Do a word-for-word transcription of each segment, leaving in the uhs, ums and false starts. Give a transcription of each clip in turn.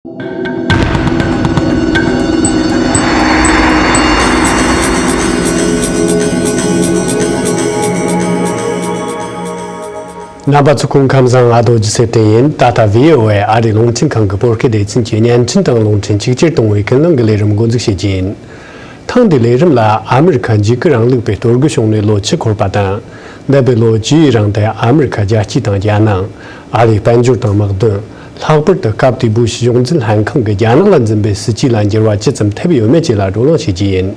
རྣམ་པ་ཚོ་སྐུ་ཁམས་བཟང་། ང་རྡོ་རྗེ་ཚེ་བརྟན་ཡིན། ད་ལྟ་བྷི་ཨོ་ཨེ་ཨ་རིའི་རླུང་འཕྲིན་ཁང་གི་བོད་སྐད་སྡེ་ཚན་གྱི་བརྙན་འཕྲིན་དང་རླུང་འཕྲིན་ཆིག་སྒྱུར་གཏོང་བའི་ཀུན་གླེང་གི་ལས་རིམ་འགོ་འཛུགས་བྱེད་ཀྱི་ཡིན། ཐེངས་འདིའི་ལས་རིམ་ལ་ཨ་མི་རི་ཁ་འཇིགས་སྐུལ་རིང་ལུགས་པའི་གཏོར་རྒོལ་བྱུང་ནས་ལོ་གཅིག་འཁོར་བ་དང་། འདས་པའི་ལོ་བཅུའི་རིང་དུ་ཨ་མི་རི་ཁ་རྒྱལ་སྤྱི་དང་རྒྱལ་ནང་། ཨ་རིའི་དཔལ་འབྱོར་དང་དམག་དོན། ལྷག་པར་དུ་སྐབས་དེའི་བུ་ཤི་གཞུང་འཛིན་ལྷན་ཁང་གིས་རྒྱལ་ནང་ལ་འཛིན་པའི་སྲིད་ཇུས་ལ་འགྱུར་བ་ཇི་ཙམ་ཐེབས་ཡོད་མེད་བཅས་ལ་བགྲོ་གླེང་བྱེད་ཀྱི་ཡིན།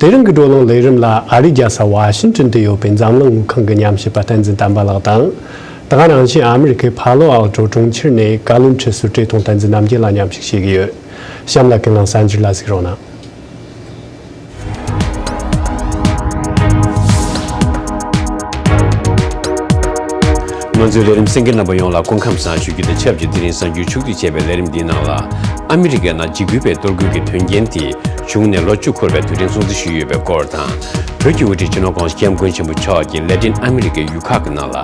དེ་རིང་གི་བགྲོ་གླེང་ལས་རིམ་ལ་ཨ་རིའི་རྒྱལ་ས་ཝ་ཤིང་ཊོན་དུ་ཡོད་པའི་འཛམ་གླིང་དངུལ་ཁང་གི་ཉམས་ཞིབ་པ་བསྟན་འཛིན་དམ་པ་ལགས་དང་། དེ་ག་ནང་བཞིན་ཨ་མི་རི་ཀའི་ཕ་ལོ་ཨལ་ཏོ་གྲོང་ཁྱེར་ནས་བཀའ་བློན་ཁྲི་ཟུར་བཀྲས་མཐོང་བསྟན་འཛིན་རྣམ་རྒྱལ་ལགས་མཉམ་ཞུགས་བྱེད་ཀྱི་ཡོད། གཤམ་ལ་ཀུན་གླེང་གསར་འགྱུར་ལ་གཟིགས་རོགས་གནང་། ང་ཚོའི་ལས་རིམ་གསན་མཁན་རྣམ་པ་ཡོངས་ལ་སྐུ་ཁམས་བཟང་ཞུ་རྒྱུ་དང་ཆབས་ཅིག་དེ་རིང་གསར་འགྱུར་ཕྱོགས་བསྡུས་བྱས་པའི་ལས་རིམ་འདིའི་ནང་ལ། ཨ་མི་རི་ཀའི་ནང་འཇིགས་སྐུལ་བའི་གཏོར་རྒོལ་གྱི་དོན་རྐྱེན་དེ་བྱུང་ནས་ལོ་བཅུ་འཁོར་བའི་དུས་དྲན་སྲུང་བརྩི་ཞུས་ཡོད་པའི་སྐོར་དང་། བོད་ཀྱི་དབུ་ཁྲིད་སྤྱི་ནོར་༸གོང་ས་༸སྐྱབས་མགོན་ཆེན་པོ་མཆོག་གིས་ལེ་ཏིན་ཨ་མི་རི་ཀའི་ཡུལ་ཁག་གི་ནང་ལ་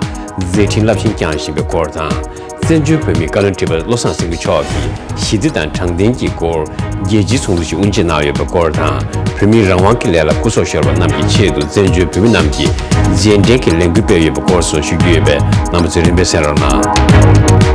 མཛད་འཕྲིན་རླབས་ཆེན་བསྐྱངས་བཞིན་པའི་སྐོར་དང་། བཙན་བྱོལ་བོད་མིའི་བཀའ་བློན་ཁྲི་པ་བློ་བཟང་སེང་གེ་མཆོག་གིས་ཞི་བདེ་དང་དྲང་བདེན་གྱི་སྐོར་རྒྱལ་སྤྱིའི་ཚོགས་འདུ་ཞིག་དབུ་འབྱེད་གནང་ཡོད་པའི་སྐོར་དང་། བོད་མིའི་རང་དབང་གི་ལས་ལ་སྐུ་སྲོག་ཤོར་བ་རྣམས་ཀྱི་ཆེད་དུ་བཙན་བྱོལ་བོད་མི་རྣམས་ཀྱིས་རྗེས་དྲན་གྱི་ལས་འགུལ་སྤེལ་ཡོད་པའི་སྐོར་སོགས་ཞུ་རྒྱུ་ཡོད་པས། རྣམ་པ་ཚོས་རིམ་པས་གསན་རོགས་གནང་།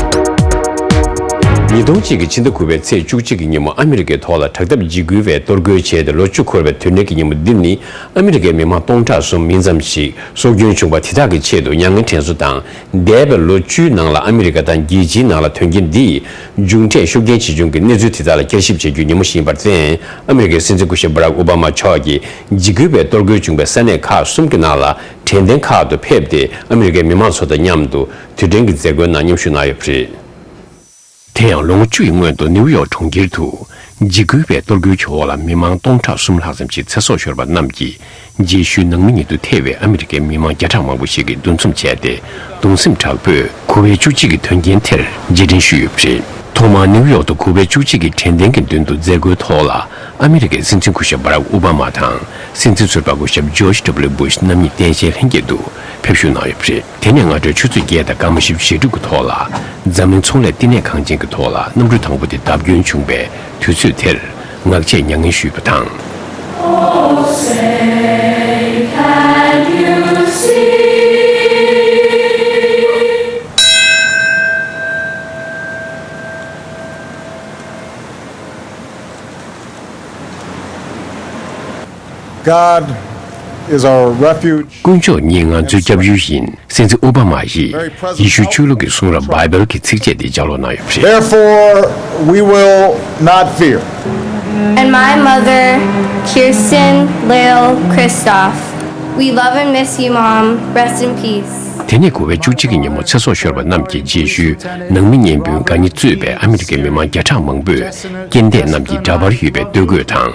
ཉིས་སྟོང་གཅིག་གི་ཕྱི་ཟླ་དགུ་པའི་ཚེས་བཅུ་གཅིག་གི་ཉིན་མོ་ཨ་མི་རི་ཀའི་ཐོག་ལ་དྲག་འཐབ་འཇིགས་སྐུལ་བས་གཏོར་རྒོལ་བྱས་ཏེ་ལོ་བཅུ་འཁོར་བའི་དུས་དྲན་གྱི་ཉིན་མོ་འདི་ནི། ཨ་མི་རི་ཀའི་མི་མང་སྟོང་ཕྲག་གསུམ་མིན་ཙམ་ཞིག་སྲོག་སྐྱོན་བྱུང་བ་དེ་དག་གི་ཆེད་དུ་མྱ་ངན་དྲན་གསོ་དང་། འདས་པའི་ལོ་བཅུའི་ནང་ལ་ཨ་མི་རི་ཀ་དང་རྒྱལ་སྤྱིའི་ནང་ལ་དོན་རྐྱེན་འདིས་མཇུག་འབྲས་ཤུགས་རྐྱེན་ཆེ་ཆུང་གི་གནས་ཚུལ་དེ་དག་ལ་བསྐྱར་ཞིབ་བྱ་རྒྱུའི་ཉིན་མོ་ཞིག་ཡིན་པར་བརྟེན། ཨ་མི་རི་ཀའི་སྲིད་འཛིན་སྐུ་ཞབས་བྷ་རག་ཨོ་བྷ་མ་མཆོག་གིས་འཇིགས་སྐུལ་བས་གཏོར་རྒོལ་བྱུང་བའི་ས་གནས་ཁག་གསུམ་གྱི་ནང་ལ་དྲན་རྟེན་ཁག་ཏུ་ཕེབས་ཏེ། ཨ་མི་རི་ཀའི་མི་མང་ཚོ་དང་མཉམ་དུ་དུས་དྲན་གྱི་མཛད་སྒོའི་ནང་མཉམ་ཞུགས་གནང་ཡོད་པ་རེད། དེ་ཡང་ལོ་ངོ་བཅུ་ཡི་སྔོན་དུ་ནེའུ་ཡོག་གྲོང་ཁྱེར་དུ་འཇིགས་སྐུལ་བའི་གཏོར་རྒོལ་གྱི་འོག་ལ་མི་མང་སྟོང་ཕྲག་གསུམ་ལྷག་ཙམ་ཞིག་ཚེ་སྲོག་ཤོར་བ་རྣམས་ཀྱི་རྗེས་ཤུལ་ནང་མི་ཉིད་དུ་ཐེ་བའི་ཨ་མི་རི་ཀའི་མི་མང་བརྒྱ་ཕྲག་མང་པོ་ཞིག་གིས་འདུ་འཛོམས་བྱས་ཏེ། གདུང་སེམས་དྲག་པོས་དགུ་པའི་བཅུ་གཅིག་གི་དོན་རྐྱེན་དེར་རྗེས་དྲན་ཞུས་ཡོད་པ་རེད། ཐོག་མར་ནེའུ་ཡོག་ཏུ་དགུ་པའི་བཅུ་གཅིག་གི་དྲན་རྟེན་གྱི་མདུན་དུ་མཛད་སྒོའི་ཐོག་ལ། ཨ་མི་རི་ཀའི་སྲིད་འཛིན་སྐུ་ཞབས་བྷ་རག་ཨོ་བྷ་མ་དང་། སྲིད་འཛིན་ཟུར་པ་སྐུ་ཞབས་ཇོརྗ་ཌབ་ལིའུ་བྷུ་ཤ་རྣམ་གཉིས་རྟེན་གཞིའི་ལྷན་རྒྱས་དུ་ཕེབས་བཞུགས་གནང་ཡོད་པ་རེད། དེ་ནས་སྔ་དྲོའི་ཆུ་ཚོད་བརྒྱད་དང་སྐར་མ་བཞི་བཅུ་ཞེ་དྲུག་གི་ཐོག་ལ། འཛམ་གླིང་ཚོང་ལས་བསྟི་གནས་ཁང་ཆེན་གྱི་ཐོག་ལ་གནམ་གྲུ་དང་པོ་དེ་བརྡབ་སྐྱོན་བྱུང་བའི་དུས་ཚོད་དེར། ངག་བཅད་མྱ་ངན་ཞུས་པ་དང་། God is our refuge. དཀོན་མཆོག་ཉིད་ང་ཚོའི་སྐྱབས་ཡུལ་ཡིན། སྲིད་འཛིན་ཨོ་བྷ་མ་ཡིས་ཡེ་ཤུ་ཆོས་ལུགས་ཀྱི་གསུང་རབ་བྷའི་བལ་གྱི་ཚིགས་བཅད་འདི་ལྗགས་ཀློག་གནང་ཡོད་པ་རེད། Therefore, we will not fear. And my mother, Kirsten Lale Kristoff. We love and miss you, Mom. Rest in peace. དེ་ནས་དགུ་པའི་བཅུ་གཅིག་གི་ཉིན་མོ་ཚེ་སྲོག་ཤོར་བ་རྣམས་ཀྱི་རྗེས་ཤུལ། ནང་མི་གཉན་སྤུན་དགའ་ཉེ་གཙོས་པའི་ཨ་མི་རི་ཀའི་མི་མང་བརྒྱ་ཕྲག་མང་པོས། རྐྱེན་འདས་རྣམས་ཀྱི་འདྲ་པར་ཡོད་པའི་སྟོད་གོས་དང་།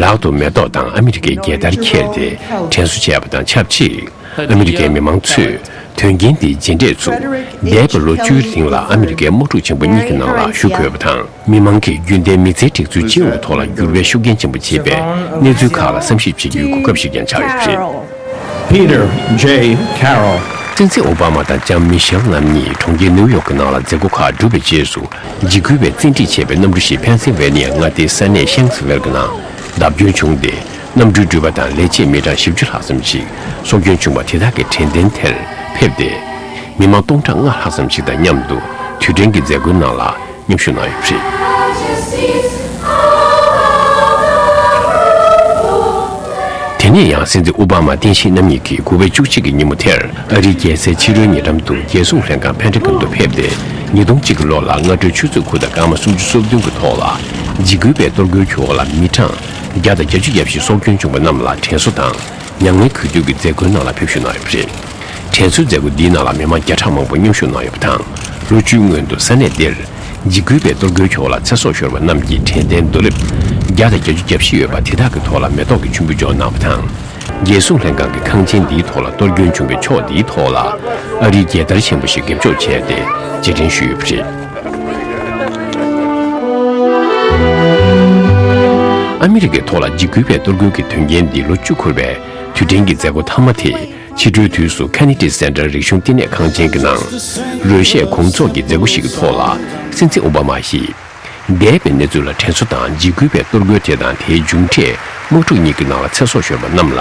ལག་ཏུ་མེ་ཏོག་དང་ཨ་མི་རི་ཀའི་རྒྱལ་དར་འཁྱེར་ཏེ་དྲན་གསོ་བྱས་པ་དང་ཆབས་ཅིག་ཨ་མི་རི་ཀའི་མི་མང་ཚོས་དོན་རྐྱེན་འདིའི་རྗེས་འབྲས་སུ། འདས་པའི་ལོ་བཅུའི་རིང་ལ་ཨ་མི་རི་ཀའི་དམག་འཁྲུག་ཆེན་པོ་གཉིས་ཀྱི་ནང་ལ་ཞུགས་དགོས་པ་དང་། མི་མང་གིས་རྒྱུན་ལྡན་མི་ཚེའི་སྒྲིག་འཛུགས་སྤྱི་ཡོངས་ཐོག་ལ་འགྱུར་བའི་ཤུགས་རྐྱེན་ཆེན་པོ་བྱེད་པའི་གནས་ཚུལ་ཁག་ལ་བསམ་ཞིབ་བྱེད་རྒྱུའི་གོ་སྐབས་ཤིག་ཀྱང་ཆགས་ཡོད་པ་རེད། Peter J. Carroll. སྲིད་འཛིན་ཨོ་བྷ་མ་དང་ལྕམ་མི་ཤེལ་རྣམ་གཉིས་གྲོང་ཁྱེར་ནེའུ་ཡོག་གི་ནང་ལ་མཛད་སྒོ་ཁག་གྲུབ་པའི་རྗེས་སུ། འཇིགས་སྐུལ་བས་བཙན་ཁྲིད་བྱས་པའི་གནམ་གྲུ་ཞིག་ཕེན་སིལ་ཝེ་ནི་ཡ་མངའ་སྡེའི་ས་གནས་ཤེངས་སི་ཝེལ་གྱི་ནང་བརྡབ་སྐྱོན་བྱུང་སྟེ། གནམ་གྲུའི་འགྲུལ་པ་དང་ལས་བྱེད་མི་གྲངས་བཞི་བཅུ་ལྷག་ཙམ་ཞིག་སྲོག་སྐྱོན་བྱུང་བ་དེ་དག་གི་དྲན་རྟེན་དེར་ཕེབས་ཏེ། མི་མང་སྟོང་ཕྲག་ལྔ་ལྷག་ཙམ་ཞིག་དང་མཉམ་དུ་དུས་དྲན་གྱི་མཛད་སྒོའི་ནང་ལ་མཉམ་ཞུགས་གནང་ཡོད་པ་རེད། དེ་ནས་ཡང་སྲིད་འཛིན་ཨོ་བྷ་མ་བསྟན་བཤིག་རྣམ་གཉིས་ཀྱིས་དགུ་པའི་བཅུ་གཅིག་གི་ཉིན་མོ་དེར་ཨ་རིའི་རྒྱལ་སའི་ཕྱི་རོལ་ཉེ་འགྲམ་དུ་རྒྱལ་སྲུང་ལྷན་ཁང་ཕེན་ཊ་གོན་དུ་ཕེབས་ཏེ། ཉིས་སྟོང་གཅིག་གི་ལོ་ལ་སྔ་དྲོའི་ཆུ་ཚོད་དགུ་དང་སྐར་མ་སུམ་ཅུ་སོ་བདུན་གྱི་ཐོག་ལ་འཇིགས་སྐུལ་བའི་གཏོར་རྒོལ་གྱི་འོག་ལ་མི་གྲངས་བརྒྱ་དང་བརྒྱད་ཅུ་གྱ་བཞི་སྲོག་སྐྱོན་བྱུང་བ་རྣམས་ལ་དྲན་གསོ་དང་། མྱ་ངན་གུས་འདུད་ཀྱི་མཛད་སྒོའི་ནང་ལ་ཕེབས་བཞུགས་གནང་ཡོད་པ་རེད། དྲན་གསོའི་མཛད་སྒོ་འདིའི་ནང་ལ་མི་མང་བརྒྱ་ཕྲག་མང་པོ་མཉམ་ཞུགས་གནང་ཡོད་པ་དང་། ལོ་བཅུའི་སྔོན་དུ་ས་གནས་འདིར་འཇིགས་སྐུལ་བའི་གཏོར་རྒོལ་གྱི་འོག་ལ་ཚེ་སྲོག་ཤོར་བ་རྣམས་ཀྱི་དྲན་རྟེན་རྡོ་ལེབ་བརྒྱ་དང་བརྒྱད་ཅུ་གྱ་བཞི་ཡོད་པ་དེ་དག་གི་ཐོག་ལ་མེ་ཏོག་གི་ཆུན་པོ་འཇོག་གནང་བ་དང་། རྒྱལ་སྲུང་ལྷན་ཁང་གི་ཁང་ཆེན་འདིའི་ཐོག་ལ་གཏོར་སྐྱོན་བྱུང་བའི་ཕྱོགས་འདིའི་ཐོག་ལ་ཨ་རིའི་རྒྱལ་དར་ཆེན་པོ་ཞིག་འགེབས་འཇོག་བྱས་ཏེ་རྗེས་དྲན་ཞུས་ཡོད་པ་རེད། ཨ་མི་རི་ཀའི་ཐོག་ལ་འཇིགས་སྐུལ་བའི་གཏོར་རྒོལ་གྱི་དོན་རྐྱེན་འདི་ལོ་བཅུ་འཁོར་བའི་དུས་དྲན་གྱི་མཛད་སྒོ་མཐའ་མ་དེ། ཕྱི་དྲོའི་དུས་སུ་ཁེ་ནེ་ཌི་སེན་ཊར་རིག་གཞུང་བསྟི་གནས་ཁང་ཆེན་གྱི་ནང་རོལ་གཞས་དགོང་ཚོགས་ཀྱི་མཛད་སྒོ་ཞིག་གི་ཐོག་ལ། སྲིད་འཛིན་ཨོ་བྷ་མ་ཡིས་ འདས་པའི་གནས་ཚུལ་ལ་དྲན་གསོ་དང་འཇིགས་སྐུལ་བའི་གཏོར་རྒོལ་དེ་དང་དེའི་མཇུག་འབྲས་དམག་འཁྲུག་གཉིས་ཀྱི་ནང་ལ་ཚེ་སྲོག་ཤོར་བ་རྣམས་ལ་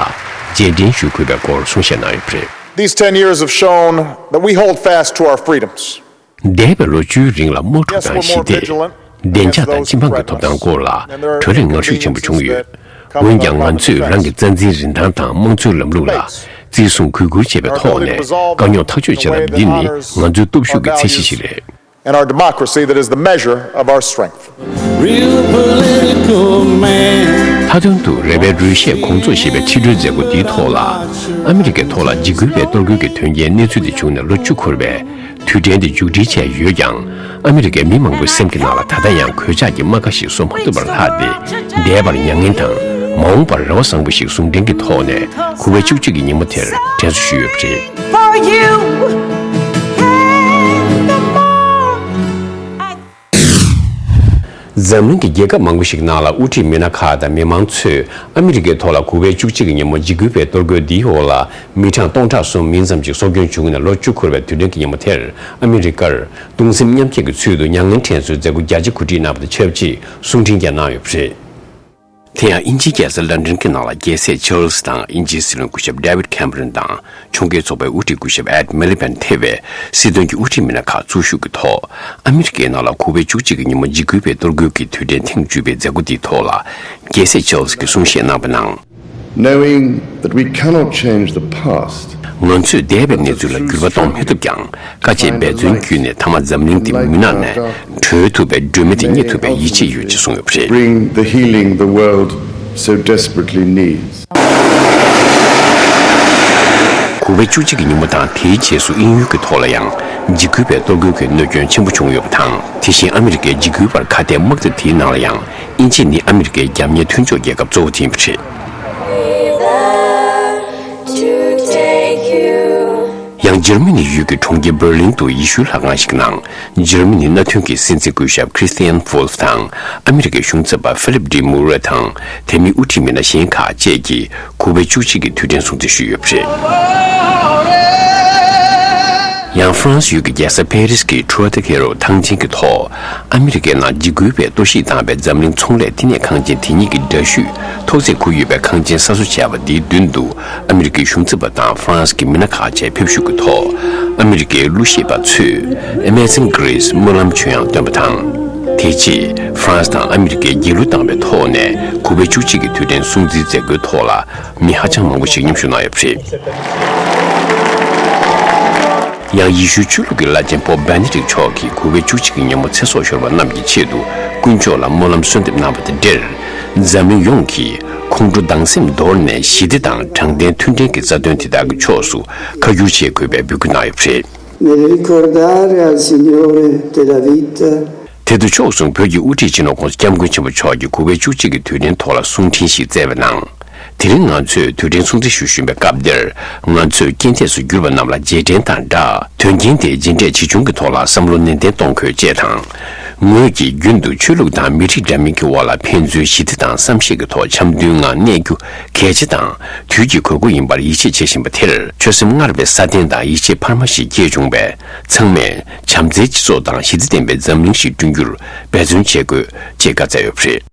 རྗེས་དྲན་ཞུ་དགོས་པའི་སྐོར་གསུང་བཤད་གནང་ཡོད་པ་རེད། These ten years have shown that we hold fast to our freedoms. འདས་པའི་ལོ་བཅུའི་རིང་ལ་དམག་འཁྲུག་དང་ཞི་བདེ། བདེ་འཇགས་དང་སྤྱི་འབངས་ཀྱི་ཐོབ་ཐང་སྐོར་ལ་གྲོས་གླེང་ངར་ཤུགས་ཆེན་པོ་བྱུང་ཡོད། འོན་ཀྱང་ང་ཚོས་རང་གི་རྩ་འཛིན་རིན་ཐང་དང་དམངས་གཙོའི་ལམ་ལུགས་ལ་བརྩི་སྲུང་གུས་བཀུར་བྱས་པའི་ཐོག་ནས་དཀའ་རྙོག་ཐག་གཅོད་བྱས་པ་འདི་ནི་ང་ཚོའི་སྟོབས་ཤུགས་ཀྱི་ཚད་གཞི་ཞིག་རེད། And our democracy that is the measure of our strength. Real political man. མཐའ་དོན་དུ་རེ་བའི་རོལ་གཞས་དགོང་ཚོགས་ཞེས་པའི་ཁྲིད་གྲོལ་མཛད་སྒོ་འདིའི་ཐོག་ལ། ཨ་མི་རི་ཀའི་ཐོག་ལ་འཇིགས་སྐུལ་བའི་གཏོར་རྒོལ་གྱི་དོན་རྐྱེན་གནས་ཚུལ་དེ་བྱུང་ནས་ལོ་བཅུ་འཁོར་བའི་དུས་དྲན་དེ་མཇུག་སྒྲིལ་བྱས་ཡོད་ཀྱང་། ཨ་མི་རི་ཀའི་མི་མང་པོའི་སེམས་ཀྱི་ནང་ལ་ད་ལྟ་ཡང་གོད་ཆག་གི་རྨ་ཁ་ཞིག་བཟོ་མ་ཐུབ་པར་ལྷག་སྟེ། འདས་པར་མྱ་ངན་དང་། མ་འོངས་པར་རེ་བ་བཟང་པོ་ཞིག་ཟུང་འབྲེལ་གྱི་ཐོག་ནས་དགུ་པའི་བཅུ་གཅིག་གི་ཉིན་མོ་དེར་དྲན་གསོ་ཞུས་ཡོད་པ་རེད། For you and the more. འཛམ་གླིང་གི་རྒྱལ་ཁབ་མང་པོ་ཞིག་ནང་ལ་དབུ་ཁྲིད་མི་སྣ་ཁག་དང་མི་མང་ཚོས་ཨ་མི་རི་ཀའི་ཐོག་ལ་དགུ་པའི་བཅུ་གཅིག་གི་ཉིན་མོ་འཇིགས་སྐུལ་བའི་གཏོར་རྒོལ་འདིའི་འོག་ལ་མི་གྲངས་སྟོང་ཕྲག་གསུམ་མིན་ཙམ་ཞིག་སྲོག་སྐྱོན་བྱུང་ནས་ལོ་བཅུ་འཁོར་བའི་དུས་དྲན་གྱི་ཉིན་མོ་དེར། ཨ་མི་རི་ཀར་གདུང་སེམས་མཉམ་སྐྱེད་ཀྱི་ཚུལ་དུ་མྱ་ངན་དྲན་གསོའི་མཛད་སྒོ་རྒྱ་ཆེ་གོ་སྒྲིག་གནང་བ་དང་ཆབས་ཅིག་གསུང་འཕྲིན་ཀྱང་གནང་ཡོད་པ་རེད། དེ་ཡང་དབྱིན་ཇིའི་རྒྱལ་ས་ལན་ཀྲན་གྱི་ནང་ལ་རྒྱལ་སྲས་ཆཱལ་སི་དང་དབྱིན་ཇིའི་སྲིད་བློན་སྐུ་ཞབས་ཌེ་ཝིད་ཁེམ་རོན་དང་ཕྱོགས་འགལ་ཚོགས་པའི་དབུ་ཁྲིད་སྐུ་ཞབས་ཨེད་མི་ལི་བན་ཐེ་བའི་སྲིད་དོན་གྱི་དབུ་ཁྲིད་མི་སྣ་ཁག་གཙོ་བཞུགས་ཀྱི་ཐོག་ཨ་མི་རི་ཀའི་ནང་ལ་དགུ་པའི་བཅུ་གཅིག་གི་ཉིན་མོ་འཇིགས་སྐུལ་བའི་གཏོར་རྒོལ་གྱི་དུས་དྲན་ཐེངས་བཅུ་པའི་མཛད་སྒོ་འདིའི་ཐོག་ལ་རྒྱལ་སྲས་ཆཱལ་སི་ཀྱིས་གསུང་བཤད་གནང་བ་ནང་། Knowing that we cannot change the past. ང་ཚོས་འདས་པའི་གནས་ཚུལ་ལ་འགྱུར་བ་གཏོང་མི་ཐུབ་ཀྱང་། དཀའ་སྤྱད་འབད་བརྩོན་བརྒྱུད་ནས་མཐའ་མ་འཛམ་གླིང་འདི་མུན་ནག་ནས་གྲོལ་ཐུབ་པའི་སྒྲོན་མེ་དེ་རྙེད་ཐུབ་པའི་ཡིད་ཆེས་ཡོད་ཅེས་གསུངས་ཡོད་པ་རེད། Bring the healing the world so desperately needs. དགུ་པའི་བཅུ་གཅིག་གི་ཉིན་མོ་དང་དེའི་རྗེས་སུ་དབྱིན་ཡུལ་གྱི་ཐོག་ལ་ཡང་འཇིགས་སྐུལ་བའི་གཏོར་རྒོལ་གྱི་གནོད་སྐྱོན་ཆེན་པོ་བྱུང་ཡོད་པ་དང་། དེ་བཞིན་ཨ་མི་རི་ཀའི་འཇིགས་སྐུལ་བར་ཁ་གཏད་དམག་སྡེ་དེའི་ནང་ལ་ཡང་དབྱིན་ཇི་ནི་ཨ་མི་རི་ཀའི་རྒྱབ་གཉེར་མཐུན་ཕྱོགས་རྒྱལ་ཁབ་གཙོ་བོ་དེ་ཡིན་པ་རེད། ཡང་འཇར་མ་ནི་ཡུལ་གྱི་གྲོང་ཁྱེར་འབར་ལིན་དུ་ཡེ་ཤུའི་ལྷ་ཁང་ཞིག་ནང་འཇར་མ་ནི་མནའ་མཐུན་གྱི་སྲིད་འཛིན་སྐུ་ཞབས་Christian Wulff དང་ཨ་མི་རི་ཀའི་གཞུང་ཚབ་པ་ཧྥི་ལིབ་ཌི་མུ་རེ་དང་དེ་མིན་དབུ་ཁྲིད་མི་སྣ་གཞན་ཁག་བཅས་ཀྱིས་དགུ་པའི་བཅུ་གཅིག་གི་དུས་དྲན་སྲུང་བརྩི་ཞུས་ཡོད་པ་རེད། ཡང་ཧྥ་རན་སི་ཡུལ་གྱི་རྒྱལ་ས་ཕེ་རིས་ཀྱི་Trois-Décor ཐང་ཆེན་གྱི་ཐོག་ཨ་མི་རི་ཀའི་ནང་འཇིགས་སྐུལ་བས་གཏོར་བཤིག་བཏང་བའི་འཛམ་གླིང་ཚོང་ལས་བསྟི་གནས་ཁང་ཆེན་དེ་ཉིད་ཀྱི་འདྲ་བཤུས་ཐོག་བརྩེགས་ཁུར་ཡོད་པའི་ཁང་ཆེན་གསར་བཟོ་བྱས་པ་འདིའི་མདུན་དུ་ཨ་མི་རི་ཀའི་གཞུང་ཚབ་པ་དང་ཧྥ་རན་སི་གི་མི་སྣ་ཁག་བཅས་ཕེབས་ཞུགས་ཀྱི་ཐོག་ཨ་མི་རི་ཀའི་གླུ་གཞས་པ་ཚོས་Amazing Grace སྨོན་ལམ་བྱོན་ཡང་བཏོན་པ་དང་། དེ་རྗེས་ཧྥ་རན་སི་དང་ཨ་མི་རི་ཀས་རྒྱལ་གླུ་བཏང་བའི་ཐོག་ནས་དགུ་པའི་བཅུ་གཅིག་གི་དུས་དྲན་སྲུང་བརྩིའི་མཛད་སྒོའི་ཐོག་ལ་མི་ཧ་ཅང་མང་པོ་ཞིག་མཉམ་ཞུགས་གནང་ཡོད་པ་རེད། ཡང་ཡེ་ཤུའི་ཆོས་ལུགས་ཀྱི་བླ་ཆེན་པོབ་བེ་ནེ་ཏིག་མཆོག་གིས་དགུ་པའི་བཅུ་གཅིག་གི་ཉིན་མོ་ཚེ་སྲོག་ཤོར་བ་རྣམས་ཀྱི་ཆེད་དུ་དཀོན་མཆོག་ལ་སྨོན་ལམ་གསོལ་འདེབས་གནང་བ་དང་འབྲེལ། འཛམ་གླིང་ཡོངས་ཀྱིས་ཁོང་ཁྲོ་སྡང་སེམས་དོར་ནས་ཞི་བདེ་དང་དྲང་བདེན་མཐུན་སྒྲིལ་གྱི་རྩ་དོན་དེ་དག་གི་ཕྱོགས་སུ་ཁ་བསྒྱུར་བྱེད་དགོས་པའི་འབོད་སྐུལ་གནང་ཡོད་པ་རེད། Nel ricordare al Signore della vita དེ་དུས་ཕྱོགས་མཚུངས་བོད་ཀྱི་དབུ་ཁྲིད་སྤྱི་ནོར་༸གོང་ས་༸སྐྱབས་མགོན་ཆེན་པོ་མཆོག་གིས་དགུ་པའི་བཅུ་གཅིག་གི་དུས་དྲན་ཐོག་ལ་གསུང་འཕྲིན་ཞིག་བསྩལ་བའི་ནང་། དེ་རིང་ང་ཚོས་དུས་དྲན་སྲུང་བརྩི་ཞུ་བཞིན་པའི་སྐབས་འདིར། ང་ཚོས་རྐྱེན་འདས་སུ་གྱུར་པ་རྣམས་ལ་རྗེས་དྲན་དང་སྦྲགས། དོན་རྐྱེན་དེ་རྗེས་འབྲས་ཇི་བྱུང་གི་ཐོག་ལ་བསམ་བློ་ནན་ཏན་གཏོང་དགོས་ཅེས་དང་། ངོས་ཀྱིས་རྒྱུན་དུ་ཆོས་ལུགས་དང་མི་རིགས་འདྲ་མིན་གྱི་དབར་ལ་ཕན་ཚུན་ཞི་བདེ་དང་བསམ་ཤེས་ཀྱི་ཐོག་འཆམ་མཐུན་ངང་གནས་རྒྱུ་གལ་ཆེ་དང་དུས་ཀྱི་དགོས་མཁོ་ཡིན་པར་ཡིད་ཆེས་བྱེད་བཞིན་པ་དེར། ཆོད་སེམས་སྔར་བས་སྲ་བརྟན་དང་ཡིད་ཆེས་འཕར་མ་ཞིག་སྐྱེས་བྱུང་བས། ཚང་མས་བྱམས་བརྩེའི་སྤྱི་ཚོགས་དང་ཞི་བདེ་ལྡན་པའི་འཛམ་གླིང་ཞིག་བསྐྲུན་རྒྱུར་འབད་བརྩོན་བྱེད་དགོས་ཅེས་བཀའ་སྩལ་ཡོད་པ་རེད།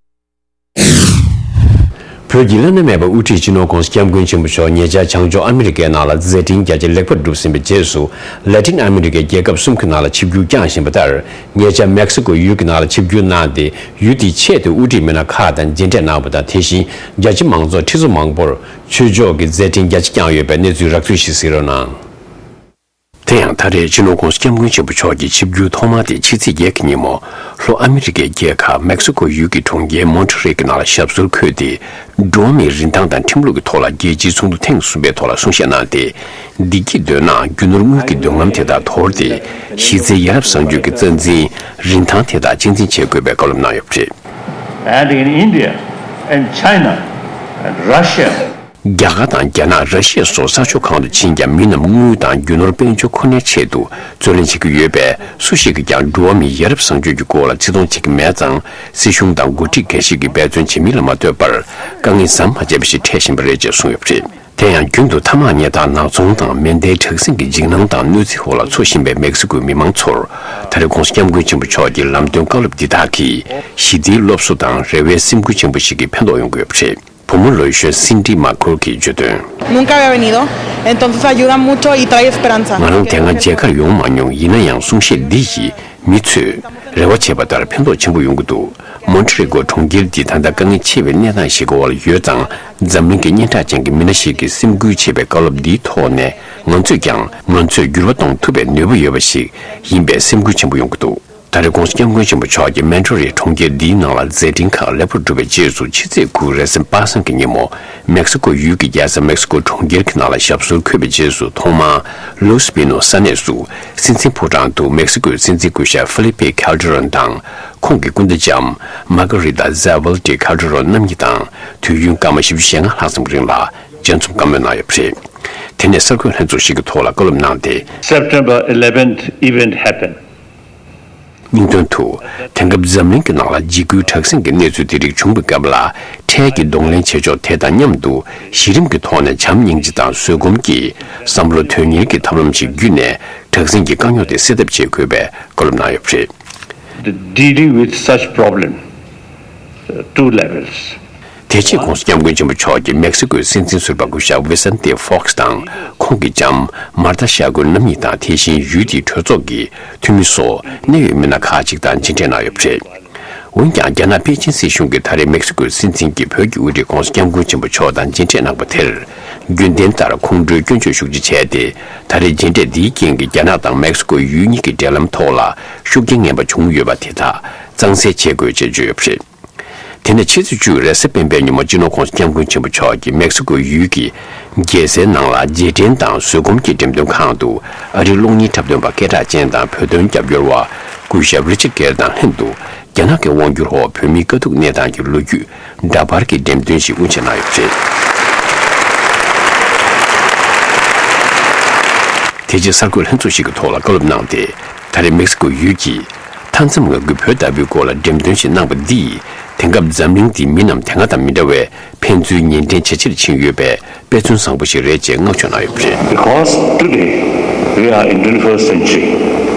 བོད་ཀྱི་བླ་ན་མེད་པ་དབུ་ཁྲིད་སྤྱི་ནོར་༸གོང་ས་༸སྐྱབས་མགོན་ཆེན་པོ་མཆོག་ཉེ་ཆར་བྱང་ཕྱོགས་ཨ་མི་རི་ཀའི་ནང་ལ་མཛད་འཕྲིན་རྒྱ་ཆེ་ལེགས་པར་བསྒྲུབས་ཟིན་པའི་རྗེས་སུ། ལ་ཏིན་ཨ་མི་རི་ཀའི་རྒྱལ་ཁབ་གསུམ་གྱི་ནང་ལ་ཆིབས་བསྒྱུར་བསྐྱངས་བཞིན་པ་ལྟར། ཉེ་ཆར་མེག་སི་ཀོ་ཡུལ་གྱི་ནང་ལ་ཆིབས་བསྒྱུར་གནང་སྟེ། ཡུལ་དེའི་ཆེས་མཐོའི་དབུ་ཁྲིད་མི་སྣ་ཁག་དང་མཇལ་འཕྲད་གནང་བ་དང་། དེ་བཞིན་རྒྱ་ཆེ་མང་ཚོགས་ཁྲི་ཚོ་མང་པོར་ཆོས་ཕྱོགས་ཀྱི་མཛད་འཕྲིན་རྒྱ་ཆེ་བསྐྱངས་ཡོད་པའི་གནས་ཚུལ་རགས་ཚུལ་ཞིག་གཟིགས་རོགས་གནང་། དེ་ཡང་ད་རེས་སྤྱི་ནོར་༸གོང་ས་༸སྐྱབས་མགོན་ཆེན་པོ་མཆོག་གི་ཆིབས་བསྒྱུར་ཐོག་མ་དེ་ཕྱི་ཚེས་བརྒྱད་ཀྱི་ཉིན་མོ་ལྷོ་ཨ་མི་རི་ཀའི་རྒྱལ་ཁབ་མེག་སི་ཀོ་ཡུལ་གྱི་གྲོང་ཁྱེར་མོན་ཊ་རེ་གི་ནང་ལ་ཞབས་སོར་འཁོད་དེ། འགྲོ་བ་མིའི་རིན་ཐང་དང་ཁྲིམས་ལུགས་ཀྱི་ཐོག་ལ་རྒྱལ་སྤྱིའི་ཚོགས་འདུ་ཐེངས་གསུམ་པའི་ཐོག་ལ་གསུང་བཤད་གནང་སྟེ། བདེ་སྐྱིད་འདོད་ན་རྒྱུ་ནོར་དངུལ་གྱི་འདོད་རྔམ་དེ་དག་དོར་ཏེ། གཞི་རྩའི་ཡ་རབས་བཟང་སྤྱོད་ཀྱི་རྩ་འཛིན་རིན་ཐང་དེ་དག་གཅེས་འཛིན་བྱེད་དགོས་པའི་བཀའ་སློབ་གནང་ཡོད་པ་རེད། And in India and China and Russia, རྒྱ་གར་དང་རྒྱ་ནག་ར་ཤི་ཡ་སོགས་ས་ཕྱོགས་གང་དུ་ཕྱིན་ཀྱང་། མི་རྣམས་དངུལ་དང་རྒྱུ་ནོར་དཔལ་འབྱོར་ཁོ་ནའི་ཆེད་དུ་རྩོད་ལེན་བྱེད་ཀྱི་ཡོད་པས། སུ་ཞིག་གིས་ཀྱང་འགྲོ་བ་མིའི་ཡ་རབས་བཟང་སྤྱོད་ཀྱི་སྐོར་ལ་བརྩི་མཐོང་བྱེད་ཀྱི་མེད་ཙང་། སྲིད་གཞུང་དང་འགོ་ཁྲིད་འགའ་ཞིག་གིས་འབད་བརྩོན་བྱེད་མིན་ལ་མ་ལྟོས་པར། དཀའ་ངལ་ཟམ་མ་ཆད་པ་ཞིག་འཕྲད་བཞིན་པ་རེད་ཅེས་གསུངས་ཡོད་པ་རེད། དེ་ཡང་རྒྱུན་དུ་ཐ་མག་ཉོ་སྟངས་ནག་ཚོང་དང་མེ་མདའི་དྲག་ཟིང་གི་འཇིགས་སྣང་དང་གནོད་འཚེ་འོག་ལ་འཚོ་བཞིན་པའི་མེག་སི་ཀོའི་མི་མང་ཚོར། ད་རེས་༸གོང་ས་༸སྐྱབས་མགོན་ཆེན་པོ་མཆོག་གི་ལམ་སྟོན་བཀའ་སློབ་འདི་དག་གིས་ཞི་བདེའི་སློབ་གསོ་དང་རེ་བའི་སེམས་འགུལ་ཆེན་པོ་ཞིག་གིས་ཕན་ཐོགས་ཡོང་གི་ཡོད་པ་རེད། བུ་མོ་ལོ་གཞོན་སིན་ཌི་མ་ཁུར་གྱིས་བརྗོད་དོན། Nunca había venido, entonces ayuda mucho y trae esperanza. ང་རང་དེ་སྔ་མཇལ་ཁར་ཡོང་མ་མྱོང་། ཡིན་ན་ཡང་གསུང་བཤད་འདི་ཡིས་མི་ཚོས་རེ་བ་བྱས་པ་ལྟར་ཕན་ཐོགས་ཆེན་པོ་ཡོང་གི་འདུག་མོན་ཊི་རི་ཀོ་གྲོང་ཁྱེར་འདི་ད་ལྟ་དཀའ་ངལ་ཆེ་བའི་གནས་སྟངས་ཤིག་གི་འོག་ལ་ཡོད་ཙང་། འཛམ་གླིང་གི་སྙན་གྲགས་ཅན་གྱི་མི་སྣ་ཞིག་གིས་སེམས་འགུལ་བྱེད་པའི་བཀའ་སློབ་འདིའི་ཐོག་ནས། ང་ཚོས་ཀྱང་ང་ཚོས་འགྱུར་བ་གཏོང་ཐུབ་པའི་ནུས་པ་ཡོད་པ་ཞིག་ཡིན་པའི་སེམས་འགུལ་ཆེན་པོ་ཡོང་གི་འདུག་ད་རེས་༸གོང་ས་༸སྐྱབས་མགོན་ཆེན་པོ་མཆོག་གིས་མོན་ཊི་རི་ཀོ་གྲོང་ཁྱེར་འདིའི་ནང་ལ་མཛད་འཕྲིན་ཁག་ལེགས་པོར་གྲུབ་པའི་རྗེས་སུ། ཕྱི་ཚེས་དགུ་རེས་གཟའ་པ་སངས་ཀྱི་ཉིན་མོ། མེག་སི་ཀོ་ཡུལ་གྱི་རྒྱལ་ས་མེག་སི་ཀོ་གྲོང་ཁྱེར་གྱི་ནང་ལ་ཞབས་སོར་འཁོད་པའི་རྗེས་སུ། ཐོག་མར་ལོ་སི་པི་ནོ་ས་གནས་སུ་སྲིད་འཛིན་ཕོ་བྲང་དུ་མེག་སི་ཀོའི་སྲིད་འཛིན་སྐུ་ཞབས་ཧྥི་ལི་པེ་ཁལ་ཏེ་རོན་དང་། ཁོང་གི་སྐུ་ཟླ་ལྕམ་མར་ཀ་རི་ཏཱ་ཛ་ཝལ་ཏི་ཁལ་ཏེ་རོན་རྣམ་གཉིས་དང་དུས་ཡུན་སྐར་མ་བཞི་བཅུ་ཞེ་ལྔ་ལྷག་ཙམ་རིང་ལ་མཇལ་འཛོམས་བཀའ་མོལ་གནང་ཡོད་པ་རེད། དེ་ནས་གསར་འགོད་ལྷན་ཚོགས་ཤིག་གི་ཐོག་ལ་བཀའ་སློབ་གནང་སྟེ། September eleventh event happened. སྙིང་དོན་དུ། དེང་སྐབས་འཛམ་གླིང་གི་ནང་ལ་འཇིགས་སྐུལ་དྲག་ཟིང་གི་གནས་ཚུལ་དེ་རིགས་བྱུང་བའི་སྐབས་ལ། འཕྲལ་གྱི་གདོང་ལེན་བྱེད་ཕྱོགས་དེ་དང་མཉམ་དུ། གཞི་རིམ་གྱི་ཐོག་ནས་བྱམས་སྙིང་རྗེ་དང་བཟོད་སྒོམ་གྱིས་བསམ་བློ་དོན་གཉེར་གྱི་ཐབས་ལམ་ཞིག་བརྒྱུད་ནས། དྲག་ཟིང་གི་དཀའ་རྙོག་དེ་སེལ་ཐབས་བྱེད་དགོས་པའི་བཀའ་སློབ་གནང་ཡོད་པ་རེད། The dealing with such problem, uh, two levels. དེ་རྗེས་༸གོང་ས་༸སྐྱབས་མགོན་ཆེན་པོ་མཆོག་གིས་མེག་སི་ཀོའི་སྲིད་འཛིན་ཟུར་པ་སྐུ་ཞབས་ཝི་སན་ཏེ་ཧྥོག་སི་དང་། ཁོང་གི་ལྕམ་མར་ཐ་ཤ་གུར་རྣམ་གཉིས་དང་། དེ་བཞིན་ཡུལ་དེའི་གྲོས་ཚོགས་ཀྱི་འཐུས་མི་སོགས་གནད་ཡོད་མི་སྣ་ཁག་ཅིག་དང་མཇལ་འཕྲད་གནང་ཡོད་པ་རེད། འོན་ཀྱང་། རྒྱ་ནག་པེ་ཅིན་སྲིད་གཞུང་གིས་ད་རེས་མེག་སི་ཀོའི་སྲིད་འཛིན་གྱིས་བོད་ཀྱི་དབུ་ཁྲིད་༸གོང་ས་༸སྐྱབས་མགོན་ཆེན་པོ་མཆོག་དང་མཇལ་འཕྲད་གནང་པ་དེར། རྒྱུན་ལྡན་ལྟར་ཁོང་ཁྲོའི་སྐྱོན་བརྗོད་ཤུགས་ཆེ་བྱས་ཏེ། ད་རེས་མཇལ་འཕྲད་འདིའི་རྐྱེན་གྱིས་རྒྱ་ནག་དང་མེག་སི་ཀོ་ཡུལ་གཉིས་ཀྱི་འབྲེལ་ལམ་ཐོག་ལ་ཤུགས་རྐྱེན་ངན་པ་བྱུང་ཡོད་པ་དེ་དག་གཙང་སེལ་བྱེད་དགོས་ཅེས་བརྗོད་ཡོད་པ་རེད། དེ་ནས་ཕྱི་ཚེས་བཅུ་རེས་གཟའ་སྤེན་པའི་ཉིན་མོ། སྤྱི་ནོར་༸གོང་ས་༸སྐྱབས་མགོན་ཆེན་པོ་མཆོག་གིས་མེག་སི་ཀོ་ཡུལ་གྱི་རྒྱལ་སའི་ནང་ལ་རྗེས་དྲན་དང་བཟོད་སྒོམ་གྱི་འགྲེམས་སྟོན་ཁང་དུ། ཨ་རིའི་གློག་བརྙན་འཁྲབ་སྟོན་པ་སྐད་གྲགས་ཅན་དང་བོད་དོན་རྒྱབ་སྐྱོར་བ་སྐུ་ཞབས་རི་ཆར་གྷེར་དང་ལྷན་དུ། རྒྱ་ནག་གི་དབང་སྒྱུར་འོག་བོད་མིའི་དཀའ་སྡུག་གནས་སྟངས་ཀྱི་ལོ་རྒྱུས་འདྲ་པར་གྱི་འགྲེམས་སྟོན་ཞིག་དབུ་འབྱེད་གནང་ཡོད་པ་རེད། དེ་རྗེས་གསར་འགོད་ལྷན་ཚོགས་ཤིག་གི་ཐོག་ལ་བཀའ་སློབ་གནང་སྟེ། ད་རེས་མེག་སི་ཀོ་ཡུལ་གྱི་མཐའ་མཚམས་ངང་གི་བོད་ལྟ་བུའི་སྐོར་ལ་འགྲེམས་སྟོན་ཞིག་གནང་པ་འདིས། དེང་སྐབས་འཛམ་གླིང་འདིའི་མི་རྣམས་དེ་སྔ་དང་མི་འདྲ་བའི་ཕན་ཚུན་ཉེ་འབྲེལ་ཇེ་ཆེར་ཕྱིན་ཡོད་པའི་དཔེ་མཚོན་བཟང་པོ་ཞིག་རེད་ཅེས་བསྔགས་བརྗོད་གནང་ཡོད་པ་རེད། Because today we are in twenty-first century.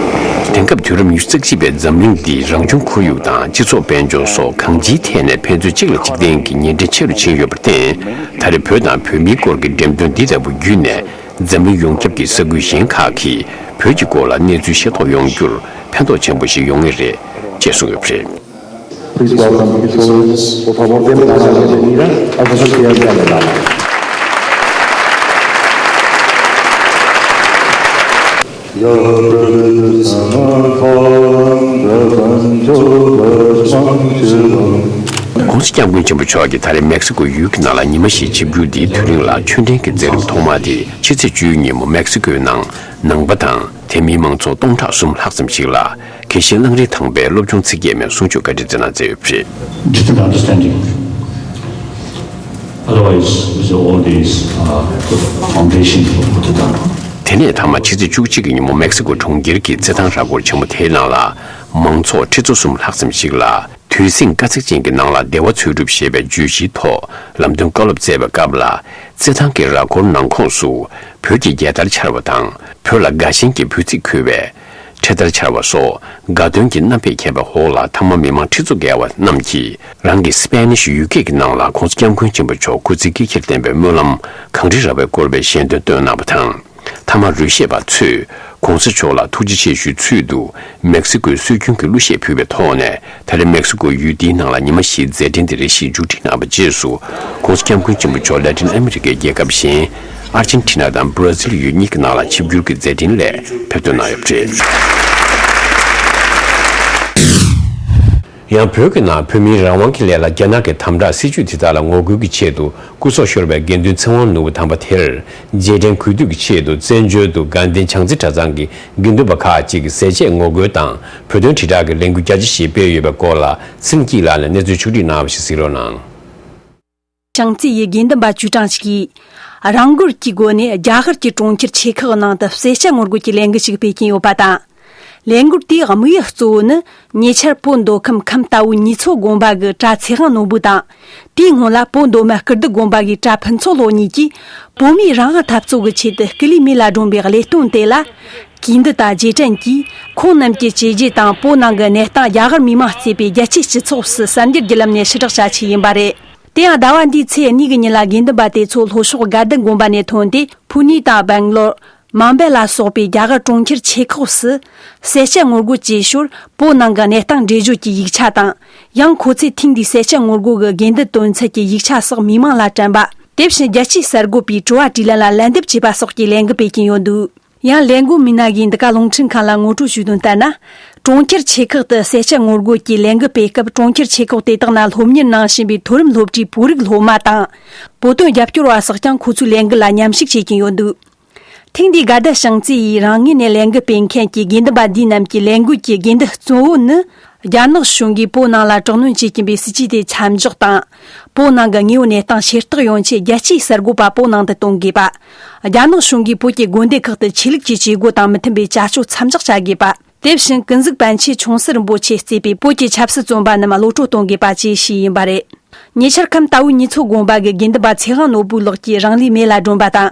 དེང་སྐབས་དུས་རབས་ཉི་ཤུ་རྩ་གཅིག་པའི་འཛམ་གླིང་འདིའི་རང་བྱུང་ཁོར་ཡུག་དང་སྤྱི་ཚོགས་དཔལ་འབྱོར་སོགས་གང་ཅིའི་ཐད་ནས་ཕན་ཚུན་གཅིག་ལ་གཅིག་བརྟེན་གྱི་ཉེ་འབྲེལ་ཆེ་རུ་ཕྱིན་ཡོད་པར་བརྟེན། ད་རེས་བོད་དང་བོད་མིའི་སྐོར་གྱི་འགྲེམས་སྟོན་འདི་ལྟ་བུ་བརྒྱུད་ནས། འཛམ་གླིང་ཡོངས་ཁྱབ་ཀྱི་ས་ཁུལ་གཞན་ཁག་གིས་བོད་ཀྱི་སྐོར་ལ་གནས་ཚུལ་ཤེས་རྟོགས་ཡོང་རྒྱུར་ཕན་ཐོགས་ཆེན་པོ་ཞིག་ཡོང་ངེས་རེད་ཅེས་གསུངས་ཡོད་པ་རེད། Please welcome His Holiness, por favor, den la mano bienvenida al profesor Guillermo Cardenal. ༸གོང་ས་༸སྐྱབས་མགོན་ཆེན་པོ་མཆོག་གིས་ད་རེས་མེག་སི་ཀོ་ཡུལ་གྱི་ནང་ལ་ཉི་མ་བཞིའི་ཆིབས་བསྒྱུར་འདིའི་དུས་རིང་ལ་ཆོས་འབྲེལ་གྱི་མཛད་རིམ་ཐོག་མ་དེ་ཕྱི་ཚེས་བཅུའི་ཉིན་མོ་མེག་སི་ཀོའི་ནང་ནང་པ་དང་། དེ་མིན་མང་ཚོགས་སྟོང་ཕྲག་གསུམ་ལྷག་ཙམ་ཞིག་ལ། དགེ་བཤེས་གླང་རི་ཐང་པའི་སློབ་ཆུང་ཚིག་བརྒྱད་མའི་གསུང་ཆོས་བཀའ་དྲིན་བསྩལ་གནང་མཛད་ཡོད་པ་རེད། Different understanding. Otherwise, with all these, uh, foundations were put down. དེ་ནས་མཐའ་མ་ཕྱི་ཚེས་བཅུ་གཅིག་གི་ཉིན་མོ་མེག་སི་ཀོ་གྲོང་ཁྱེར་གྱི་རྩེད་ཐང་ར་སྐོར་ཆེན་མོ་དེའི་ནང་ལ། མང་ཚོགས་ཁྲི་ཚོ་གསུམ་ལྷག་ཙམ་ཞིག་ལ། དུས་ཟིང་དཀའ་ཚེགས་ཅན་གྱི་ནང་ལ་བདེ་བ་འཚོལ་སྒྲུབ་ཞེས་པའི་བརྗོད་གཞིའི་ཐོག་ལམ་སྟོན་བཀའ་སློབ་སྩལ་བའི་སྐབས་ལ། རྩེད་ཐང་གི་ར་སྐོར་ནང་ཁོངས་སུ་བོད་ཀྱི་རྒྱལ་དར་འཕྱར་བ་དང་། བོད་ལ་དགའ་ཞེན་གྱི་འབོད་ཚིག་འཁོད་པའི་འཕྲེད་དར་འཕྱར་བ་སོགས་དགའ་སྟོན་གྱི་རྣམ་པས་ཁེངས་པའི་འོག་ལ། མཐའ་མ་མི་མང་ཁྲི་ཚོ་བརྒལ་བ་རྣམས་ཀྱིས་རང་གི་སི་པེ་ནིཤ་ཡུལ་སྐད་ཀྱི་ནང་ལ་༸གོང་ས་༸སྐྱབས་མགོན་ཆེན་པོ་མཆོག་སྐུ་ཚེ་བསྐལ་བརྒྱར་བརྟན་པའི་སྨོན་ལམ་གངས་རི་ར་བས་བསྐོར་བའི་ཞལ་འདོན་བཏོན་གནང་བ་དང་། མཐའ་མ་རོལ་གཞས་པ་ཚོས་༸གོང་ས་མཆོག་ལ་ཐུགས་རྗེ་ཆེ་ཞུའི་ཚུལ་དུ་མེག་སི་ཀོའི་སྲོལ་རྒྱུན་གྱི་གླུ་གཞས་ཕུལ་བའི་ཐོག་ནས། ད་རེས་མེག་སི་ཀོ་ཡུལ་འདིའི་ནང་ལ་ཉི་མ་བཞིའི་མཛད་འཕྲིན་དེ་རེ་ཞིག་མཇུག་སྒྲིལ་གནང་བའི་རྗེས་སུ། ༸གོང་ས་༸སྐྱབས་མགོན་ཆེན་པོ་མཆོག་ལ་ཏིན་ཨ་མི་རི་ཀའི་རྒྱལ་ཁབ་གཞན། ཨར་ཅན་ཊི་ན་དང་བྷ་ར་ཟིལ་ཡུལ་གཉིས་ཀྱི་ནང་ལ་ཆིབས་བསྒྱུར་གྱི་མཛད་འཕྲིན་སླད་ཕེབས་ཐོན་གནང་ཡོད་པ་རེད། ཡང་བོད་ཀྱི་ནང་བོད་མིའི་རང་དབང་གི་ལས་ལ་རྒྱ་ནག་གི་དམ་དྲག་སྲིད་བྱུས་དེ་དག་ལ་ངོ་རྒོལ་གྱི་ཆེད་དུ། སྐུ་སྲོག་ཤོར་བའི་དགེ་འདུན་ཚེ་དབང་ནོར་བུ་དམ་པ་དེར་རྗེས་དྲན་གུས་འདུད་ཀྱི་ཆེད་དུ། བཙན་བྱོལ་དུ་དགའ་ལྡན་བྱང་རྩེ་གྲྭ་ཚང་གི་དགེ་འདུན་པ་ཁག་ཅིག་གིས་ཟས་བཅད་ངོ་རྒོལ་དང་བོད་དོན་དྲིལ་བསྒྲགས་ཀྱི་ལས་འགུལ་རྒྱ་ཆེ་ཞིག་སྤེལ་ཡོད་པའི་སྐོར་ལ། ཚེ་རིང་སྐྱིད་ལགས་ནས་གནས་ཚུལ་ཕྱོགས་བསྒྲིགས་གནང་བ་ཞིག་གཟིགས་རོགས་གནང་། བྱང་རྩེ་ཡི་དགེ་འདུན་པ་ཅུས་ཀྲང་ཞིག་གིས། རང་འགུལ་གྱི་སྒོ་ནས་རྒྱ་གར་གྱི་གྲོང་ཁྱེར་ཆེ་ཁག་ནང་དུ་ཟས་བཅད་ངོ་རྒོལ་གྱི་ལས་འགུལ་ཞིག་སྤེལ་གྱིན་ཡོད་པ་དང་། ལས་འགུལ་དེའི་དམིགས་ཡུལ་གཙོ་བོ་ནི། ཉེ་ཆར་བོད་མདོ་ཁམས་ཁམས་རྟ་བོའི་ཉེ་མཚོ་དགོན་པ་གི་གྲྭ་ཚེ་དབང་ནོར་བུ་དང་། དེའི་སྔོན་ལ་བོད་མདོ་སྨད་སྐུ་བདུད་དགོན་པ་གི་གྲྭ་ཕུན་ཚོགས་སློབ་གཉིས་ཀྱིས། བོད་མིའི་རང་དབང་འཐབ་རྩོད་ཀྱི་ཆེད་དུ་སྐུ་ལུས་མེ་ལ་སྒྲོན་པའི་ལས་དོན་དེ་ལ། གུས་འདུད་དང་རྗེས་དྲན་གྱིས། ཁོང་རྣམས་ཀྱི་བྱས་རྗེས་དང་། བོད་ནང་གི་གནས་སྟངས་རྒྱ་གར་མི་མང་གཙོས་པའི་རྒྱལ་སྤྱིའི་སྤྱི་ཚོགས་སུ་གསར་འགྱུར་བརྒྱུད་ལམ་ནས་ཕྱི་བསྒྲགས་བྱ་ཆེད་ཡིན་པ་རེད། དེ་ཡང་ཟླ་བ་འདིའི་ཚེས་གཉིས་ཀྱི་ཉིན་ལ། དགེ་འདུན་པ་དེ་ཚོ་ལྷོ་ཕྱོགས་དགའ་ལྡན་དགོན་པ་ནས་ཐོན་ཏེ། ཕུ་ནེ་དང་སྦེང་ལོར། མུམ་བེ་ལ་སོགས་པའི་རྒྱ་གར་གྲོང་ཁྱེར་ཆེ་ཁག་སུ། སེར་སྐྱ་ངོ་རྒོལ་གྱི་ཞོར། བོད་ནང་གི་གནས་སྟངས་འགྲེལ་བརྗོད་ཀྱི་ཡིག་ཆ་དང་། ཡང་ཁོ་ཚོས་ཐེངས་འདིའི་སེར་སྐྱ་ངོ་རྒོལ་གྱི་དགོས་འདུན་དོན་ཚན་གྱི་ཡིག་ཆ་སོགས་མི་མང་ལ་སྤྲད་པ། དེ་བཞིན་རྒྱལ་སྤྱིའི་གསར་འགོད་པའི་དྲི་བ་དྲིས་ལན་ལ་ལན་འདེབས་བྱས་པ་སོགས་ཀྱི་ལས་འགུལ་སྤེལ་གྱིན་ཡོད་འདུག་ཡང་ལས་འགུལ་མི་སྣ་གིས་འདི་ག་རླུང་འཕྲིན་ཁང་ལ་ངོ་སྤྲོད་ཞུས་དོན་ལྟར་ན། གྲོང་ཁྱེར་ཆེ་ཁག་ཏུ་སེར་སྐྱ་ངོ་རྒོལ་གྱི་ལས་འགུལ་སྤེལ་སྐབས། གྲོང་ཁྱེར་ཆེ་ཁག་དེ་དག་ན་སློབ་གཉེར་གནང་བཞིན་པའི་མཐོ་རིམ་སློབ་གྲྭའི་བོད་རིགས་སློབ་མ་དང་། བོད་དོན་རྒྱབ་སྐྱོར་བ་སོགས་ཀྱང་ཁོ་ཚོའི་ལས་འགུལ་ལ་མཉམ་ཞུགས་བྱེད་ཀྱིན་ཡོད་འདུག་ཐེངས་འདིའི་དགའ་ལྡན་བྱང་རྩེ་ཡིས་རང་ངོས་ནས་ལས་འགུལ་སྤེལ་མཁན་གྱི་དགེ་འདུན་པ་འདི་རྣམས་ཀྱི་ལས་འགུལ་གྱི་དགོས་འདུན་གཙོ་བོ་ནི། རྒྱ་ནག་གཞུང་གིས་བོད་ནང་ལ་དྲག་གནོན་བྱེད་ཀྱིན་པའི་སྲིད་ཇུས་དེ་མཚམས་འཇོག་དང་། བོད་ནང་གི་དངོས་ཡོད་གནས་སྟངས་ཤེས་རྟོགས་ཡོང་ཆེད་རྒྱལ་སྤྱིའི་གསར་འགོད་པ་བོད་ནང་དུ་གཏོང་དགོས་པ། རྒྱ་ནག་གཞུང་གིས་བོད་ཀྱི་དགོན་སྡེ་ཁག་ཏུ་ཆོས་ལུགས་ཀྱི་བྱེད་སྒོ་དང་མི་མཐུན་པའི་བྱ་སྤྱོད་མཚམས་འཇོག་བྱ་དགོས་པ། དེ་བཞིན་ཀུན་གཟིགས་པཎ་ཆེན་ཆུང་སྲིད་རིན་པོ་ཆེ་གཙོས་པའི་བོད་ཀྱི་ཆབ་སྲིད་བཙོན་པ་རྣམས་གློད་གྲོལ་གཏོང་དགོས་པ་བཅས་ཞུས་ཡིན་པ་རེད། ཉེ་ཆར་ཁམས་རྟ་བོའི་ཉེ་མཚོ་དགོན་པ་གི་དགེ་འདུན་པ་ཚེ་དབང་ནོར་བུ་ལགས་ཀྱིས་རང་ལུས་མེ་ལ་སྒྲོན་པ་དང་།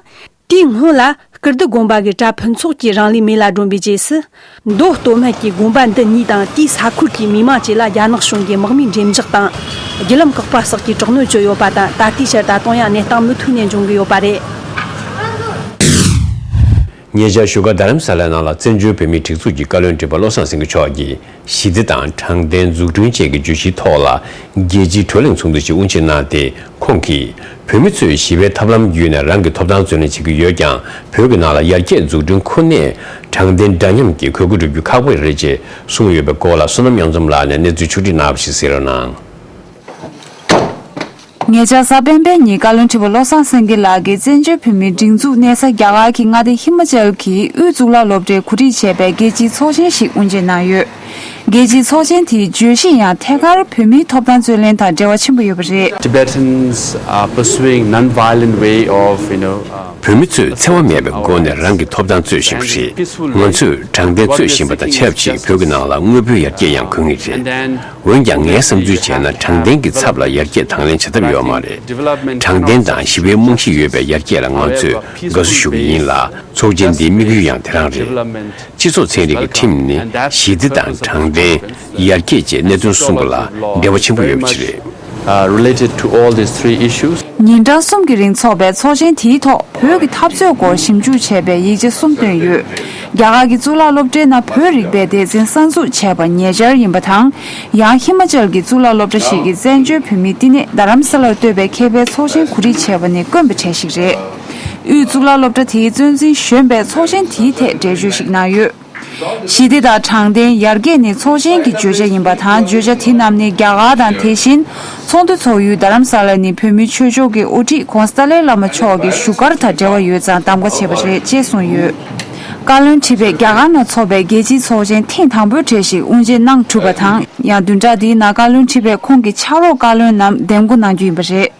དེའི་སྔོན་ལ་སྐུ་བདུད་དགོན་པ་གི་གྲྭ་ཕུན་ཚོགས་ཀྱིས་རང་ལུས་མེ་ལ་སྒྲོན་པའི་རྗེས་སུ། མདོ་སྟོད་སྨད་ཀྱི་དགོན་པ་འདི་གཉིས་དང་དེའི་ས་ཁུལ་གྱི་མི་མང་བཅས་ལ་རྒྱ་ནག་གཞུང་གིས་དམག་མིའི་འགྲེམས་འཇོག་དང་། བརྒྱུད་ལམ་བཀག་པ་སོགས་ཀྱི་དྲག་གནོན་བྱས་ཡོད་པ་དང་། ད་ལྟའི་ཆར་ད་དུང་ཡང་གནས་སྟངས་མུ་མཐུད་ནས་འབྱུང་གི་ཡོད་པ་རེད། ཉེ་ཆར་བཞུགས་སྒར་རྡ་རམ་ས་ལའི་ནང་ལ་བཙན་བྱོལ་བོད་མིའི་སྒྲིག་འཛུགས་ཀྱི་བཀའ་བློན་ཁྲི་པ་བློ་བཟང་སེང་གེ་མཆོག་གིས། ཞི་བདེ་དང་དྲང་བདེན་འཛུགས་སྐྲུན་བཅས་ཀྱི་བརྗོད་གཞིའི་ཐོག་ལ། རྒྱལ་སྤྱིའི་གྲོས་གླེང་ཚོགས་འདུ་ཞིག་དབུ་འབྱེད་གནང་སྟེ། ཁོང་གིས། བོད་མི་ཚོས་ཞི་བའི་ཐབས་ལམ་བརྒྱུད་ནས་རང་གི་ཐོབ་ཐང་རྩོད་ལེན་བྱེད་ཀྱི་ཡོད་ཀྱང་། བོད་ཀྱི་ནང་ལ་ཡར་རྒྱས་འཛུགས་སྐྲུན་ཁོ་ནས། དྲང་བདེན་འདྲ་མཉམ་གྱི་དགོས་མཁོ་སྒྲུབ་རྒྱུ་ཁག་པོ་རེད་ཅེས་གསུངས་ཡོད་པའི་སྐོར་ལ། བསོད་ནམས་དབྱངས་འཛོམས་ལགས་ནས་གནས་ཚུལ་ཕྱོགས་བསྒྲིགས་གནང་བ་ཞིག་གསན་རོགས་གནང་། ཉེ་ཆར་གཟའ་སྤེན་པའི་ཉིན། བཀའ་བློན་ཁྲི་པ་བློ་བཟང་སེང་གེ་ལགས་ཀྱིས་བཙན་བྱོལ་བོད་མིའི་སྒྲིག་འཛུགས་གནས་ས་རྒྱ་གར་གྱི་མངའ་སྡེ་ཧི་མ་ཅལ་གྱི་དབུས་གཙུག་ལག་སློབ་གྲྭས་གོ་སྒྲིག་བྱས་པའི་རྒྱལ་སྤྱིའི་ཚོགས་ཆེན་ཞིག་དབུ་འབྱེད་གནང་ཡོད། རྒྱལ་སྤྱིའི་ཚོགས་ཆེན་དེའི་བརྗོད་གཞི་ཡང་ཐད་ཀར་བོད་མིའི་ཐོབ་ཐང་རྩོད་ལེན་དང་འབྲེལ་བ་ཆེན་པོ་ཡོད་པ་རེད། Tibetans are pursuing non-violent way of, you know, uh, བོད་མི་ཚོས་འཚེ་བ་མེད་པའི་སྒོ་ནས་རང་གི་ཐོབ་ཐང་རྩོད་བཞིན་པ་རེད། ང་ཚོས་དྲང་བདེན་རྩོད་བཞིན་པ་དང་ཆབས་ཅིག་བོད་ཀྱི་ནང་ལ་དངོས་པོའི་ཡར་རྒྱས་ཡང་དགོས་ངེས་རེད། འོན་ཀྱང་ངའི་བསམ་ཚུལ་བྱས་ན། དྲང་བདེན་གྱི་ཚབ་ལ་ཡར་རྒྱས་དང་ལེན་བྱ་ཐབས་ཡོད་མ་རེད། དྲང་བདེན་དང་ཞི་བའི་རྨང་གཞི་ཡོད་པའི་ཡར་རྒྱས་ལ་ང་ཚོས་དགའ་བསུ་ཞུ་གི་ཡིན་ལ། ཚོགས་ཆེན་འདིའི་དམིགས་ཡུལ་ཡང་དེ་རང་རེད། སྤྱི་ཚོགས་ཚན་རིག་གི་ཁྲིམས་ནི་ཞི་བདེ་དང་དྲང་བདེན། ཡར་རྒྱས་བཅས་གནད་དོན་གསུམ་པོ་ལ་འབྲེལ་བ་ཆེན་པོ་ཡོད་པ་ཞིག་རེད། Uh, related to all these three issues. ཉིན་གྲངས་གསུམ་གྱི་རིང་འཚོགས་པའི་ཚོགས་ཆེན་དེའི་ཐོག་བོད་ཀྱི་འཐབ་རྩོད་སྐོར་ཞིབ་འཇུག་བྱས་པའི་ཡིག་ཆ་གསུམ་བཏོན་ཡོད། རྒྱ་གར་གྱི་གཙུག་ལག་སློབ་གྲྭའི་ནང་བོད་རིག་པའི་སྡེ་ཚན་གསར་འཛུགས་བྱས་པ་ཉེ་ཆར་ཡིན་པ་དང་། ཡང་ཧི་མ་ཅལ་གྱི་གཙུག་ལག་སློབ་གྲྭ་ཞིག་གིས་བཙན་བྱོལ་བོད་མིའི་བསྟི་གནས་རྡ་རམ་ས་ལར་གཏོད་པའི་མཁས་པའི་ཚོགས་ཆེན་གོ་སྒྲིག་བྱས་པ་ནི་དཀོན་པའི་གྲས་ཤིག་རེད། དབུས་གཙུག་ལག་སློབ་གྲྭ་དེའི་གཙོ་འཛིན་གཞོན་པས་ཚོགས་ཆེན་དེའི་ཐད་འགྲེལ་བརྗོད་ཞིག་གནང་ཡོད། ཞི་བདེ་དང་དྲང་བདེན་ཡར་རྒྱས་ནི་ཚོགས་ཆེན་གྱི་བརྗོད་བྱ་ཡིན་པ་དང་། བརྗོད་བྱ་དེ་རྣམས་ནི་རྒྱ་གར་དང་། དེ་བཞིན་ཚོགས་འདུ་ཚོགས་ཡུལ་རྡ་རམ་ས་ལ་ནི་བོད་མིའི་ཆོས་ཕྱོགས་ཀྱི་དབུ་ཁྲིད་ྋགོང་ས་ཏཱ་ལའི་བླ་མ་མཆོག་གི་བཞུགས་སྒར་དང་འབྲེལ་བ་ཡོད་ཙང་གདམ་ག་བྱས་པ་རེད་ཅེས་གསུངས་ཡོད། བཀའ་བློན་ཁྲི་པས་རྒྱ་གར་ནང་འཚོགས་པའི་རྒྱལ་སྤྱིའི་ཚོགས་ཆེན་ཐེངས་དང་པོའི་གྲས་ཤིག་དབུ་འབྱེད་གནང་གྲུབ་པ་དང་། ཡང་བདུན་ཕྲག་འདིའི་ནང་བཀའ་བློན་ཁྲི་པས་ཁོང་གི་ཕྱག་རོགས་བཀའ་བློན་རྣམས་འདེམས་བསྐོ་གནང་རྒྱུ་ཡིན་པ་རེད།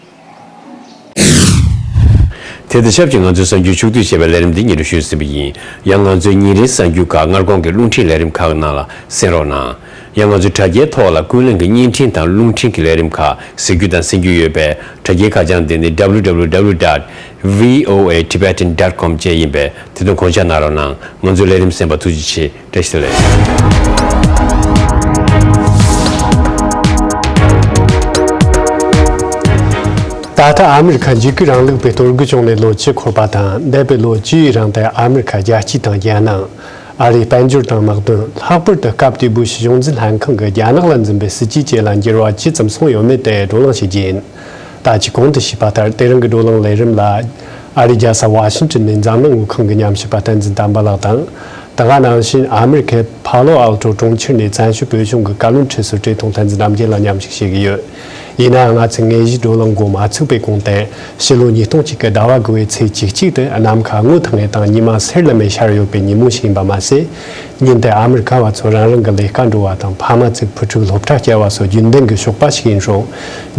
དེ་དང་ཆབས་ཅིག་ང་ཚོའི་གསར་འགྱུར་ཕྱོགས་བསྡུས་བྱས་པའི་ལས་རིམ་འདི་སྙན་སྒྲོན་ཞུས་ཟིན་པ་ཡིན། ཡང་ང་ཚོའི་ཉིན་རེའི་གསར་འགྱུར་ཁག་སྔ་དགོང་གི་རླུང་འཕྲིན་ལས་རིམ་ཁག་ནང་ལ་གསན་རོགས་གནང་། ཡང་ང་ཚོའི་དྲ་རྒྱའི་ཐོག་ལ་ཀུན་གླེང་གི་བརྙན་འཕྲིན་དང་རླུང་འཕྲིན་གྱི་ལས་རིམ་ཁག་གཟིགས་རྒྱུ་དང་གསན་རྒྱུ་ཡོད་པས། དྲ་རྒྱའི་ཁ་བྱང་དེ་ནི་W W W dot V O A Tibetan dot com བཅས་ཡིན་པས། དེ་དོན་དགོངས་འཇགས་གནང་རོགས་གནང་། ང་ཚོའི་ལས་རིམ་གསན་པར་ཐུགས་རྗེ་ཆེ། བཀྲ་ཤིས་བདེ་ལེགས། ད་ལྟ་ཨ་མི་རི་ཁ་འཇིགས་སྐུལ་རིང་ལུགས་པས་གཏོར་རྒོལ་བྱུང་ནས་ལོ་བཅུ་འཁོར་བ་དང་། འདས་པའི་ལོ་བཅུའི་རིང་དུ་ཨ་མི་རི་ཁ་རྒྱལ་སྤྱི་དང་རྒྱལ་ནང་། ཨ་རིའི་དཔལ་འབྱོར་དང་དམག་དོན། ལྷག་པར་དུ་སྐབས་དེའི་བུ་ཤི་གཞུང་འཛིན་ལྷན་ཁང་གིས་རྒྱ་ནག་ལ་འཛིན་པའི་སྲིད་ཇུས་བཅས་ལ་འགྱུར་བ་ཇི་ཙམ་སོང་ཡོད་མེད་དེ་བགྲོ་གླེང་བྱེད་རྒྱུ་ཡིན། ད་ཅི་གོང་དུ་ཞུས་པ་ལྟར། དེ་རིང་གི་བགྲོ་གླེང་ལས་རིམ་ལ། ཨ་རིའི་རྒྱལ་ས་ཝ་ཤིང་ཏོན་ནས་འཛམ་གླིང་དངུལ་ཁང་གི་ཉམས་ཞིབ་པ་བསྟན་འཛིན་དམ་པ་ལགས་དང་། དེ་ག་ནང་བཞིན་ཨ་མི་རི་ཁའི་ཕ་ལོ་ཨལ་ཏོ་གྲོང་ཁྱེར་ནས་བཙན་བྱོལ་བོད་གཞུང་གི་བཀའ་བློན་ཁྲི་ཟུར་བཀྲས་མཐོང་བསྟན་འཛིན་རྣམ་རྒྱལ་ལ་མཉམ་ཞུགས་བྱེད་ཀྱི་ཡོད། ཡིན་ནའང་། ང་ཚོས་དངོས་གཞིའི་བགྲོ་གླེང་འགོ་མ་ཚུགས་པའི་གོང་དུ། ཕྱི་ལོ་ཉིས་སྟོང་གཅིག་གི་ཟླ་བ་དགུ་བའི་ཚེས་བཅུ་གཅིག་དེ་ནམ་མཁའ་སྔོ་ཐིང་ངེ་དང་ཉི་མ་སེར་ལམ་མེ་ཤར་ཡོད་པའི་ཉིན་མོ་ཞིག་ཡིན་པ་མ་ཟད། ཉིན་དེར་ཨ་མི་རི་ཀ་བ་ཚོ་རང་རང་གི་ལས་ཀ་འགྲོ་བ་དང་། ཕ་མ་ཚོས་བུ་ཕྲུག་སློབ་གྲྭ་བསྐྱལ་བ་སོགས་རྒྱུན་ལྡན་གྱི་ཞོགས་པ་ཞིག་ཡིན་རུང་།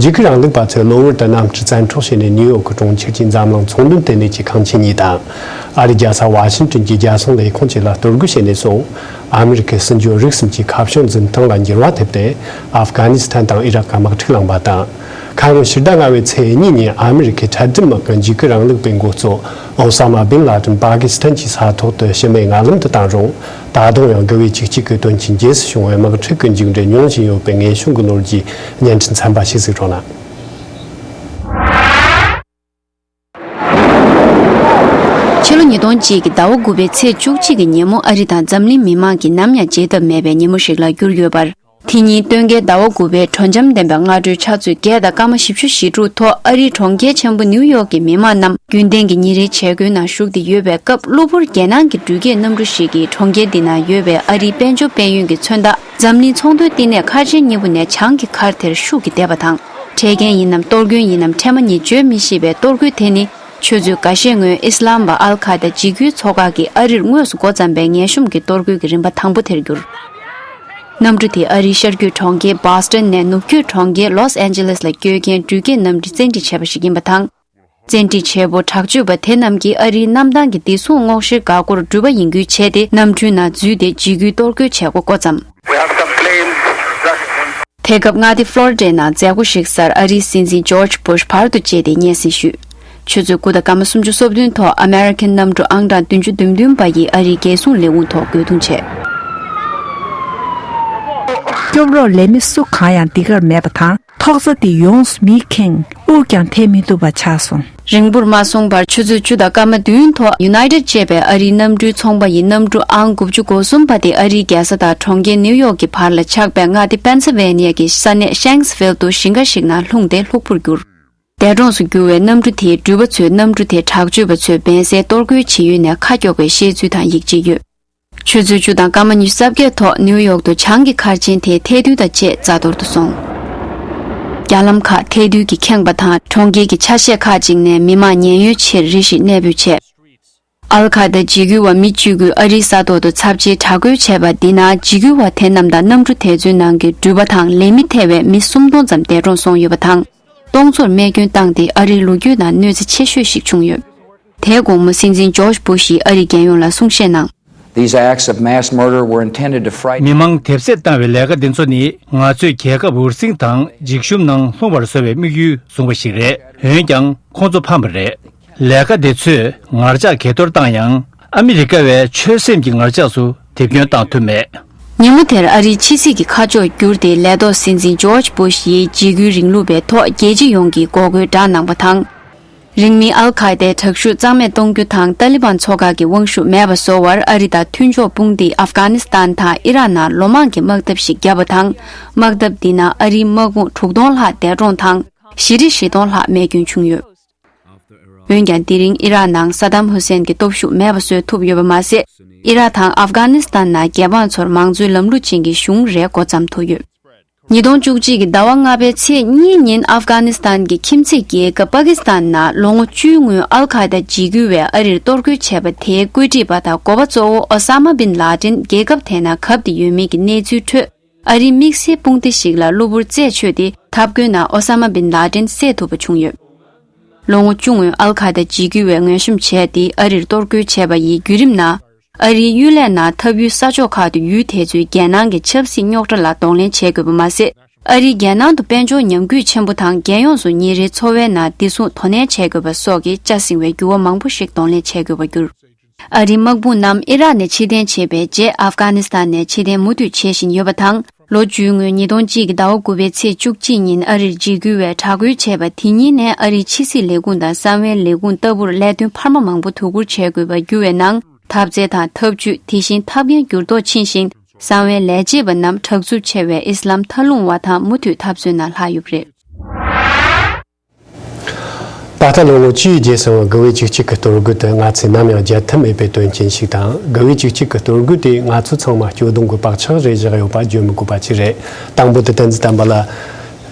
འཇིགས་སྐུལ་རིང་ལུགས་པ་ཚོས་གློ་བུར་དུ་གནམ་གྲུ་བཙན་འཕྲོག་བྱས་ནས་ནིའུ་ཡོག་གི་གྲོང་ཁྱེར་གྱི་འཛམ་གླིང་ཚོང་དོན་ལྟེ་གནས་ཀྱི་ཁང་ཆེན་གཉིས་དང་། ཨ་རིའི་རྒྱལ་ས་ཝ་ཤིང་ཏོན་གྱི་རྒྱལ་སྲུང་ལས་ཁུངས་བཅས་ལ་གཏོར་རྒོལ་བྱས་ནས་བཟུང་། ཨ་མི་རི་ཀའི་སྲིད་འབྱོར་རིག་གསུམ་གྱི་ཁ་ཕྱོགས་འཛིན་སྟངས་ལ་འགྱུར་བ་ཐེབས་ཏེ། ཨབ་གྷ་ནི་སི་ཐན་དང་ཨི་རག་གི་དམག་འཁྲུག་ལངས་པ་དང་། ཁ་སྔོན་ཕྱི་ཟླ་ལྔ་བའི་ཚེས་གཉིས་ཉིན་ཨ་མི་རི་ཀའི་ཁྲལ་དོན་དམག་གི་འཇིགས་སྐུལ་རིང་ལུགས་པའི་འགོ་གཙོ་ཨོ་ས་མ་བིན་ལ་ཏིན་པ་ཀི་སི་ཐན་གྱི་ས་ཐོག་ཏུ་ཕྱི་མའི་མངའ་རློམ་དུ་བཏང་རུང་། ད་དུང་ཡང་དགུ་བའི་བཅུ་གཅིག་གི་དོན་རྐྱེན་རྗེས་སུ་བྱུང་བའི་དམག་འཁྲུག་གི་མཇུག་འབྲས་མྱོང་བཞིན་ཡོད་པའི་ངེས་བྱུང་གི་ལོ་རྒྱུས་བརྙན་འཕྲིན་ཚན་པ་ཞིག་གཟིགས་རོགས་གནང་། ཕྱི་ལོ་ཉིས་སྟོང་གཅིག་གི་ཟླ་བ་དགུ་པའི་ཚེས་བཅུ་གཅིག་གི་ཉིན་མོ་ཨ་རི་དང་འཛམ་གླིང་མི་མང་གིས་ནམ་ཡང་བརྗེད་ཐབས་མེད་པའི་ཉིན་མོ་ཞིག་ལ་གྱུར་ཡོད་པར། དེ་ཉིན་སྟོན་ཁའི་ཟླ་བ་དགུ་པའི་དྲོ་འཇམ་ལྡན་པའི་སྔ་དྲོའི་ཆུ་ཚོད་བརྒྱད་དང་སྐར་མ་བཞི་བཅུ་ཞེ་དྲུག་ཐོག་ཨ་རིའི་གྲོང་ཁྱེར་ཆེན་པོ་ནིའུ་ཡོག་གི་མི་མང་རྣམས་རྒྱུན་ལྡན་གྱི་ཉིན་རེའི་བྱེད་སྒོའི་ནང་ཞུགས་ཏེ་ཡོད་པའི་སྐབས། གློ་བུར་རྒྱལ་ནང་གི་འགྲུལ་སྐྱེལ་གནམ་གྲུ་ཞིག་གིས་གྲོང་ཁྱེར་འདི་ན་ཡོད་པའི་ཨ་རིའི་དཔལ་འབྱོར་དཔལ་ཡོན་གྱི་མཚོན་རྟགས་འཛམ་གླིང་ཚོང་དོན་ལྟེ་གནས་མཁར་ཆེན་གཉིས་པོ་ནས་བྱང་གི་མཁར་དེར་ཤུགས་ཀྱིས་བསྡད་པ་དང་། འཕྲལ་རྐྱེན་ཡིན་ནམ་གཏོར་སྐྱོན་ཡིན་ནམ་ཕྲན་བུ་ནི་བརྗོད་མི་ཤེས་པའི་གཏོར་རྒོལ་དེ་ནི། ཆུ་ཚོད་འགའ་ཤས་སྔོན་ཨི་སི་ལམ་པ་ཨལ་ཁ་ད་འཇིགས་སྐུལ་ཚོགས་ཁག་གིས་ཨ་རིར་དངོས་སུ་འགོ་བརྩམས་པའི་ངན་གཤོམ་གྱི་གཏོར་རྒོལ་གྱི་རིམ་པ་དང་པོ་དེར་གྱུར། གནམ་གྲུ་དེ་ཨ་རིའི་ཤར་རྒྱུད་གྲོང་ཁྱེར་སྦོ་སི་ཊོན་ནས་ནུབ་རྒྱུད་གྲོང་ཁྱེར་ལོས་ཨན་ཇེ་ལེས་ལ་བསྐྱོད་མཁན་འགྲུལ་སྐྱེལ་གནམ་གྲུ་བཙན་ཁྲིད་བྱས་པ་ཞིག་ཡིན་པ་དང་། བཙན་ཁྲིད་བྱེད་པོ་དྲག་སྤྱོད་པ་དེ་རྣམས་ཀྱིས་ཨ་རིའི་གནམ་ཐང་གི་བདེ་སྲུང་སྔོག་བཤེར་འགག་སྒོར་འགྲུལ་པ་ཡིན་ཁུལ་བྱས་ཏེ། གནམ་གྲུའི་ནང་འཛུལ་ཏེ་འཇིགས་སྐུལ་གཏོར་རྒོལ་བྱེད་འགོ་འགོ་བརྩམས། We have some planes just དེ་སྐབས་མངའ་སྡེ་ཕློ་རི་ཌའི་ནང་མཛད་སྒོ་ཞིག་སར་ཨ་རིའི་སྲིད་འཛིན་ཇོརྗ་བྷུཤ་བར་དུ་བཅས་ཏེ་སྙན་སེང་ཞུས། ཆུ་ཚོད་དགུ་དང་སྐར་མ་སུམ་ཅུ་སོ་བདུན་ཐོག་ཨ་མེ་རི་ཁན་གནམ་གྲུ་ཨང་གྲངས་བདུན་ཅུ་དོན་བདུན་པ་ཡིས་ཨ་རིའི་རྒྱལ་སྲུང་ལས་ཁུངས་ཐོག་རྒོལ་རྡུང་བྱས། སྐྱོབ་རོགས་ལས་མི་སུ་གང་ཡང་འདི་གར་མེད་པ་དང་། ཐོག་ས་དེ་ཡོངས་སུ་མིས་ཁེངས། དབུགས་ཀྱང་འཐེན་མི་ཐུབ་པ་ཆགས་སོང་། རིང་པོར་མ་སོང་བར་ཆུ་ཚོད་བཅུ་དང་སྐར་མ་བདུན་ཐོག་ཡུ་ནའི་ཊེཌ་ཅེས་པའི་ཨ་རིའི་གནམ་གྲུའི་ཚོང་པ་ཡི་གནམ་གྲུ་ཨང་དགུ་བཅུ་གོ་གསུམ་པ་དེ་ཨ་རིའི་རྒྱལ་ས་དང་གྲོང་ཁྱེར་ནིའུ་ཡོག་གི་བར་ལ་ཆགས་པའི་མངའ་སྡེ་པེན་སིལ་ཝེ་ནི་ཡ་གི་ས་གནས་ཤེངས་ཕིལ་དུ་ཞིང་ཁ་ཞིག་ནང་ལྷུང་སྟེ་ལྷུག་པོར་གྱུར། འདས་གྲོངས་སུ་གྱུར་བའི་གནམ་གྲུ་དེའི་འགྲུལ་པ་ཚོས་གནམ་གྲུ་དེ་དྲག་སྤྱོད་པ་ཚོས་སྦས་སའི་གཏོར་རྒོལ་བྱེད་ཡུལ་ནས་ཁ་གྱོགས་པའི་བཤད་ཚུལ་དང་ཡིག་ཆ་ཡོད། ཆུ་ཚོད་བཅུ་དང་སྐར་མ་ཉི་ཤུ་རྩ་བརྒྱད་ཐོག་ནིའུ་ཡོག་ཏུ་བྱང་གི་མཁར་ཆེན་དེ་ཐལ་རྡུལ་དང་བཅས་རྩ་གཏོར་དུ་སོང་། རྒྱ་ལམ་ཁག་ཐལ་རྡུལ་གྱིས་ཁེངས་པ་དང་། གྲོང་ཁྱེར་གྱི་ཆ་ཤས་ཁག་ཅིག་ནས་མི་མང་ཉེན་གཡོལ་ཆེད་རེ་ཞིག་གནས་སྤོས་བྱས། ཨལ་ཁ་ད་འཇིགས་སྐུལ་བ་མི་བཅུ་དགུས་ཨ་རིའི་ས་ཐོག་ཏུ་ཚབས་ཆེའི་དྲག་རྒོལ་བྱས་པ་འདི་ནང་འཇིགས་སྐུལ་བ་དེ་རྣམས་དང་གནམ་གྲུ་དེ་ཚོའི་ནང་གི་འགྲུལ་པ་དང་ལས་མི་ཐེ་བའི་མི་སུམ་སྟོང་ཙམ་འདས་གྲོངས་སོང་ཡོད་པ་དང་། སྟོང་ཚོར་རྨས་སྐྱོན་བཏང་སྟེ་ཨ་རིའི་ལོ་རྒྱུས་ནང་གནོད་འཚེ་ཆེ་ཤོས་ཤིག་བྱུང་ཡོད། དེའི་དགོང་མོ་སྲིད་འཛིན་ཇོརྗ་བུ་ཤིས་ཨ་རིའི་རྒྱལ་ཡོངས་ལ་གསུང་བཤད་གནང་། These acts of mass murder were intended to frighten མི་མང་དེབ་སེར་བཏང་བའི་ལས་ཀ་འདི་ཚོ་ནི་ང་ཚོས་རྒྱལ་ཁབ་འུར་ཟིང་དང་འཇིགས་ཞུམ་ནང་ལྷུང་བར་བཟོ་བའི་དམིགས་ཡུལ་བཟུང་བ་ཞིག་རེད། འོན་ཀྱང་ཁོང་ཚོ་ཕམ་པ་རེད། ལས་ཀ་འདི་ཚོས་ངར་ལྕགས་གས་གཏོར་བཏང་ཡང་ཨ་མི་རི་ཀ་བའི་ཆོད་སེམས་ཀྱི་ངར་ལྕགས་སུ་རྡིབ་སྐྱོན་བཏང་ཐུབ་མེད། ཉིན་མོ་དེར་ཨ་རིའི་ཕྱི་སྲིད་ཀྱི་ཁ་ཕྱོགས་བསྒྱུར་ཏེ་ལས་ཐོག་སྲིད་འཛིན་ཇོརྗ་བུ་ཤི་ཡིས་འཇིགས་སྐུལ་རིང་ལུགས་པའི་ཐོག་རྒྱལ་སྤྱི་ཡོངས་ཀྱི་འགོག་རྒོལ་བསྒྲགས་གནང་བ་དང་། རིང་མིན་ཨལ་ཁ་ཡེ་དའི་དྲག་ཤུགས་རྩ་མེད་གཏོང་རྒྱུ་དང་ཏཱ་ལི་བན་ཚོགས་ཁག་གི་དབང་ཤུགས་མེད་པ་བཟོ་བར་ཨ་རི་དང་མཐུན་ཕྱོགས་དཔུང་སྡེས་ཨབ་གྷ་ནི་སི་ཐན་དང་ཨི་རག་ནང་ལོ་མང་གི་དམག་འཐབ་ཞིག་བརྒྱབ་པ་དང་། དམག་འཐབ་འདི་ནང་ཨ་རིའི་དམག་དཔུང་དྲུག་སྟོང་ལྷག་འདས་གྲོངས་དང་། བཞི་ཁྲི་བཞི་སྟོང་ལྷག་རྨས་སྐྱོན་བྱུང་ཡོད། འོན་ཀྱང་དེ་རིང་ཨི་རག་ནང་ས་དམ་ཧུ་སེན་གྱི་སྟོབས་ཤུགས་མེད་པ་བཟོ་ཐུབ་ཡོད་པ་མ་ཟད། ཨི་རག་དང་ཨབ་གྷ་ནི་སི་ཐན་ནང་རྒྱལ་འབངས་ཚོར་མང་གཙོའི་ལམ་ལུགས་ཅན་གྱི་གཞུང་རེ་འགོ་བརྩམས་ཐུབ་ཡོད། ཉིས་སྟོང་བཅུ་གཅིག་གི་ཟླ་བ་ལྔ་པའི་ཚེས་གཉིས་ཉིན་ཨབ་གྷ་ནི་སི་ཐན་གྱི་ཁྱིམ་མཚེས་རྒྱལ་ཁབ་པ་ཀི་སི་ཐན་ནང་ལོ་ངོ་བཅུའི་སྔོན་ཨལ་ཁ་ཡེ་ད་འཇིགས་སྐུལ་བས་ཨ་རིར་གཏོར་རྒོལ་བྱས་པ་དེའི་བཀོད་སྒྲིག་པ་དང་འགོ་པ་གཙོ་བོ་ཨོ་ས་མ་བིན་ལ་ཏིན་རྒྱལ་ཁབ་དེ་ནང་གབ་སྟེ་ཡོད་མེད་ཀྱི་གནས་ཚུལ་ཁྲོད། ཨ་རིའི་དམིགས་བསལ་དཔུང་སྡེ་ཞིག་ལ་གློ་བུར་རྩད་ཆོད་དེ་ཐབ་གོའི་ནང་ཨོ་ས་མ་བིན་ལ་ཏིན་བསད་ཐུབ་པ་བྱུང་ཡོད། ལོ་ངོ་བཅུ་སྔོན་ཨལ་ཁ་ཡེ་ད་འཇིགས་སྐུལ་བས་ངན་གཤོམ་བྱས་ཏེ་ཨ་རིར་གཏོར་རྒོལ་བྱས་པ་ཡི་བརྒྱུད་རིམ་ནང་། ཨ་རིའི་གཡུལ་ལས་ནང་འཐབ་ཡུལ་ས་ཕྱོགས་ཁག་ཏུ་ཡུལ་དེ་ཚོའི་རྒྱལ་ནང་གི་ཆབ་སྲིད་རྙོག་དྲ་ལ་གདོང་ལེན་བྱེད་དགོས་པ་མ་ཟད། ཨ་རིའི་རྒྱལ་ནང་དུ་དཔལ་འབྱོར་ཉམས་རྒུད་ཆེན་པོ་དང་རྒྱལ་ཡོངས་སུ་ཉིན་རེའི་འཚོ་བའི་ནང་བདེ་སྲུང་དོ་ནན་བྱེད་དགོས་པ་སོགས་ཀྱི་ཆ་སྲིང་བའི་འགྱུར་བ་མང་པོ་ཞིག་གདོང་ལེན་བྱེད་དགོས་པར་གྱུར། ཨ་རིའི་དམག་དཔུང་རྣམས་ཨི་རག་ནས་ཕྱིར་འཐེན་བྱས་པའི་རྗེས་ཨབ་གྷ་ནི་སི་ཐན་ནས་ཕྱིར་འཐེན་མུ་མཐུད་བྱེད་བཞིན་ཡོད་པ་དང་། ལོ་བཅུའི་སྔོན་ཉིས་སྟོང་གཅིག་གི་ཟླ་བ་དགུ་པའི་ཚེས་བཅུ་གཅིག་ཉིན་ཨ་རིར་འཇིགས་སྐུལ་བས་དྲག་རྒོལ་བྱས་པ་དེ་ཉིན་ནས་ཨ་རིའི་ཕྱི་སྲིད་ལས་ཁུངས་དང་གསང་བའི་ལས་ཁུངས་ལྟ་བུར་ལས་དོན་འཕར་མ་མང་པོ་དོ་ཁུར་བྱེད་དགོས་པར་གྱུར་བའི་ནང་། འཐབ་རྩལ་དང་འཐབ་ཇུས། དེ་བཞིན་ཐབས་འགན་འགྱུར་ལྡོག་ཕྱིན་ཞིང་། གསང་བའི་ལས་བྱེད་པ་རྣམས་དྲག་རྩུབ་ཆེ་བའི་ཨི་སི་ལམ་མཐའ་ལྷུང་བ་དང་མུ་མཐུད་འཐབ་རྩོད་ནང་ལྷག་ཡོད་པ་རེད། ད་ལྟ་ལོ་ངོ་བཅུའི་རྗེས་སུ་དགུ་བའི་བཅུ་གཅིག་གི་གཏོར་རྒོལ་དེ་ང་ཚོས་ནམ་ཡང་བརྗེད་ཐབས་མེད་པའི་དོན་རྐྱེན་ཞིག་དང་། དགུ་བའི་བཅུ་གཅིག་གི་གཏོར་རྒོལ་དེས་ང་ཚོ་ཚང་མ་སྐྱོ་གདུང་གི་བག་ཆགས་རེ་བཞག་ཡོད་པ་བརྗོད་མི་དགོས་པ་ཅིག་རེད། དང་པོ་དེ་བསྟན་འཛིན་བསྟན་པ་ལ།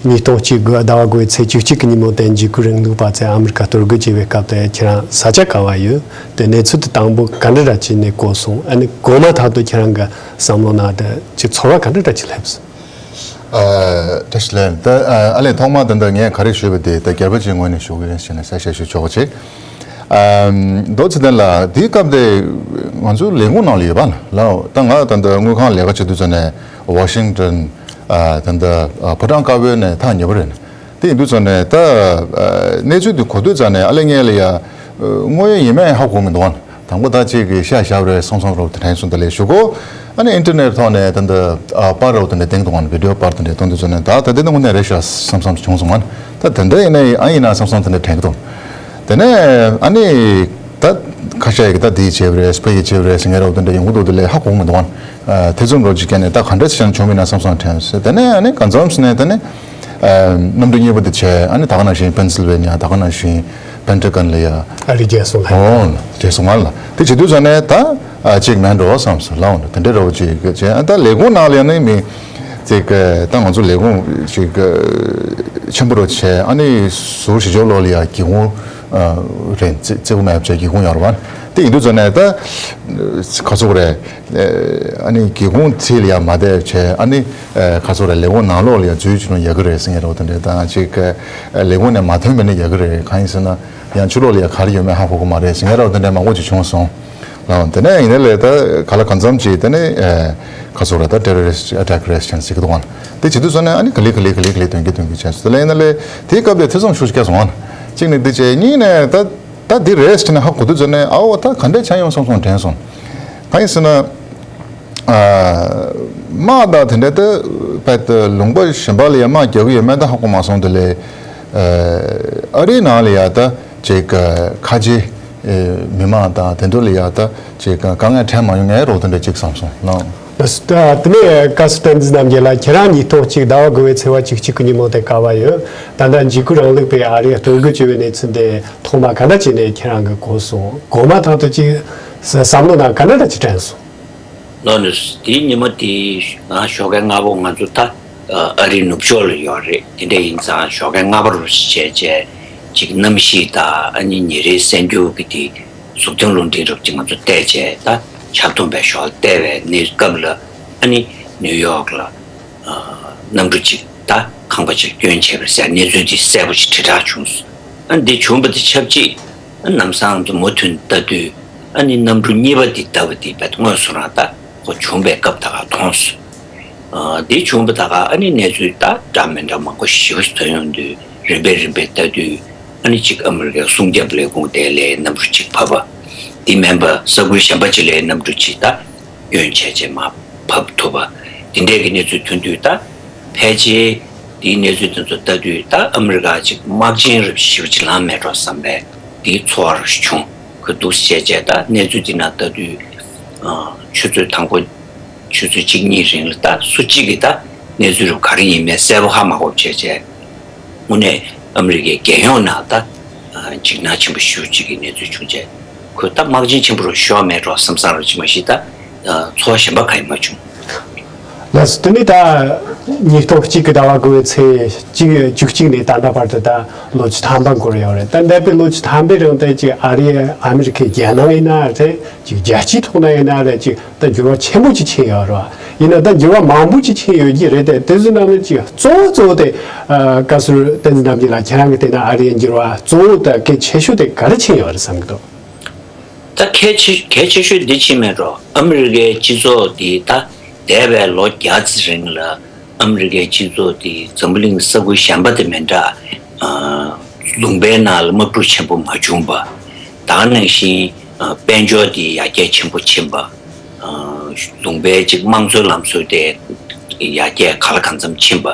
ཉིས་སྟོང་གཅིག་དགུ་ཟླ་བ་དགུ་པའི་ཚེས་བཅུ་གཅིག་གི་ཉིན་མོ་དེ་འཇིགས་སྐུལ་རིང་ལུགས་པ་ཚོས་ཨ་མི་རི་ཀ་གཏོར་རྒོལ་བྱས་པའི་སྐབས་དེ་ཁྱེད་རང་ས་ཆ་ག་བ་ཡོད། དེ་གནས་ཚུལ་དེ་དང་པོ་ག་འདྲ་ར་བྱས་ནས་གོ་སོང་། ཨ་ནི་གོ་མ་ཐག་ཏུ་ཁྱེད་རང་གི་བསམ་བློ་ནང་དེ་ཅིག་ཚོར་བ་ག་འདྲ་ར་ཅིག་སླེབས་སོང་། ཨ། བཀྲ་ཤིས་བདེ་ལེགས། ད་ཨ་ཨ་ལས་ཐོག་མ་ད་ལྟ་ངས་ག་རེ་ཞུས་པ་དེ་ད་རྒྱལ་པོ་ཅིག་ངོས་ནས་ཞུ་གི་ཡིན་ཞེས་ནས་གསལ་བཤད་ཞུ་ཆོག་ཅིག་ཨ། མདོ་ཚེ་བརྟན་ལགས། དེའི་སྐབས་དེ་ང་ཚོ་ལས་ཁུངས་ནང་ལ་ཡོད་པ་ལ། ད་ང་ད་ལྟ་དངུལ་ཁང་ལས་ཀ་བྱེད་དུས་ཙམ་ནས་ཝ་ཤིང་ཏོན། ཨ། ད་ལྟ་ཨ། ཕོ་བྲང་དཀར་པོའི་ནས་ཐག་ཉེ་པོ་རེད། དེ་ཡིན་དུས་ཙམ་ནས་ད་ཨ། གནས་ཚུལ་དེ་གོ་དུས་ཙམ་ནས་ཨ་ལས་ངས་ལ་ཡ་དངོས་ཡོད་ཡིན་མིན་ཧ་གོ་མི་འདུག་ཨ། དང་པོ་ད་ཅིག་གི་ཤ་ཞབས་རེད་བསམ་བསམ་རོབ་དེ་དྲན་སོང་། ད་ལས་ཞུ་གོ། ཨ་ནི་ཨིན་ཊར་ནེཊ་ཐོག་ནས་ད་ལྟ་ཨ། པར་རོབ་དེ་འདྲ་སྟེང་དུ་ང་བི་ཌི་ཡོ་པར་དེ་འདྲ་གཏོང་དུས་ཙམ་ནས་ད་ད་དེ་ནི་དངོས་གནས་རེད་ཤག་བསམ་བསམ་བྱུང་སོང་ང་། ད་དེ་འདྲ་ཡིན་ན་ཨ་ཡིན་ན་བསམ་བསམ་དེ་འདྲ་དྲན་གི་འདུག་དེ་ནས་ཨ་ནི་ད་ཁ་ཤས་ཀྱིས་ད་དེ་བྱས་པ་རེད། ཕ་གི་བྱས་པ་རེད་ཟེར་མཁན་རོབ་དེ་འདྲ་ཡོང་གི་འདུག་དེ་ལས་ཧ་གོ་མི་འདུག་ཨ། ཐེ་ཚོམ་རོབ་ཅིག་བསྐྱལ་ནས་ད་ག་འདྲ་ཞིག་བྱུང་མིན་ན་བསམ་བསམ་དྲན་སོང་། དེ་ནས་ཨ་ནི་གང་འཚམ་ཞིག་ནས་དེ་ནས་ཨ། གནམ་གྲུ་གཉིས་པ་དེ་བྱས། ཨ་ནི་ད་ག་ནང་བཞིན་པེན་སིལ་ཝེ་ནི་ཡ། ད་ག་ནང་བཞིན་པེན་ཊ་གོན་ལ་ཡ། ཨ་རི་རྒྱལ་སོང་ལ། ཨོ་རྒྱལ་སོང་ང་ལ། དེ་བྱེད་དུས་ཙམ་ནས་ད་ཨ། ཅིག་མེད་འགྲོ་བསམ་སོང་། ལའོ་དེ་འདྲ་འདྲ་བོ་ཅིག་བྱས། ཨ། ད་ལས་ཁུངས་ནང་ལ་ཡ་ནི་མི་ཅིག་ད་ང་ཚོ་ལས་ཁུངས་ཅིག་ཆེན་པོ་རུ་བྱས། ཨ་ནི་ཟུར་བཞི་ཤོག་ལོགས་ལ་ཡ་སྒེའུ་ཁུང་ཨ། རེད། རྩེ་རྩེ་གུ་མེད་བྱས་སྒེའུ་ཁུང་ཡོད་རེད་པ། དེ་ཡིན་དུས་ཙམ་ནས་ད་ག་ཚོད་རེད། ཨ་ནི་སྒེའུ་ཁུང་ཚིག་ལ་ཡ་མ་བསྡད་བྱས། ཨ་ནི་ཨ། ག་ཚོད་རེད། ལས་ཁུངས་ནང་ལོགས་ལ་ཡ་འཛུལ་བྱུང་ན་ཡག་གི་རེད་ཟེར་མཁན་རོ་དེ་འདྲ་དང་ཅིག་ལས་ཁུངས་ནས་མ་ཐོན་པ་ནི་ཡག་གི་རེད། གང་ཡིན་ཟེར་ན་ཡང་ཕྱི་ལོགས་ལ་ཡ་ག་རེ་ཡོད་མེད་ཧ་གོ་གི་མ་རེད་ཟེར་མཁན་རོ་དེ་འདྲ་མང་པོ་ཅིག་བྱུང་སོང་། ལའོ་དེ་ནས་ཡིན་ནའི་ལས་ད་ག་ལ་གང་འཚམ་ཅིག་དེ་ནས་ཨ། ག་ཚོད་རེད། ད་ཊེ་རོ་རི་སི་ཊི་ཨ་ཊེག་རེད་ཟེར་གྱི་འདུག་ཨ། དེ་བྱེད་དུས་ཙམ་ནས་ཨ་ནི་ག་ལེ་ག་ལེ་ག་ལེ་ག་ལེ་དོན་གྱི་དོན་གྱི་བྱས་སོང་། དེ་ལས་ཡིན་ནའི་ལས་དེའི་སྐབས་དེ་ཐེ་ཚོམ་ཤུགས་ཆེ་སོང་ཨ། གཅིག་ནས་འདི་བྱས། གཉིས་ནས་ད་ད་འདི་རེད་ཟེར་ནས་ཧ་གོ་དུས་ཙམ་ནས་ཨའོ་ད་ག་འདྲས་བྱས་ཡོང་བསམ་སོང་དྲན་སོང་། གང་ཡིན་ཟེར་ན། ཨ། དམག་དང་དེ་འདྲ་ད་བལ་ད་ལུང་པ་གཞན་པ་ལ་ཡང་དམག་རྒྱག་གི་ཡོད་མེད་ད་ཧ་གོ་མ་སོང་། དེ་ལས་ཨ་རིའི་ནང་ལ་ཡ་ད་ཅིག་ཁ་ཆེ་མི་མང་དང་དེ་འདྲ་ལ་ཡ་ད་ཅིག་དཀའ་ངལ་འཕྲད་མ་ཡོང་ངའི་རོགས་དེ་འདྲ་ཅིག་བསམ་སོང་ལགས། ད་དེ་ནས་བཀའ་ཟུར་བསྟན་འཛིན་རྣམ་རྒྱལ་ལགས། ཁྱེད་རང་ཉིས་སྟོང་གཅིག་ཟླ་བ་དགུ་པའི་ཚེས་པ་བཅུ་གཅིག་གི་ཉིན་མོ་དེ་ག་བ་ཡོད། ད་ལྟ་འཇིགས་སྐུལ་རིང་ལུགས་པས་ཨ་རིར་གཏོར་རྒོལ་བྱས་པའི་གནས་ཚུལ་དེ་ཐོག་མ་ག་འདྲ་བྱས་ནས་ཁྱེད་རང་གིས་གོ་སོང་། གོ་མ་ཐག་ཏུ་ཅིག་བསམ་བློ་ནང་ག་འདྲ་ཅིག་དྲན་སོང་། ལོ་ནི་དེའི་ཉིན་མོ་དེའི་ང་ཞོགས་ཀས་སྔ་པོ་ང་ཚོ་ད་ཨ་རིའི་ནུབ་ཕྱོགས་ལ་ཡོད་རེད། དེ་འདྲ་ཡིན་ཙང་ཞོགས་ཀས་སྔ་པོ་རུ་བྱས་བྱས་ཅིག་གནམ་གཤིས་དང་ཨ་ནི་ཉིན་རེའི་གསར་འགྱུར་གྱི་དེ་གཟུགས་མཐོང་རླུང་འཕྲིན་རབ་ཅིག་ང་ཚོ་བལྟས་བྱས། ད་ཆབ་ཐོམ་པའི་ཞོར་བལྟས་པའི་གནས་སྐབས་ལ་ཨ་ནི་ནིའུ་ཡོག་ལ་ཨ་གནམ་གྲུ་གཅིག་ད་ཁང་པ་གཅིག་སྐྱོན་བྱས་པའི་གནས་ཚུལ་དེ་གསལ་པོ་ཞིག་དྲིལ་བསྒྲགས་བྱུང་སོང་། ཨ་འདི་བྱུང་བ་དེ་ཆབས་ཅིག་ཨ་ལམ་སང་དུ་མུ་མཐུད་ལྟ་དུས་ཨ་ནི་གནམ་གྲུ་གཉིས་པ་དེ་ལྟ་བུ་དེ་བས་དངོས་སུ་རང་ད་ཁོ་བྱུང་བའི་སྐབས་ད་ག་མཐོང་སོང་། ཨ་འདི་བྱུང་བ་ད་ག་ཨ་ནི་གནས་ཚུལ་ད་འདྲ་མི་འདྲ་མང་པོ་ཞེ་པོ་ཞིག་ཐོན་ཡོང་དུས་རིམ་པས་རིམ་པས་ལྟ་དུས་ཨ་ནི་གཅིག་ཨ་མི་རི་ཀའི་སྲུང་སྐྱོབ་ལས་ཁུངས་དེ་ལས་གནམ་གྲུ་གཅིག་ཕབ་པ། དེ་མིན་པ་ས་ཁུལ་གཞན་པ་ཅིག་ལས་གནམ་གྲུ་གཅིག་ད་སྐྱོན་བྱས་རྗེས་མར་ཕབ་ཐུབ་པ། དེ་འདྲས་ཀྱི་གནས་ཚུལ་ཐོན་དུས་ད་ཕལ་ཆེར་དེའི་གནས་ཚུལ་དེ་ཚོ་ལྟ་དུས་ད་ཨ་མི་རི་ཀ་ཅིག་དམག་ཆེན་རབས་ཞེ་པོ་ཅིག་ལངས་མེད་འགྲོ་བསམ་པའི་དེའི་ཚོར་བ་རུ་བྱུང་། ཁོས་འདུག་སེ་བྱས་བྱས་ད་གནས་ཚུལ་འདི་ནང་ལྟ་དུས་ཨ་ཆུ་ཚོད་དང་པོ་ཆུ་ཚོད་གཅིག་གཉིས་རིང་ལ་ད་སུ་གཅིག་གིས་ད་གནས་ཚུལ་རུ་ག་རེ་ཡིན་མིན་གསལ་པོ་ཧ་མ་གོ་བྱས་བྱས། དངོས་གནས་ཨ་མི་རི་ཀའི་རྒྱལ་ཡོངས་ནང་ད་འཇིགས་སྣང་ཆེན་པོ་ཞེ་པོ་ཅིག་གི་གནས་ཚུལ་བྱུང་རྗེས། ཁོས་ད་དམག་ཆེན་ཆེན་པོ་རུ་ཤོར་མེད་འགྲོ་བསམ་བསམ་རུ་ཅིག་མ་གཞི་ད་ཚོར་བ་གཞན་པ་གང་ཡང་མ་བྱུང་། ལགས་སོ། དེ་ནས་ད་ཉིས་སྟོང་གཅིག་གི་ཟླ་བ་དགུ་པའི་ཚེས་གཅིག་བཅུ་གཅིག་ནས་ད་ལྟ་བར་དུ་ད་ལོ་བཅུ་ཐམ་པ་འགོར་ཡོད་རེད། ད་འདས་པའི་ལོ་བཅུ་ཐམ་པའི་རིང་དེ་ཅིག་ཨ་རི་ཨ་མི་རི་ཀའི་རྒྱལ་ནང་ཡིན་ན་རེད། ཅིག་རྒྱལ་སྤྱིའི་ཐོག་ན་ཡིན་ན་རེད། ཅིག་ད་འགྱུར་བ་ཆེན་པོ་ཅིག་ཕྱིན་ཡོད་རེད་བ། ཡིན་ན་ད་འགྱུར་བ་མང་པོ་ཅིག་ཕྱིན་ཡོད་ཀྱི་རེད་དེ། དེ་ཚོའི་ནང་ནས་ཅིག་གཙོ་བོ་གཙོ་བོ་དེ་ཨ་བཀའ་ཟུར་བསྟན་འཛིན་རྣམ་རྒྱལ་ལགས། ཁྱེད་རང་གི་བལྟས་ན་ཨ་རིའི་འགྱུར་བ་གཙོ་བོ་དང་གལ་ཆེ་ཤོས་དེ་ག་རེ་ཕྱིན་ཡོད་རེད་བསམ་གྱི་འདུག་ད་གལ་ཆེ་གལ་ཆེ་ཤོས་འདི་ཕྱིན་མེད་འགྲོ། ཨ་མི་རི་ཀའི་སྤྱི་ཚོགས་འདི་ད་འདས་པའི་ལོ་བརྒྱ་ཙམ་རིང་ལ་ཨ་མི་རི་ཀའི་སྤྱི་ཚོགས་འདི་འཛམ་བུ་གླིང་ས་ཁུལ་གཞན་པ་དང་མི་འདྲ། ཨ་ལུང་པའི་ནང་ལ་དམག་འཁྲུག་ཆེན་པོ་མ་བྱུང་བ། ད་ག་ནང་བཞིན་ཨ་དཔལ་འབྱོར་འདི་ཡར་རྒྱས་ཆེན་པོ་ཕྱིན་པ། ཨ་ལུང་པའི་ཅིག་དམངས་གཙོའི་ལམ་སྲོལ་དེ་ཡར་རྒྱས་གང་ལ་གང་འཚམ་ཕྱིན་པ།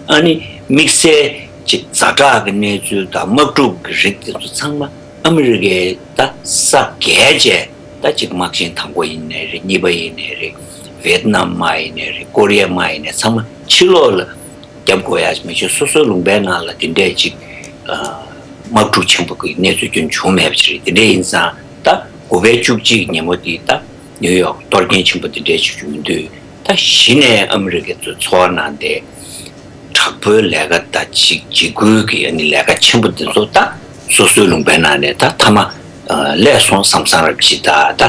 ཨ་ནི་དམིགས་བསལ་ཅིག་ཛ་དྲག་གི་གནས་ཚུལ་དང་དམག་འཁྲུག་གི་རིགས་དེ་ཚོ་ཚང་མ་ཨ་མི་རི་ཀའི་ད་ས་བརྒལ་བྱས། ད་ཅིག་དམག་ཆེན་དང་པོ་ཡིན་ནའི་རེད། གཉིས་པ་ཡིན་ནའི་རེད། ཝེ་ཏི་ནམ་དམག་ཡིན་ནའི་རེད། ཀོ་རི་ཡ་དམག་ཡིན་ནའི་ཚང་མ་ཕྱི་ལོགས་ལ་རྒྱབ་དགོས་ཡ་མི་བྱེད། སོ་སོའི་ལུང་པའི་ནང་ལ་དེ་འདྲས་ཅིག་ཨ་དམག་འཁྲུག་ཆེན་པོ་གི་གནས་ཚུལ་རྒྱུན་བྱུང་མེད་པ་ཅིག་རེད། དེ་འདྲས་ཡིན་ཙང་ད་དགུ་པའི་བཅུ་གཅིག་ཉིན་མོ་དེ་ད་ནིའུ་ཡོག་གཏོར་སྐྱོན་ཆེན་པོ་དེ་འདྲས་ཅིག་བྱུང་དུས། ད་གཞི་ནས་ཨ་མི་རི་ཀའི་ཚོ་ཚོར་བ་ནང་དེ། དྲག་པོའི་ལས་ཀ་དང་ཅིག་འཇིགས་སྐུལ་གྱི་ཨ་ནི་ལས་ཀ་ཆེན་པོ་འདི་ཚོ་ད་སོ་སོའི་ལུང་པའི་ནང་ནས་ད་མཐའ་མ་ཨ་ལས་སོང་བསམ་བསམ་རབ་ཅིག་ད་ད་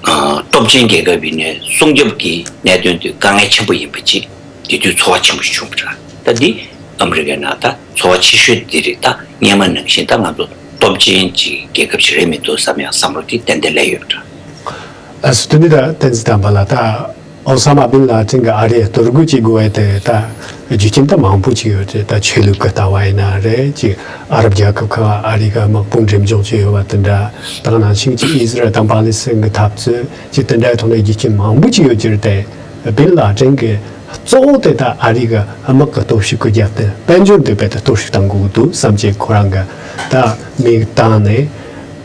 ཨ་སྟོབས་ཆེན་རྒྱལ་ཁབ་ཡིན་ནའི་སྲུང་སྐྱོབ་ཀྱི་གནད་དོན་དེ་དཀའ་ངལ་ཆེན་པོ་ཡིན་པ་ཅིག་དེ་དུས་ཚོར་བ་ཆེན་པོ་ཞིག་བྱུང་བ་རེད། ད་འདི་ཨ་མི་རི་ཀའི་ནང་ད་ཚོར་བ་ཆེ་ཤོས་འདི་རེད། ད་སྔོན་མ་ནང་བཞིན་ད་ང་ཚོ་སྟོབས་ཆེན་གྱི་རྒྱལ་ཁབ་ཞིག་རེད་མི་འདུག་བསམ་ཡང་བསམ་བློ་དེ་ཏན་ཏན་སླེབས་ཡོད་པ་འདྲ། ཨ་སི་ཏུ་ནི་ད་བསྟན་འཛིན་དམ་པ་ལགས། ད་ཨོ་ས་མ་བིན་ལ་ཏིན་གྱི་ཨ་རིའི་གཏོར་རྒོལ་བྱེད་དགོས་པའི་དེ་ད་རྒྱུ་རྐྱེན་ད་མང་པོ་ཅིག་ཡོད་རེད། ད་ཆོས་ལུགས་ཀྱི་ལྟ་བ་ཡིན་ན་རེད། ཅིག་ཨ་རབ་རྒྱལ་ཁབ་ཁག་ཨ་རི་ག་དམག་དཔུང་འགྲེམས་འཇོག་བྱས་ཡོད་པ་དེ་འདྲ། ད་ག་ནང་བཞིན་ཅིག་ཨི་ཟི་རལ་དང་པ་ལི་སི་ཐན་གྱི་འཐབ་རྩོད་ཅིག་དེ་འདྲའི་ཐོག་ནས་རྒྱུ་རྐྱེན་མང་པོ་ཅིག་ཡོད་ཀྱི་རེད་དེ། བིན་ལ་ཏིན་གྱི་གཙོ་བོ་དེ་ད་ཨ་རི་གི་དམག་གི་སྟོབས་ཤུགས་ཀྱི་རྒྱབ་རྟེན་དཔལ་འབྱོར་འདི་རྦད་དེ་གཏོར་བཤིག་གཏང་དགོས་ཀྱི་འདུག་བསམ་བྱས་ཁོ་རང་གི་ད་མིག་བཏང་ནས།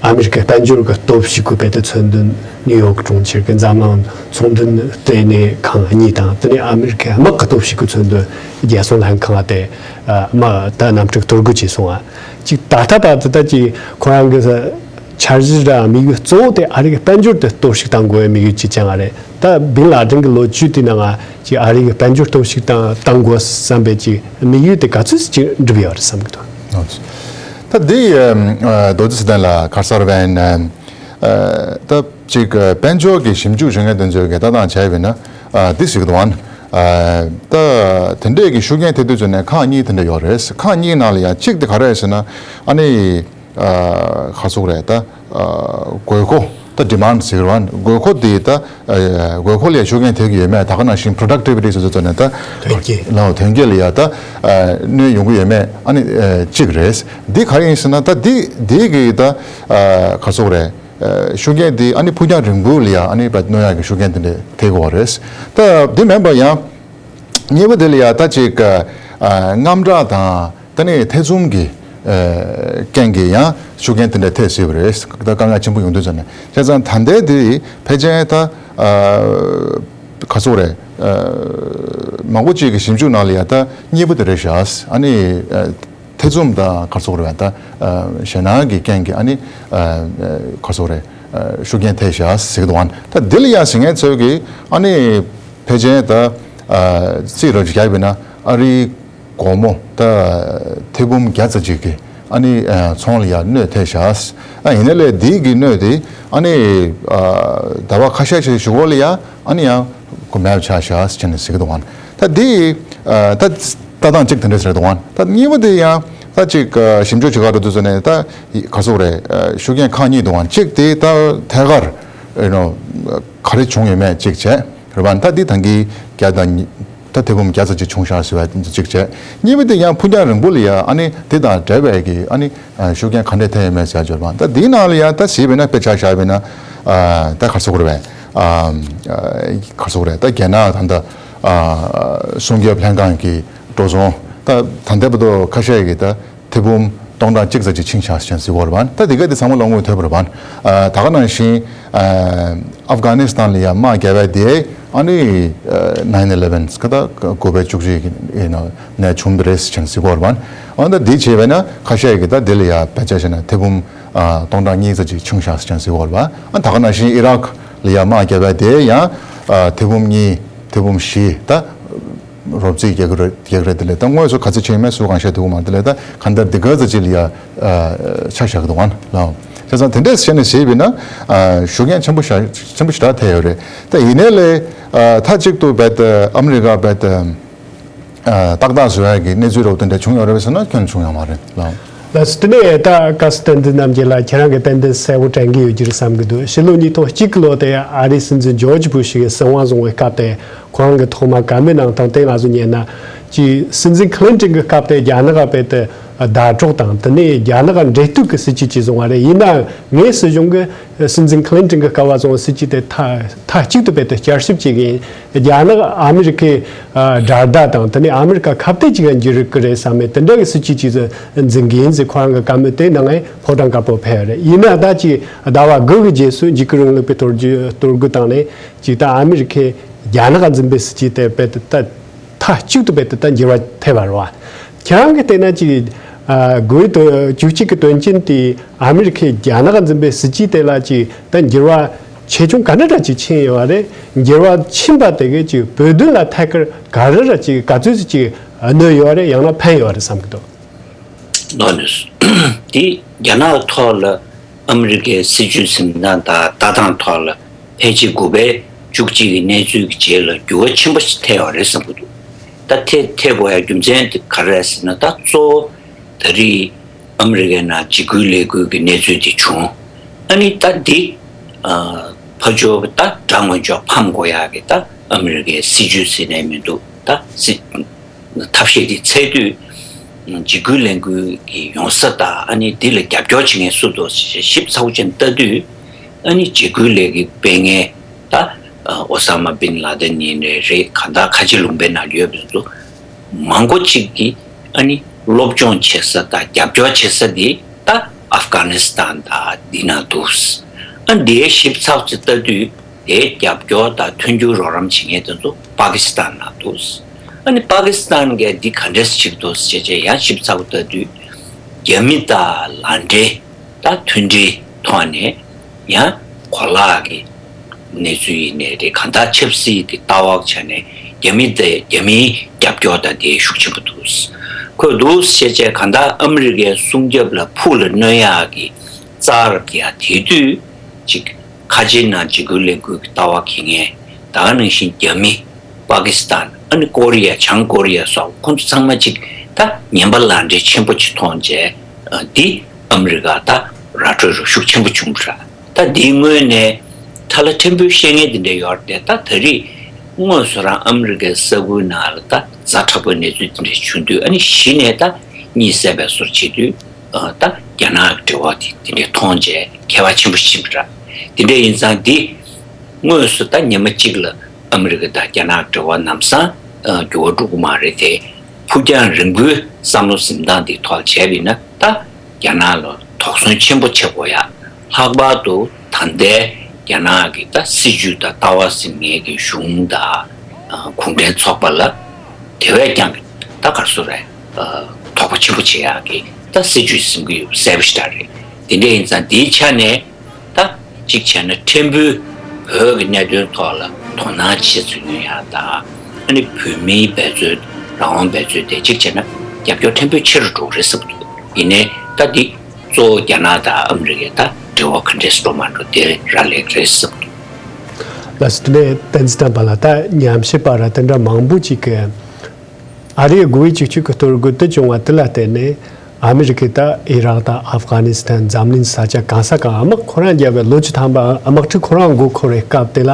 ཨ་མི་རི་ཀའི་དཔལ་འབྱོར་གྱི་སྟོབས་ཤུགས་ཀྱི་རྦད་དེ་མཚོན་དོན་ནིའུ་ཡོག་གྲོང་ཁྱེར་གྱི་འཛམ་གླིང་ཚོང་དོན་ལྟེ་གནས་ཁང་གཉིས་དང་དེ་ནས་ཨ་མི་རི་ཀའི་དམག་གི་སྟོབས་ཤུགས་ཀྱི་མཚོན་དོན་རྒྱལ་སྲུང་ལྷན་ཁང་དེ་དམག་ད་གནམ་གྲུ་གཏོར་རྒོལ་བྱས་སོང་ང་། ཅིག་ད་ལྟ་བར་དུ་ད་ཅིག་ཁོ་རང་གི་འཆར་གཞི་ར་དམིགས་ཡུལ་གཙོ་བོ་དེ་ཨ་རི་གི་དཔལ་འབྱོར་དེ་གཏོར་བཤིག་བཏང་དགོས་པའི་དམིགས་ཡུལ་ཅིག་ཀྱང་རེད། ད་བིན་ལ་ཏིན་གྱི་ལོ་བཅུ་དེའི་ནང་ང་ཅིག་ཨ་རི་གི་དཔལ་འབྱོར་གཏོར་བཤིག་བཏང་བཏང་དགོས་བསམ་པའི་ཅིག་དམིགས་ཡུལ་དེ་ག་ཚོད་ཅིག་འགྲུབ་ཡོད་རེད་བསམ་གྱི་འདུག་ད་དེ་རྡོ་རྗེ་ཚེ་བརྟན་ལགས། ག་རེ་ཟེར་བ་ཡིན་ན། ད་ཅིག་དཔལ་འབྱོར་གྱི་ཞིབ་འཇུག་བྱེད་མཁན་དེ་ཚོས་ཀྱི་ལྟ་སྟངས་བྱས་པ་ཡིན་ན་འདི་ཟེར་གྱི་འདུག་ཨ། ད་དེ་འདྲས་ཀྱི་ཤུགས་རྐྱེན་ཐེབས་དུས་ཚོད་ནས་ཁག་གཉིས་དེ་འདྲ་ཡོད་རེད། ཁག་གཉིས་ནང་ལ་ཡང་གཅིག་དེ་ག་རེ་རེད་ཟེར་ན། ཨ་ནི། ཨ་ག་ཚོད་རེད་ད། ཨ་དགོས་མཁོ་ད་ཌི་མན་ཌི་ཟེར་བ་དགོས་མཁོ་དེ་ད། ཨ་དགོས་མཁོ་ལ་ཤུགས་རྐྱེན་ཐེབས་ཀྱི་ཡོད་མེད། ད་ག་ནང་བཞིན་པྲོ་ཌག་ཊི་བི་ཊི་ཟེར་ཚོ་ནས་ད། ཐོན་སྐྱེད། ལའོ་ཐོན་སྐྱེད་ལ་ཡ་ད། ཨ་གནོད་ཡོང་གི་ཡོད་མེད། ཨ་ནི་ཨ་གཅིག་རེད། འདི་ག་རེ་ཡིན་ཟེར་ན་ད་འདི་འདི་གི་ད། ཨ་ག་ཚོད་རེད། ཨ་ཤུགས་རྐྱེན་འདི་ཨ་ནི་ཕུགས་རྒྱང་རིང་པོ་ལ་ཡ་ཨ་ནི་བ་གནོད་ཡག་གི་ཤུགས་རྐྱེན་དེ་འདྲ་ཐེབས་ཀྱི་ཡོད་རེད། ད་འདི་མིན་པ་ཡང་། གཉིས་པ་དེ་ལ་ཡ་ད་ཅིག་ཨ་དངངས་སྐྲག་དང་། ད་ནི་ཐེ་ཚོམ་གྱི་ཨ་རྐྱེན་གྱིས་ཡང་ཤུགས་རྐྱེན་དེ་འདྲ་ཐེབས་སྲིད་པ་རེད། ད་དཀའ་ངལ་ཆེན་པོ་ཡོང་དུས་ཙམ་ནས། བྱས་ཙང་ད་ལྟའི་དེ་ཕལ་ཆེར་ད་ཨ་ག་ཚོད་རེད། ཨ་མང་པོ་ཅིག་གི་ཞིབ་འཇུག་ནང་ལ་ཡ་ད་གཉིས་པ་དེ་རེད་ཤག་ཨ་ནི་ཨ་ཐེ་ཚོམ་དང་ག་ཚོད་རེད་པ། ད་ཨ་ཞེད་སྣང་གི་རྐྱེན་གྱིས་ཨ་ནི་ཨ་ག་ཚོད་རེད། ཨ་ཤུགས་རྐྱེན་ཐེབས་ཤག་ཟེར་གྱི་འདུག་ཨ་ད་འདི་ལ་ཡ་ཟེར་མཁན་ཚོས་ཀྱིས་ཨ་ནི་ཕལ་ཆེར་ད་ཨ་རྩིས་རོགས་ཅིག་རྒྱག་པ་ཡིན་ན་ཨ་རིའི་སྒོར་མོ་ད་ཐེར་འབུམ་བརྒྱ་ཙམ་ཅིག་གི་ཨ་ནི་ཨ་ཚོང་ལ་ཡ་གནོད་ཐེབས་ཤག་ཨ་ཡིན་ནའི་ལས་འདི་གི་གནོད་དེ་ཨ་ནི་ཨ་ཟླ་བ་ཁ་ཤས་ཤིག་གཞུག་གུ་ལ་ཡ་ཨ་ནི་ཡང་གོ་མེད་པ་ཆགས་ཤག་ཟེར་ནས་ཟེར་གྱི་འདུག་ཨ། ད་འདི་ཨ་ད་ལྟ་སྟངས་གཅིག་དེ་འདྲ་ཟེར་གྱི་འདུག་ཨ། ད་གཉིས་པ་དེ་ཡང་ད་ཅིག་ཨ་ཞིབ་འཇུག་བྱེད་ག་འགྲོ་དུས་ཙམ་ནས་ད་ག་ཚོད་རེད། ཨ་ཤུགས་རྐྱེན་ཁག་གཉིས་འདུག་ཨ། གཅིག་དེ་ད་ཐད་ཀར་ཨ་ནོ་ག་རེ་བྱུང་ཡོད་མེད་གཅིག་བྱས། རེད་པ། ད་འདི་ད་གིན་བརྒྱ་དང་ཉི་ད་ཐེར་འབུམ་བརྒྱ་ཙམ་ཅིག་བྱུང་ཤག་ཟེར་བ་གཅིག་བྱས། གཉིས་པ་དེ་ཡང་ཕུགས་རྒྱང་རིང་པོ་ལ་ཡ་ཨ་ནི་དེ་དང་འབྲེལ་བའི་གི་ཨ་ནི་ཨ་ཤུགས་རྐྱེན་ག་འདྲས་ཐེབས་ཡོད་མེད་ཟེར་ཡ་ཅིག་ཡོད་རེད་པ། ད་འདིའི་ནང་ལ་ཡ་ད་གཟིགས་པ་ཡིན་ན་དཔེ་ཆ་བཞག་པ་ཡིན་ན་ཨ་ད་ག་རེ་ཟེར་དགོས་རེད་པས། ཨ་ག་རེ་ཟེར་དགོས་རེད། ད་རྒྱ་ནག་ད་ལྟ་ཨ་སྲུང་སྐྱོབ་ལྷན་ཁང་གི་འགྲོ་སོང་ད་ད་ལྟ་བར་དུ་ཁ་ཤས་ཀྱིས་ད་ཐེར་འབུམ་སྟོང་ཕྲག་གཅིག་ཙམ་ཅིག་ཕྱིན་ཤག་ཟེར་གྱི་ཡོད་རེད་པ། ད་དེ་ག་དེ་ཚང་མ་ལོ་ངོ་ཐོས་པ་རེད་པ། ཨ་ད་ག་ནང་བཞིན་ཨ་ཨབ་གྷ་ནི་སི་ཐན་ལ་ཡ་དམག་བརྒྱབ་པ་དེ་ཨ་ནི་ཨ་ནའིན་ཨི་ལེ་ཝན་ག་ད་དགུ་པའི་བཅུ་གཅིག་གི་ཨེ་ན་ནས་བྱུང་བ་རེད་ཟེར་ནས་ཟེར་གྱི་ཡོད་རེད་པ། འོ་ད་འདི་བྱས་པས་ན་ཁ་ཤས་ཀྱིས་ད་དེ་ལ་ཡ་དཔེ་ཆ་བཞག་ན་ཐེར་འབུམ་ཨ་སྟོང་ཕྲག་གཉིས་ཙམ་ཅིག་ཕྱིན་ཤག་ཟེར་ནས་ཟེར་གྱི་ཡོད་རེད་པ། ཨ་ད་ག་ནང་བཞིན་ཨི་རག་ལ་ཡ་དམག་བརྒྱབ་པ་དེ་ཡང་ཨ་ཐེར་འབུམ་གཉིས་ཐེར་འབུམ་བཞི་ད། རོབ་རྩིས་རྒྱག་གི་རེད་རྒྱག་གི་རེད། དེ་ལས་ད་དངོས་སུ་ག་ཚོད་ཕྱིན་མེད་སུ་གང་ཤེས་ཐུབ་ཀྱི་མ་རེད། དེ་ལས་ད་གང་ལྟར་འདི་ག་ཙམ་ཅིག་ལ་ཡ་ཨ་ཆ་བཞག་གི་འདུག་ཨ་ལགས། བྱས་ཙང་དེ་འདྲས་བྱས་ནས་བྱས་པས་ན་ཨ་ཤུགས་རྐྱེན་ཆེན་པོ་ཞེ་ཆེན་པོ་ཞེ་དྲག་ཐེབས་ཡོད་རེད། ད་ཡིན་ནའི་ལས་ཨ་མཐའ་གཅིག་ཏུ་རྦད་དེ་ཨ་མི་རི་ཀ་རྦད་དེ་ཨ་ཏག་ཏག་བཟོ་ཡག་གི་གནས་ཚུལ་རོབ་དེ་འདྲ་བྱུང་ཡོད་རེད་ཟེར་ན་ཁྱོན་བྱུང་ཡོད་མ་རེད་ལགས། ལགས་སོ། དེ་ནས་ད་བཀའ་ཟུར་བསྟན་འཛིན་རྣམ་རྒྱལ་ལགས་ཁྱེད་རང་གིས་ཏན་ཏན་གསལ་པོ་དྲན་གྱི་ཡོད་ཀྱི་རེད་བསམ་གྱི་འདུག་ཕྱི་ལོ་ཉིས་སྟོང་གཅིག་གི་ལོ་དེ་ཨ་རིའི་སྲིད་འཛིན་ཇོརྗ་བུ་ཤི་གིས་སྲིད་དབང་བཟུང་བའི་སྐབས་དེ་ཁོ་རང་གིས་ཐོག་མར་བཀའ་མོལ་གནང་སྟངས་དེ་ང་ཚོ་ཉན་ན། ཅིག་སྲིད་འཛིན་ཁི་ལིན་ཏོན་གྱི་སྐབས་དེ་རྒྱ་ནག་རྦད་དེ་ཟླ་གྲོགས་དང་དེ་ནས་རྒྱ་ནག་འབྲེལ་གཏུག་གི་སྲིད་ཇུས་ཅིག་བཟུང་བ་རེད། ཡིན་ནའང་ངའི་སྲིད་གཞུང་གིས་སྲིད་འཛིན་ཁི་ལིན་ཏོན་གྱི་སྐབས་ལ་བཟུང་བའི་སྲིད་ཇུས་དེ་མཐའ་མཐའ་གཅིག་ཏུ་རྦད་དེ་བསྐྱར་ཞིབ་བྱེད་ཀྱི་ཡིན། རྒྱ་ནག་ཨ་མི་རི་ཀའི་ཨ་དགྲ་ཟླ་དང་དེ་ནས་ཨ་མི་རི་ཀ་ཁ་གཏད་ཅིག་ག་འགྱུར་གི་རེད་བསམ་མེད་དེ་འདྲ་གི་སྲིད་ཇུས་ཅིག་འཛིན་གི་ཡིན་ཟེར་ཁོ་རང་གི་བཀའ་མོལ་དེ་གནང་ངས་ཕོ་བྲང་དཀར་པོར་ཕེབས་རེད། ཡིན་ན་ད་ཅིག་ཟླ་བ་དགུ་གི་རྗེས་སུ་འཇིགས་སྐུལ་རིང་ལུགས་པའི་གཏོར་རྒོལ་གཏོར་རྒོལ་བཏང་ནས་ཅིག་ད་ཨ་མི་རི་ཀས་རྒྱ་ནག་འཛིན་པའི་སྲིད་ཇུས་དེ་རྦད་དེ་ད་མཐའ་གཅིག་ཏུ་རྦད་དེ་ད་འགྱུར་བ་ཐེབས་པ་རེད་བ། ཁྱེད་རང་གིས་བལྟས་ན་ཅིག་ཨ་དགུ་བཅུ་གཅིག་གི་དོན་རྐྱེན་དེ་ཨ་མི་རི་ཀས་རྒྱ་ནག་འཛིན་པའི་སྲིད་ཇུས་དེ་ལ་ཅིག་ད་འགྱུར་བ་ཆེ་ཆུང་ག་འདྲ་འདྲ་ཅིག་ཕྱིན་ཡོད་པ་རེད། འགྱུར་བ་ཕྱིན་པ་དེ་གས་ཅིག་བོད་དོན་ལ་ཐད་ཀར་ག་རེ་ར་ཅིག་ག་ཚོད་ཅིག་ གནོད་ཡོད་རེད། ཡང་ན་ཕན་ཡོད་རེད་བསམ་གི་འདུག་ལགས་ནས། དེ་རྒྱ་ནག་ཐོག་ལ་ཨ་མི་རི་ཀའི་སྲིད་ཇུས་འཛིན་སྟངས་དང་ལྟ་སྟངས་ཐོག་ལ་ཕལ་ཆེར་དགུ་པའི་བཅུ་གཅིག་གི་གནས་ཚུལ་གྱི་རྗེས་ལ་འགྱུར་བ་ཆེན་པོ་ཞིག་ཐེབས་ཡོད་རེད་བསམ་གི་འདུག་ད་ཐེ་ཐེབས་དགོས་ཡ་རྒྱུ་མཚན་དེ་ག་རེ་རེད་ཟེར་ན། ད་གཙོ་བོ་ད་རེས་ཨ་མི་རི་ཀའི་ནང་འཇིགས་སྐུལ་ལས་འགུལ་གྱི་གནས་ཚུལ་དེ་བྱུང་། ཨ་ནི་ད་འདི་ཨ་ཕར་ཕྱོགས་ད་དགྲ་ངོ་ཅོག་ཕམ་དགོས་ཡ་གི་ད་ཨ་མི་རི་ཀའི་སྲིད་ཇུས་ཟེར་ནས་མི་འདུག་ད་སྲིད་ཐབས་ཤེས་དེ་འཚོལ་དུས། འཇིགས་སྐུལ་ལས་འགུལ་གྱི་ཡོང་ས་དང་ཨ་ནི་འདི་ལ་རྒྱབ་སྐྱོར་བྱེད་མཁན་སུ་འདུག་ཞིབ་ཚགས་པོ་བྱས་ནས་ལྟ་དུས། ཨ་ནི་འཇིགས་སྐུལ་ལས་འགུལ་སྤེལ་མཁན་ད་ཨོ་ས་མ་བིན་ལ་དན་ཡིན་ནའི་རེད། གང་ལྟར་ཁ་ཆེ་ལུང་པའི་ནང་ཡོད་པའི་ཚོ་མང་པོ་ཅིག་གིས་ཨ་ནི་སློབ་སྦྱོང་བྱེད་ས་དང་རྒྱབ་སྐྱོར་བྱེད་ས་འདི་ད་ཨབ་གྷ་ནི་སི་ཐན་དང་འདི་ན་འདུག་ཨ་འདིའི་ཞིབ་ཚགས་ཅིག་ལྟ་དུས། དེའི་རྒྱབ་སྐྱོར་དང་མཐུན་འགྱུར་རོགས་རམ་བྱེད་མཁན་དེ་ཚོ་པ་ཀི་སི་ཐན་ནང་འདུག་ཨ་ནི་པ་ཀི་སི་ཐན་གྱིས་འདི་ག་འདྲས་བྱེད་ཀྱི་འདུག་ཟེར་བྱས་ཡང་ཞིབ་ཚགས་པོ་ལྟ་དུས། རྒྱ་མི་དང་ལག་འབྲེལ་དང་མཐུན་སྒྲིལ་ཐོག་ནས་ཡང་གོ་ལག་གི་གནས་ཚུལ་ཡིན་ནའི་རེད། གང་ལྟར་ཆབ་སྲིད་ཀྱི་ལྟ་བ་ཆ་ནས་རྒྱ་མི་དེ་རྒྱ་མིའི་རྒྱབ་སྐྱོར་དང་དེ་ཤུགས་ཆེན་པོ་འདུག་ཁོས་འདུག་ཟེར་བྱས་གང་ལྟར་ཨ་མི་རི་ཀའི་སྲུང་སྐྱོབ་ལ་ཕུགས་ལ་གནོད་ཡག་གི་རྩ་རབ་ཀྱི་ཡ་དེ་དུས་ཅིག་ཁ་ཆེའི་ནང་འཇིགས་སྐུལ་ལས་འགུལ་གྱི་ལྟ་བ་འཁྱེར་མཁན། ད་ག་ནང་བཞིན་རྒྱ་མི། པ་ཀི་སི་ཐན། ཨ་ནི་ཀོ་རི་ཡ། བྱང་ཀོ་རི་ཡ་སོགས་ཁོང་ཚོ་ཚང་མ་གཅིག་ད་ངན་པ་ལག་འབྲེལ་ཆེན་པོ་ཅིག་མཐོང་རྗེས། ཨ་འདི་ཨ་མི་རི་ཀ་ད་ར་སྤྲོད་རུ་ཤུགས་ཆེན་པོ་བྱུང་ར། ད་འདིའི་སྔོན་ནས་ཐ་ལ་ཕྲན་བུ་བཤད་མཁན་དེ་འདྲ་ཡོད་རེད་དེ། ད་ད་རེས་དངོས་སུ་རང་ཨ་མི་རི་ཀའི་ས་ཁུལ་ནང་ལ་ད་ཛ་དྲག་པོའི་གནས་ཚུལ་དེ་འདྲ་བྱུང་དུས། ཨ་ནི་གཞི་ནས་ད་གཉིད་སད་པའི་བཟོ་བྱེད་དུས། ཨ་ད་རྒྱ་ནག་གི་འབྲེལ་བ་དེ་དེ་འདྲའི་མཐོང་རྗེས་ཁྱད་པར་ཆེན་པོ་ཕྱིན་པ་རེད། དེ་འདྲ་ཡིན་ཙང་འདི་དངོས་སུ་ད་ཉི་མ་གཅིག་ལ་ཨ་མི་རི་ཀ་དང་རྒྱ་ནག་འབྲེལ་བ་ལམ་སང་ཨ་འགྱུར་བ་འགྲོ་གི་མ་རེད་དེ། ཕུགས་རྒྱང་རིང་པོའི་བསམ་བློ་འཛིན་སྟངས་འདི་ཐོག་བྱས་པ་ཡིན་ན། ད་རྒྱ་ནག་ལ་དོགས་ཟོན་ཆེན་པོ་བྱེད་དགོས་ཡ། ལྷག་པར་དུ་ད་ལྟའི་རྒྱ་ནག་གི་ད་སྲིད་ཇུས་དང་ལྟ་བ་འཛིན་མཁན་གྱི་གཞུང་དང་ཨ་གུང་ཁྲན་ཚོགས་པ་ལ་དེ་བས་ཀྱང་ད་ག་རེ་ཟེར་རེད། ཨ་དོགས་པ་ཆེན་པོ་བྱེད་ཡག་གི་ད་སྲིད་ཇུས་འཛིན་གྱི་ཡོད་པ་གསལ་པོ་ཞེ་དྲག་རེད། དེ་འདྲ་ཡིན་ཙང་འདིའི་ཆ་ནས་ད་གཅིག་བྱས་ན་ཕྲན་བུ་བོད་ཀྱི་གནད་དོན་ཐོག་ལ་དོ་སྣང་ཆེ་ཙམ་ཡོང་ཡག་དང་། ཨ་ནི་བོད་མིའི་འབད་རྩོལ་རང་དབང་འབད་རྩོལ་དེ་གཅིག་བྱས་ན་རྒྱབ་སྐྱོར་ཕྲན་བུ་ཆེ་རུ་འགྲོ་གི་རེད་བསམ་གྱི་འདུག་ཡིན་ནའི་ད་འདི་གཙོ་བོ་རྒྱ་ནག་དང་ཨ་མི་རི་ཀའི་ད་འབྲེལ་བ་ག་འདྲས་འགྲོ་མ་འགྲོ་དེ་རག་ལས་ཀྱི་རེད་བསམ་གྱི་འདུག་ལགས་སོ། དེ་ནས་བསྟན་འཛིན་བསྟན་པ་ལགས། ད་ཉམས་ཞིབ་པ་ར་དེ་འདྲ་མང་པོ་ཅིག་གིས་ཨ་རིའི་དགུ་བའི་བཅུ་གཅིག་གི་གཏོར་རྒོལ་དུ་བྱུང་བ་དེ་ལ་བརྟེན་ནས་ཨ་མི་རི་ཀས་ད་ཨི་རག་དང་ཨབ་གྷ་ནི་སི་ཐན། འཛམ་གླིང་ས་ཆ་གང་ས་གང་དམག་ཁོ་རང་རྒྱབ་པའི་ལོ་བཅུ་ཐམ་པ་དམག་འཁྲུག་ཁོ་རང་མགོ་འཁོར་བའི་སྐབས་དེ་ལ་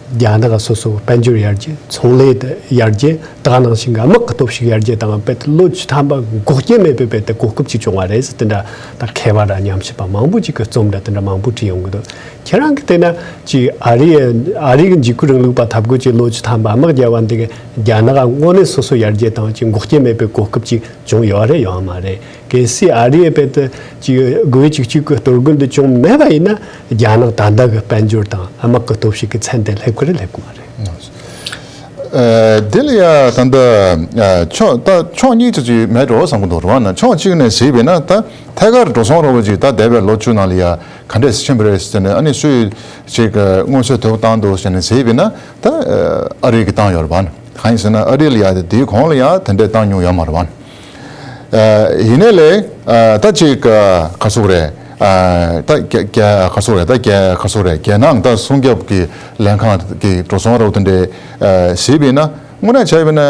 རྒྱ་ནག་སོ་སོ་དཔལ་འབྱོར་ཡར་རྒྱས། ཚོང་ལས་ཡར་རྒྱས། ད་ག་ནང་བཞིན་གྱི་དམག་གི་སྟོབས་ཤུགས་ཡར་རྒྱས་བཏང་བ་དཔེ་ལོ་བཅུ་ཐམ་པ་འགོག་རྐྱེན་མེད་པའི་དཔེ་དེ་གོ་སྐབས་ཅིག་བྱུང་བ་རེད་ཟེར། དེ་འདྲ་ད་མཁས་པ་ར་ཉམས་ཞིབ་པ་མང་པོ་ཅིག་གིས་རྩོམ་འདྲ་དེ་འདྲ་མང་པོ་བྲིས་ཡོང་གི་འདུག་ཁྱེད་རང་གིས་བལྟས་ན་ཅིག་ཨ་རི་ཨ་རི་གི་འཇིགས་སྐུལ་རིང་ལུགས་པ་འཐབ་རྒོལ་གྱི་ལོ་བཅུ་ཐམ་པ་དམག་རྒྱག་པ་འདི་གིས་རྒྱ་ནག་དངོས་གནས་སོ་སོ་ཡར་རྒྱས་དང་ཅིག་འགོག་རྐྱེན་མེད་པའི་གོ་སྐབས་ཅིག་བྱུང་ཡོད་རེད་ཡོད་མ་རེད། གལ་སྲིད་ཨ་རིའི་དཔེ་དེ་ཅིག་དགུ་བཅུ་གཅིག་གི་གཏོར་རྒོལ་འདི་བྱུང་མེད་པ་ཡིན་ན་རྒྱ་ནག་ད་ལྟ་གི་དཔལ་འབྱོར་དང་དམག་གི་སྟོབས་ཤུགས་ཀྱི་ཚད་འདི་སླེབས་ཀྱི་རེད་སླེབས་ཀྱི་མ་རེད། ཨ་དེ་ལ་ཡ་ད་ལྟ་ཨ་ཕྱོགས་ད་ཕྱོགས་གཉིས་ཙམ་ཅིག་མེད་འགྲོ་བསམ་གྱི་འདུག་རེད་བ། ན་ཕྱོགས་གཅིག་ནས་གཟིགས་པས་ན་ད་ཐད་ཀར་འགྲོ་སོང་ར་བ་ཅིག་ད་འདས་པའི་ལོ་བཅུ་ནང་ལ་ཡ་ག་འདྲས་ཕྱིན་པ་རེད་ཟེར་ནས། ཨ་ནི་སུས་ཅིག་དངོས་སུ་ཐོབ་བཏང་འདུག་ཟེར་ནས་གཟིགས་པས་ན་ད་ཨ་རི་གིས་བཏང་ཡོད་རེད་བ། གང་ཡིན་ཟེར་ན་ཨ་རི་ལ་ཡ་དེ་དེའི་གོང་ལ་ཡ་དེ་འདྲས་བཏང་མྱོང་ཡོད་མ་རེད་བ། ཨ་ཡིན་ནའི་ལས་ཨ་ད་ཅིག་ཨ་ག་ཟེར་དགོས་རེད། ཨ་ད་རྒྱ་རྒྱ་ག་ཟེར་དགོས་རེད། ད་རྒྱ་ག་ཟེར་དགོས་རེད། རྒྱལ་ནང་ད་སྲུང་སྐྱོབ་ཀྱི་ལྷན་ཁང་གི་འགྲོ་སོང་ར་བ་དེ་འདྲས་ཨ་གཟིགས་པས་ན། དངོས་གནས་བྱས་པས་ན་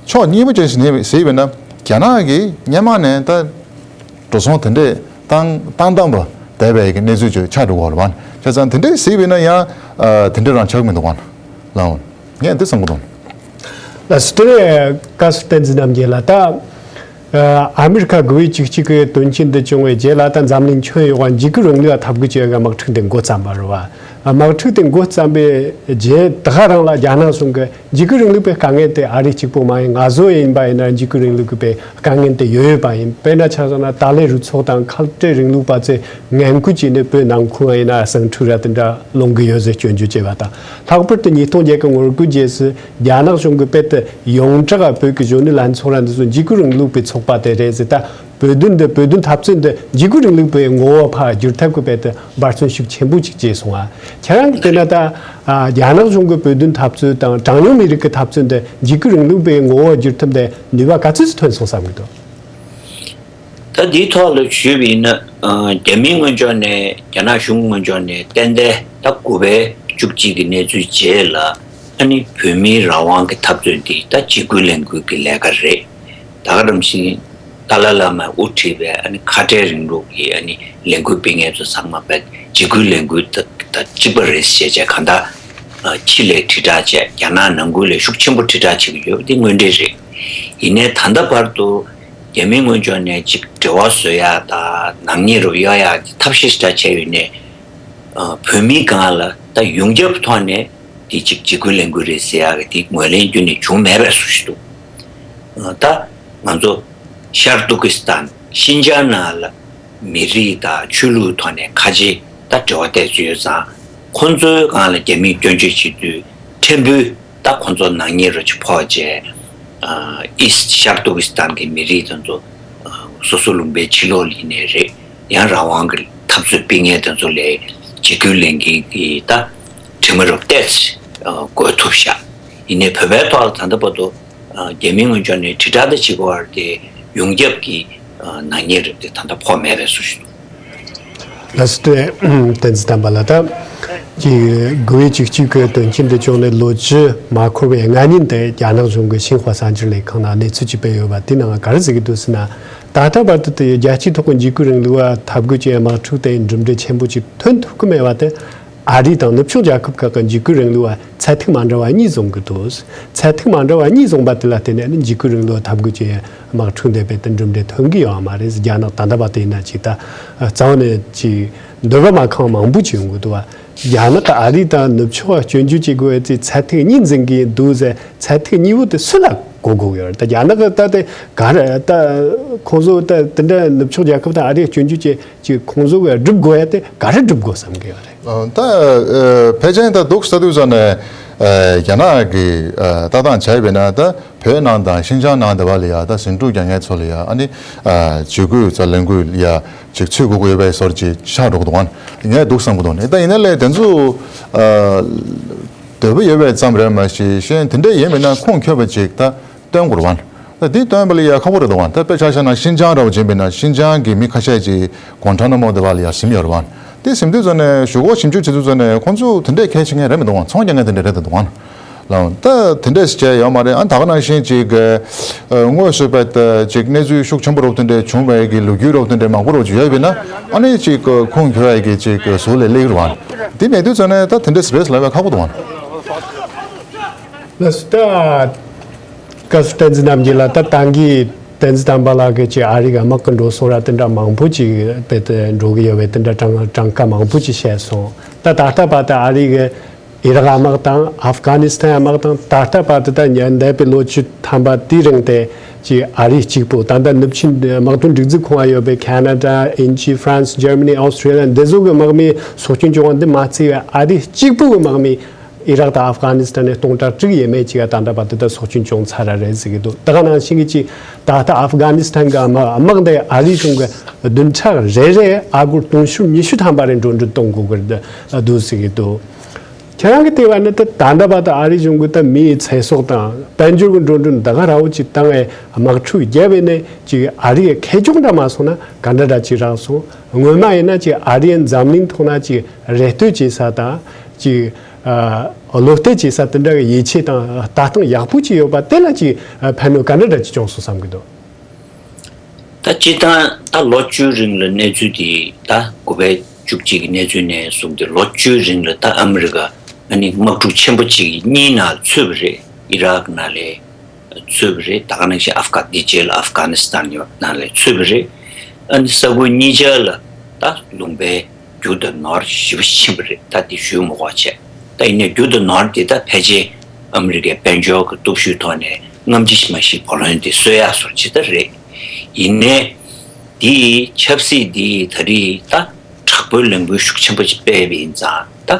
ཕྱོགས་གཉིས་པོ་ཅིག་ནས་གཟིགས་པས་ན་རྒྱ་ནག་གིས་སྔོན་མ་ནས་ད་འགྲོ་སོང་དེ་འདྲས་བཏང་བཏང་བཏང་བ་བསྡད་པའི་གི་གནས་ཚུལ་ཅིག་ཆགས་འགྲོ་གི་ཡོད་རེད་བ། བྱས་ཙང་དེ་འདྲས་གཟིགས་པས་ན་ཡང་ཨ་དེ་འདྲས་རང་ཆགས་ཀྱི་མི་འདུག་བ། ལགས་འོང་། ངས་འདི་བསམ་གྱི་འདུག་ལགས་སོ། དེ་ནས་བཀའ་ཟུར་བསྟན་འཛིན་རྣམ་རྒྱལ་ལགས། ད་ཨ་མི་རི་ཁ་དགུ་བའི་བཅུ་གཅིག་གི་དོན་རྐྱེན་འདི་བྱུང་བའི་རྗེས་ལ་ད་འཛམ་གླིང་ཁྱོན་ཡོངས་ལ་འཇིགས་སྐུལ་རིང་ལུགས་ལ་འཐབ་རྒོལ་བྱེད་པའི་དམག་འཁྲུག་འདི་འགོ་བརྩམས་པ་རེད་བ། དམག་འཁྲུག་དེ་འགོ་བརྩམས་པའི་རྗེས་ད་ག་རང་ལ་རྒྱ་ནག་གཞུང་གིས་འཇིགས་སྐུལ་རིང་ལུགས་པའི་དཀའ་ངལ་དེ་ཨ་རི་གཅིག་པུ་མ་ཡིན། ང་ཚོ་ཡིན་པ་ཡིན་ན་འཇིགས་སྐུལ་རིང་ལུགས་ཀྱི་དཔེ་དཀའ་ངལ་དེ་ཡོད་ཡོད་པ་ཡིན། དཔེར་ན་ཆ་བཞག་ན་ཏཱ་ལའི་རུ་ཚོགས་དང་ཁ་བྲལ་རིང་ལུགས་པ་ཚོས་ངན་སྐུལ་བྱས་ནས་བོད་ནང་ཁུལ་ཡིན་ན་ཟིང་འཁྲུག་ར་དེ་འདྲ་སློང་གི་ཡོད་ཟེར་སྐྱོན་བརྗོད་བྱས་པ་དང་། ལྷག་པར་དུ་ཉིས་སྟོང་བརྒྱད་གི་ངོ་རྒོལ་རྗེས་སུ་རྒྱ་ནག་གཞུང་གིས་དཔེ་དེ་ཡོངས་གྲགས་བོད་ཀྱི་གཞོན་ནུ་ལྷན་ཚོགས་ར་འདི་ཚོ་འཇིགས་སྐུལ་རིང་ལུགས་པའི་ཚོགས་པ་དེ་རེད་ཟེར། ད་ བོད་དོན་འདི་བོད་དོན་འཐབ་རྩོད་འདི་འཇིགས་སྐུལ་རིང་ལུགས་པའི་ངོ་བོ་ཕར་བསྒྱུར་ཐབས་ཀྱི་དཔེ་དེ་འབད་བརྩོན་ཤུགས་ཆེན་པོ་ཅིག་བྱས་སོང་ང་། ཁྱེད་རང་གིས་བལྟས་ན་ད་ཨ་རྒྱ་ནག་གཞུང་གི་བོད་དོན་འཐབ་རྩོད་དང་གྲངས་ཉུང་མི་རིགས་ཀྱི་འཐབ་རྩོད་འདི་འཇིགས་སྐུལ་རིང་ལུགས་པའི་ངོ་བོ་བསྒྱུར་ཐབས་འདི་ནུས་པ་ག་ཚོད་ཅིག་ཐོན་སོང་བསམ་གྱི་འདུག་ད་འདིའི་ཐོག་ལ་ཞུས་པ་ཡིན་ན། ཨ་རྒྱ་མིའི་ངོས་ཕྱོགས་ནས་རྒྱ་ནག་གཞུང་ངོས་ཕྱོགས་ནས་ཏན་ཏན་ད་དགུ་པའི་བཅུ་གཅིག་གི་གནས་ཚུལ་རྗེས་ལ་ཨ་ནི་བོད་མིའི་རང་དབང་གི་འཐབ་རྩོད་འདི་ད་འཇིགས་སྐུལ་ལས་འགུལ་གྱི་ལས་ཀ་རེད། ད་ག་རང་བཞིན་ཏཱ་ལའི་བླ་མས་དབུ་ཁྲིད་པའི་ཨ་ནི་ཁ་བྲལ་རིང་ལུགས་ཀྱི་ཨ་ནི་ལས་འགུལ་སྤེལ་མཁན་ཚོ་ཚང་མ་བས་འཇིགས་སྐུལ་ལས་འགུལ་དང་དང་གཅིག་པ་རེད་ཟེར་བྱས་གང་ལྟར་ཨ་ཕྱི་ལ་དྲིལ་བསྒྲགས་བྱས། རྒྱ་ནག་ནང་ཁུལ་ལ་ཤུགས་ཆེན་པོ་དྲིལ་བསྒྲགས་བྱེད་ཀྱི་ཡོད་པ་འདི་དངོས་འབྲེལ་རེད། ཡིན་ནའི་ད་ལྟ་བར་དུ་རྒྱ་མིའི་ངོས་ཕྱོགས་ནས་ཅིག་འབྲེལ་བ་བཟོ་ཡག་དང་ནག་ཉེས་རུ་གཡར་ཡག་གི་ཐབས་ཤེས་ཤིག་བྱས་ཡོད་ནའི། ཨ་བོད་མིའི་སྒང་ལ་ད་ཡོངས་ཁྱབ་ཐོག་ནས་དེ་ཅིག་འཇིགས་སྐུལ་ལས་འགུལ་རེད་ཟེར་ཡག་གི་དེ་ངོས་ལེན་རྒྱུན་ནས་བྱུང་མེད་པའི་བཟོ་ཞིག་འདུག་ཨ་ད་ང་ཚོ་ཤར་ཏུར་ཀི་སི་ཐན་ཤིན་ཅང་ནང་ལ་མི་རིགས་དང་ཆོས་ལུགས་ཐོག་ནས་ཁ་ཆེ་ད་འབྲེལ་བ་བསྡད་ཚུལ་ཡོད་ཙང་། ཁོང་ཚོའི་སྒང་ལ་རྒྱ་མིས་སྐྱོན་བརྗོད་བྱེད་དུས་ཕྲན་བུ་ད་ཁོང་ཚོ་ནག་ཉེས་རུ་ཅིག་ཕོག་བྱས། ཨ་ཨི་སི་ཤར་ཏུར་ཀི་སི་ཐན་གྱི་མི་རིགས་དེ་ཚོ་ཨ་སོ་སོ་ལུང་པའི་ཕྱི་ལོགས་ལ་ཡིན་ནའི་རེད། ཡང་རང་དབང་གི་འཐབ་རྩོད་སྤེལ་མཁན་དེ་ཚོ་ལ་འཇིགས་སྐུལ་ལས་འགུལ་གྱི་ད་དྲི་མ་རུ་བལྟས་ཨ་འགོད་ཐུབ་ཤག་ཡིན་ནའི་བོད་པའི་ཐོག་ལ་ད་ལྟ་བར་དུ་ཨ་རྒྱ་མིའི་ངོས་ཕྱོགས་ནས་དྲིལ་བསྒྲགས་ད་བྱེད་དགོས་པ་རེད་དེ། ཡོངས་ཁྱབ་ཀྱི་ཨ་ནག་ཉེས་རིགས་དེ་ད་ལྟ་ཕོག་མེད་པའི་བཟོ་ཞིག་འདུག་ལགས་སོ། བསྟན་འཛིན་དམ་པ་ལགས། ད་ཀྱི་དགུ་པའི་བཅུ་གཅིག་གི་དོན་རྐྱེན་འདི་བྱུང་ནས་ལོ་བཅུ་མ་འཁོར་བའི་སྔ་ཉིན་དེ་རྒྱ་ནག་གཞུང་གི་ཤིན་ཧྭ་གསར་འགྱུར་ལས་ཁང་ནང་གནས་ཚུལ་ཅིག་སྤེལ་ཡོད་པ་དེའི་ནང་ག་རེ་ཟེར་གྱི་འདུག་ཟེར་ན། ད་ལྟ་བར་དུ་དེ་རྒྱལ་སྤྱིའི་ཐོག་གི་འཇིགས་སྐུལ་རིང་ལུགས་ལ་འཐབ་རྒོལ་གྱི་དམག་འཁྲུག་དེ་གྲུབ་འབྲས་ཆེན་པོ་ཅིག་ཐོན་ཐུབ་ཀྱི་མེད་པ་དེ། ཨ་རི་དང་ནུབ་ཕྱོགས་རྒྱལ་ཁབ་ཁག་གི་འཇིགས་སྐུལ་རིང་ལུགས་ལ་ཚད་ཐིག་མ་འདྲ་བ་གཉིས་བཟུང་གི་འདུག་ཚད་ཐིག་མ་འདྲ་བ་གཉིས་བཟུང་པ་དེ་ལ་བརྟེན་ནས་ནི་འཇིགས་སྐུལ་རིང་ལུགས་འཐབ་རྒོལ་གྱི་དམག་འཁྲུག་འདི་རྦད་དེ་གྲུབ་འབྲས་ཐོན་གྱི་ཡོད་མ་རེད། རྒྱ་ནག་ད་ལྟ་བར་དུ་ཡིན་ན་ཅིག་ད་རྩ་བ་ནས་ཅིག་འདོད་པ་མ་ཁེངས་མང་པོ་ཅིག་ཡོང་གི་འདུག་བ། རྒྱ་ནག་གི་ཨ་རི་དང་ནུབ་ཕྱོགས་སྐྱོན་བརྗོད་བྱེད་དགོས་པའི་ཚད་ཐིག་གཉིས་འཛིན་གྱི་འདུག་ཟེར། ཚད་ཐིག་གཉིས་པོ་དེ་སུ་ལ་གོ་དགོས་ཀྱི་ཡོད་རེད། ད་རྒྱ་ནག་གི་ད་དེ་ག་རེ་ད་ཁོང་ཚོ་ད་དེ་འདྲ་ནུབ་ཕྱོགས་རྒྱལ་ཁབ་དང་ཨ་རིའི་སྐྱོན་བརྗོད་བྱེད། ཅིག་ཁོང་ཚོ་གིས་སྒྲུབ་དགོས་ཡ་དེ་ག་རེ་སྒྲུབ་དགོས་བསམ་གི་ཡོད་རེད། ཨ་ད་ཨ་ཕལ་ཆེར་ད་འདུག་ས་དུས་ཚོད་ནས་ཨ་རྒྱ་ནག་གི་ཨ་ལྟ་སྟངས་བྱས་པས་ན། ད་བོད་ནང་དང་ཤིན་ཅང་ནང་དེ་བ་ལ་ཡ་ད་ཟིང་འཁྲུག་རྒྱག་མཁན་ཚོ་ལ་ཡ་ཨ་ནི་ཨ་འཇིགས་སྐུལ་ཙ་ལས་འགུལ་ཡ་ཅིག་ཚུད་དགོས་ཀྱི་ཡོད་པའི་བཟོ་འདྲ་ཅིག་ཆགས་འགྲོ་གི་འདུག་ཨ། ངས་འདུག་བསམ་གི་འདུག་ནི། ད་ཡིན་ན་ལས་དེ་ཚོ་ཨ་འདོད་པ་ཡོད་པའི་ཙམ་རེད་མ་གཞི་གཞན་དེ་འདྲ་ཡིན་མིན་ན་ཁུངས་འཁྱོལ་བ་ཅིག་ད། སྟོན་དགོས་རེད་བ། ད་འདི་སྟོན་པ་ལ་ཡ་ཁག་པོ་རེད་འདུག་བ། ད་དཔེ་ཆ་བཞག་ན་ཤིན་ཅང་འདྲ་བོ་བྱས་པས་ན་ཤིན་ཅང་གི་མི་ཁ་ཤས་ཅིག་གུང་ཊ་ན་མོ་དེ་བ་ལ་ཡ་ཟིན་ཡོད་རེད་བ། དེ་ཟིན་དུས་ཙམ་ནས་ཞུ་སྒོ་ཞིབ་འཇུག་བྱེད་དུས་ཙམ་ནས་ཁོང་ཚོ་དེ་འདྲས་གལ་ཆེ་མཁན་རེད་མི་འདུག་བ། ཚོང་རྒྱག་མཁན་དེ་འདྲས་རེད་འདུག་བ། ལ་ད་དེ་འདྲས་བྱས་ཡོད་མ་རེད། ཨ་ད་ག་ནང་བཞིན་ཅིག་དངོས་སུ་བས་ད་ཅིག་གནས་ཚུལ་ཤུགས་ཆེན་པོ་རོབ་དེ་འདྲས་བྱུང་བའི་གི་ལོ་རྒྱུས་རོབ་དེ་འདྲས་མང་པོ་རོབ་ཅིག་ཡོད་པས་ན་ཨ་ནི་ཅིག་ཁུངས་འཁྱོལ་བའི་གི་ཅིག་ཟུར་ལ་སླེབས་རེད་བ། དེ་མེད་དུས་ཙམ་ནས་ད་དེ་འདྲས་རེད་ལབ་པ་ཁག་པོ་འདུག་བ། ལགས་སོ། ད་སྐབས་སུ་བསྟན་འཛིན་རྣམ་རྒྱལ་ལགས། ད་ད་གིན་བསྟན་འཛིན་དམ་པ་ལགས་ཀྱིས་ཅིག་ཨ་རི་གི་དམག་གི་འགྲོ་སོང་ར་དེ་འདྲ་མང་པོ་ཅིག་དཔེ་དེ་འགྲོ་གི་ཡོད་པའི་དེ་འདྲ་གྲངས་གྲངས་ཀ་མང་པོ་ཅིག་བཤད་སོང་། ད་ད་ལྟ་བར་དུ་ཨ་རི་གི་ཨི་རག་དམག་དང་ཨབ་གྷ་ནི་སི་ཐན་དམག་དང་ད་ལྟ་བར་དུ་ད་ཉེ་འདས་པའི་ལོ་བཅུ་ཐམ་པ་དེའི་རིང་དེ་ཅིག་ཨ་རི་གཅིག་པུ། ད་ལྟ་ནུབ་ཆིངས་དམག་དོན་སྒྲིག་འཛུགས་ཁོངས་ཡོད་པའི་ཁ་ན་ཌ། དབྱིན་ཇི། ཧྥ་རན་སི། འཇར་མ་ནི། ཨོ་སི་ཊྲེ་ལི་ཡ། འདི་ཚོ་གི་དམག་མིའི་སྲོག་སྐྱོན་བྱུང་བ་འདི་མ་ཚད་པའི་ཨ་རི་གཅིག་པུ་གི་དམག་མི་ཨི་རག་དང་ཨབ་གྷ་ནི་སི་ཐན་ནས་སྟོང་ཕྲག་དྲུག་ཡས་མས་ཅིག་ད་ལྟ་བར་དུ་ད་སྲོག་སྐྱོན་བྱུང་ཚར་ར་རེད་ཟེར་གྱི་འདུག་ད་ག་ནང་བཞིན་གྱི་ཅིག་ད་ལྟ་ཨབ་གྷ་ནི་སི་ཐན་གྱི་དམག་དམག་འདི་ཨ་རིའི་གཞུང་གིས་བདུན་ཕྲག་རེ་རེ་ཨ་སྒོར་དུང་ཕྱུར་ཉི་ཤུ་ཐམ་པ་རེ་འགྲོ་གྲོན་གཏོང་དགོས་ཀྱི་འདུག་ཟེར་གྱི་འདུག་ཁྱེད་རང་གི་ལྟ་བ་ནི་ད་ད་ལྟ་བར་དུ་ཨ་རིའི་གཞུང་གིས་ད་མིའི་ཚེ་སྲོག་དང་དཔལ་འབྱོར་གྱི་འགྲོ་གྲོན་ད་ག་ར་བོ་ཅིག་བཏང་བའི་དམག་འཁྲུག་བརྒྱབ་པས་ནས་ཅིག་ཨ་རིའི་ཁེ་གྱོང་འདྲ་མ་སོང་ན་ག་འདྲ་འདྲ་ཅིག་རག་སོང་། སྔོན་མ་ཡིན་ན་ཅིག་ཨ་རིའི་འཛམ་གླིང་ཐོག་ན་ཅིག་རེ་ལྟོས་བྱེད་ས་དང་ཅིག་ཨ་བློ་གཏད་བྱེད་ས་དེ་འདྲ་གི་ཡིད་ཆེས་དང་ལྟ་སྟངས་ཡག་པོ་ཅིག་ཡོད་པ་དེ་ལ་ཅིག་ཕན་གནོད་ག་འདྲ་འདྲ་ཅིག་བྱུང་སོང་བསམ་གྱི་འདུག་ད་སྤྱིར་བཏང་ད་ལོ་བཅུའི་རིང་ལ་གནས་ཚུལ་དེ་ད་དགུ་པའི་བཅུ་གཅིག་གི་གནས་ཚུལ་ནས་བཟུང་སྟེ་ལོ་བཅུའི་རིང་ལ་ད་ཨ་མི་རི་ཀ་ཨ་ནི་དམག་འཁྲུག་ཆེན་པོ་གཅིག་གཉིས་ནང་ཚུད་པ་རེད། ཨི་རག་ནང་ལ་ཚུད་པ་རེད། ད་ག་ནང་བཞིན་ཨབ་གྷ་དེ་རྗེས་ལ་ཨབ་གྷ་ནི་སི་ཐན་ནང་ལ་ཚུད་པ་རེད། ཨ་ནི་ས་ཁུལ་གཉིས་ཆ་ལ་ད་ལུང་པའི་རྒྱུ་དང་ནོར་ཞེ་པོ་ཕྱིན་པ་རེད། ད་དེ་ཞུ་མི་དགོས་བྱས། ད་ཡིན་ནའི་རྒྱུ་དང་ནོར་དེ་ད་ཕལ་ཆེར་ཨ་མི་རི་ཀའི་དཔལ་འབྱོར་གྱི་སྟོབས་ཤུགས་ཐོག་ནས་སྔ་ཕྱི་མ་ཤེས་བུ་ལོན་དེ་གསོ་ཡག་བཟོ་ཅིག་ད་རེད། ཡིན་ནའི་དེའི་ཆབ་སྲིད་དེ་ད་རེས་ད་དྲག་པོའི་ལས་འགུལ་ཤུགས་ཆེན་པོ་ཅིག་སྤེལ་བ་ཡིན་ཙང་། ད་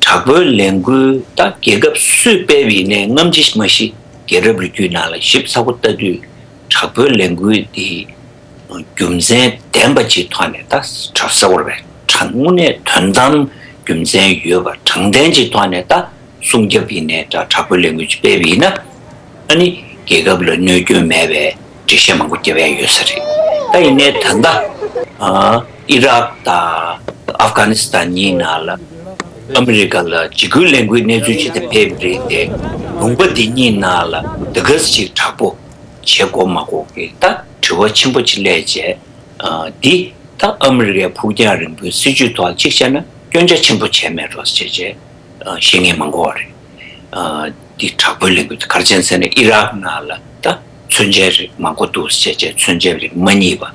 དྲག་པོའི་ལས་འགུལ་ད་རྒྱལ་ཁབ་སུས་སྤེལ་བ་ཡིན་ནའི་སྔ་ཕྱི་མ་ཤེས་རྒྱལ་རབས་རིགས་རྒྱུད་ནང་ལ་ཞིབ་ཚགས་པོ་ལྟ་དུས་དྲག་པོའི་ལས་འགུལ་དེ། རྒྱུ་མཚན་ལྡན་པ་ཅིག་ཐོག་ནས་ད་གྲབས་ས་བོར་བས་དྲང་དངོས་གནས་དོན་དམ་རྒྱུ་མཚན་ཡོད་པ་དྲང་བདེན་ཅིག་ཐོག་ནས་ད་སྲུང་སྐྱོབ་ཡིན་ནའི་འདྲ་དྲག་པོའི་ལས་འགུལ་ཅིག་སྤེལ་བ་ཡིན་ན། ཨ་ནི་རྒྱལ་ཁབ་ལ་གནོད་སྐྱོན་མེད་པའི་འགྲེལ་བཤད་མང་པོ་རྒྱབ་ཡ་ཡོད་ས་རེད། ད་ཡིན་ནའི་ད་ལྟ་ཨི་རག་དང་ཨབ་གྷ་ནི་སི་ཐན་གཉིས་ནང་ལ་ཨ་མི་རི་ཀ་ལ་འཇིགས་སྐུལ་ལས་འགུལ་གནས་ཚུལ་ཅིག་དང་ཕེབས་རེད་དེ། ལུང་པ་འདི་གཉིས་ནང་ལ་ད་ག་ཟེ་ཅིག་དྲག་པོ་བྱེད་དགོས་མ་དགོས་ཀྱི་ད་དྲི་བ་ཆེན་པོ་ཅིག་སླེབས་བྱས། འདི་ད་ཨ་མི་རི་ཀའི་ཕུགས་རྒྱང་རིང་པོའི་སྲིད་ཇུས་ཐོག་གཅིག་བྱས་ན་སྐྱོན་ཆ་ཆེན་པོ་བྱས་མེད་འགྲོ་ཟེར་བྱས། ཨ། བཤད་མཁན་མང་པོ་རེད། ཨ། འདི་དྲག་པོའི་ལས་འགུལ་དེ་ག་རེ་བྱས་ཟེར་ན་ཨི་རག་ནང་ལ་ད་མཚོན་ཆའི་རིགས་མང་པོ་འདུག་ཟེར་བྱས་མཚོན་ཆའི་རིགས་མ་རྙེད་པ།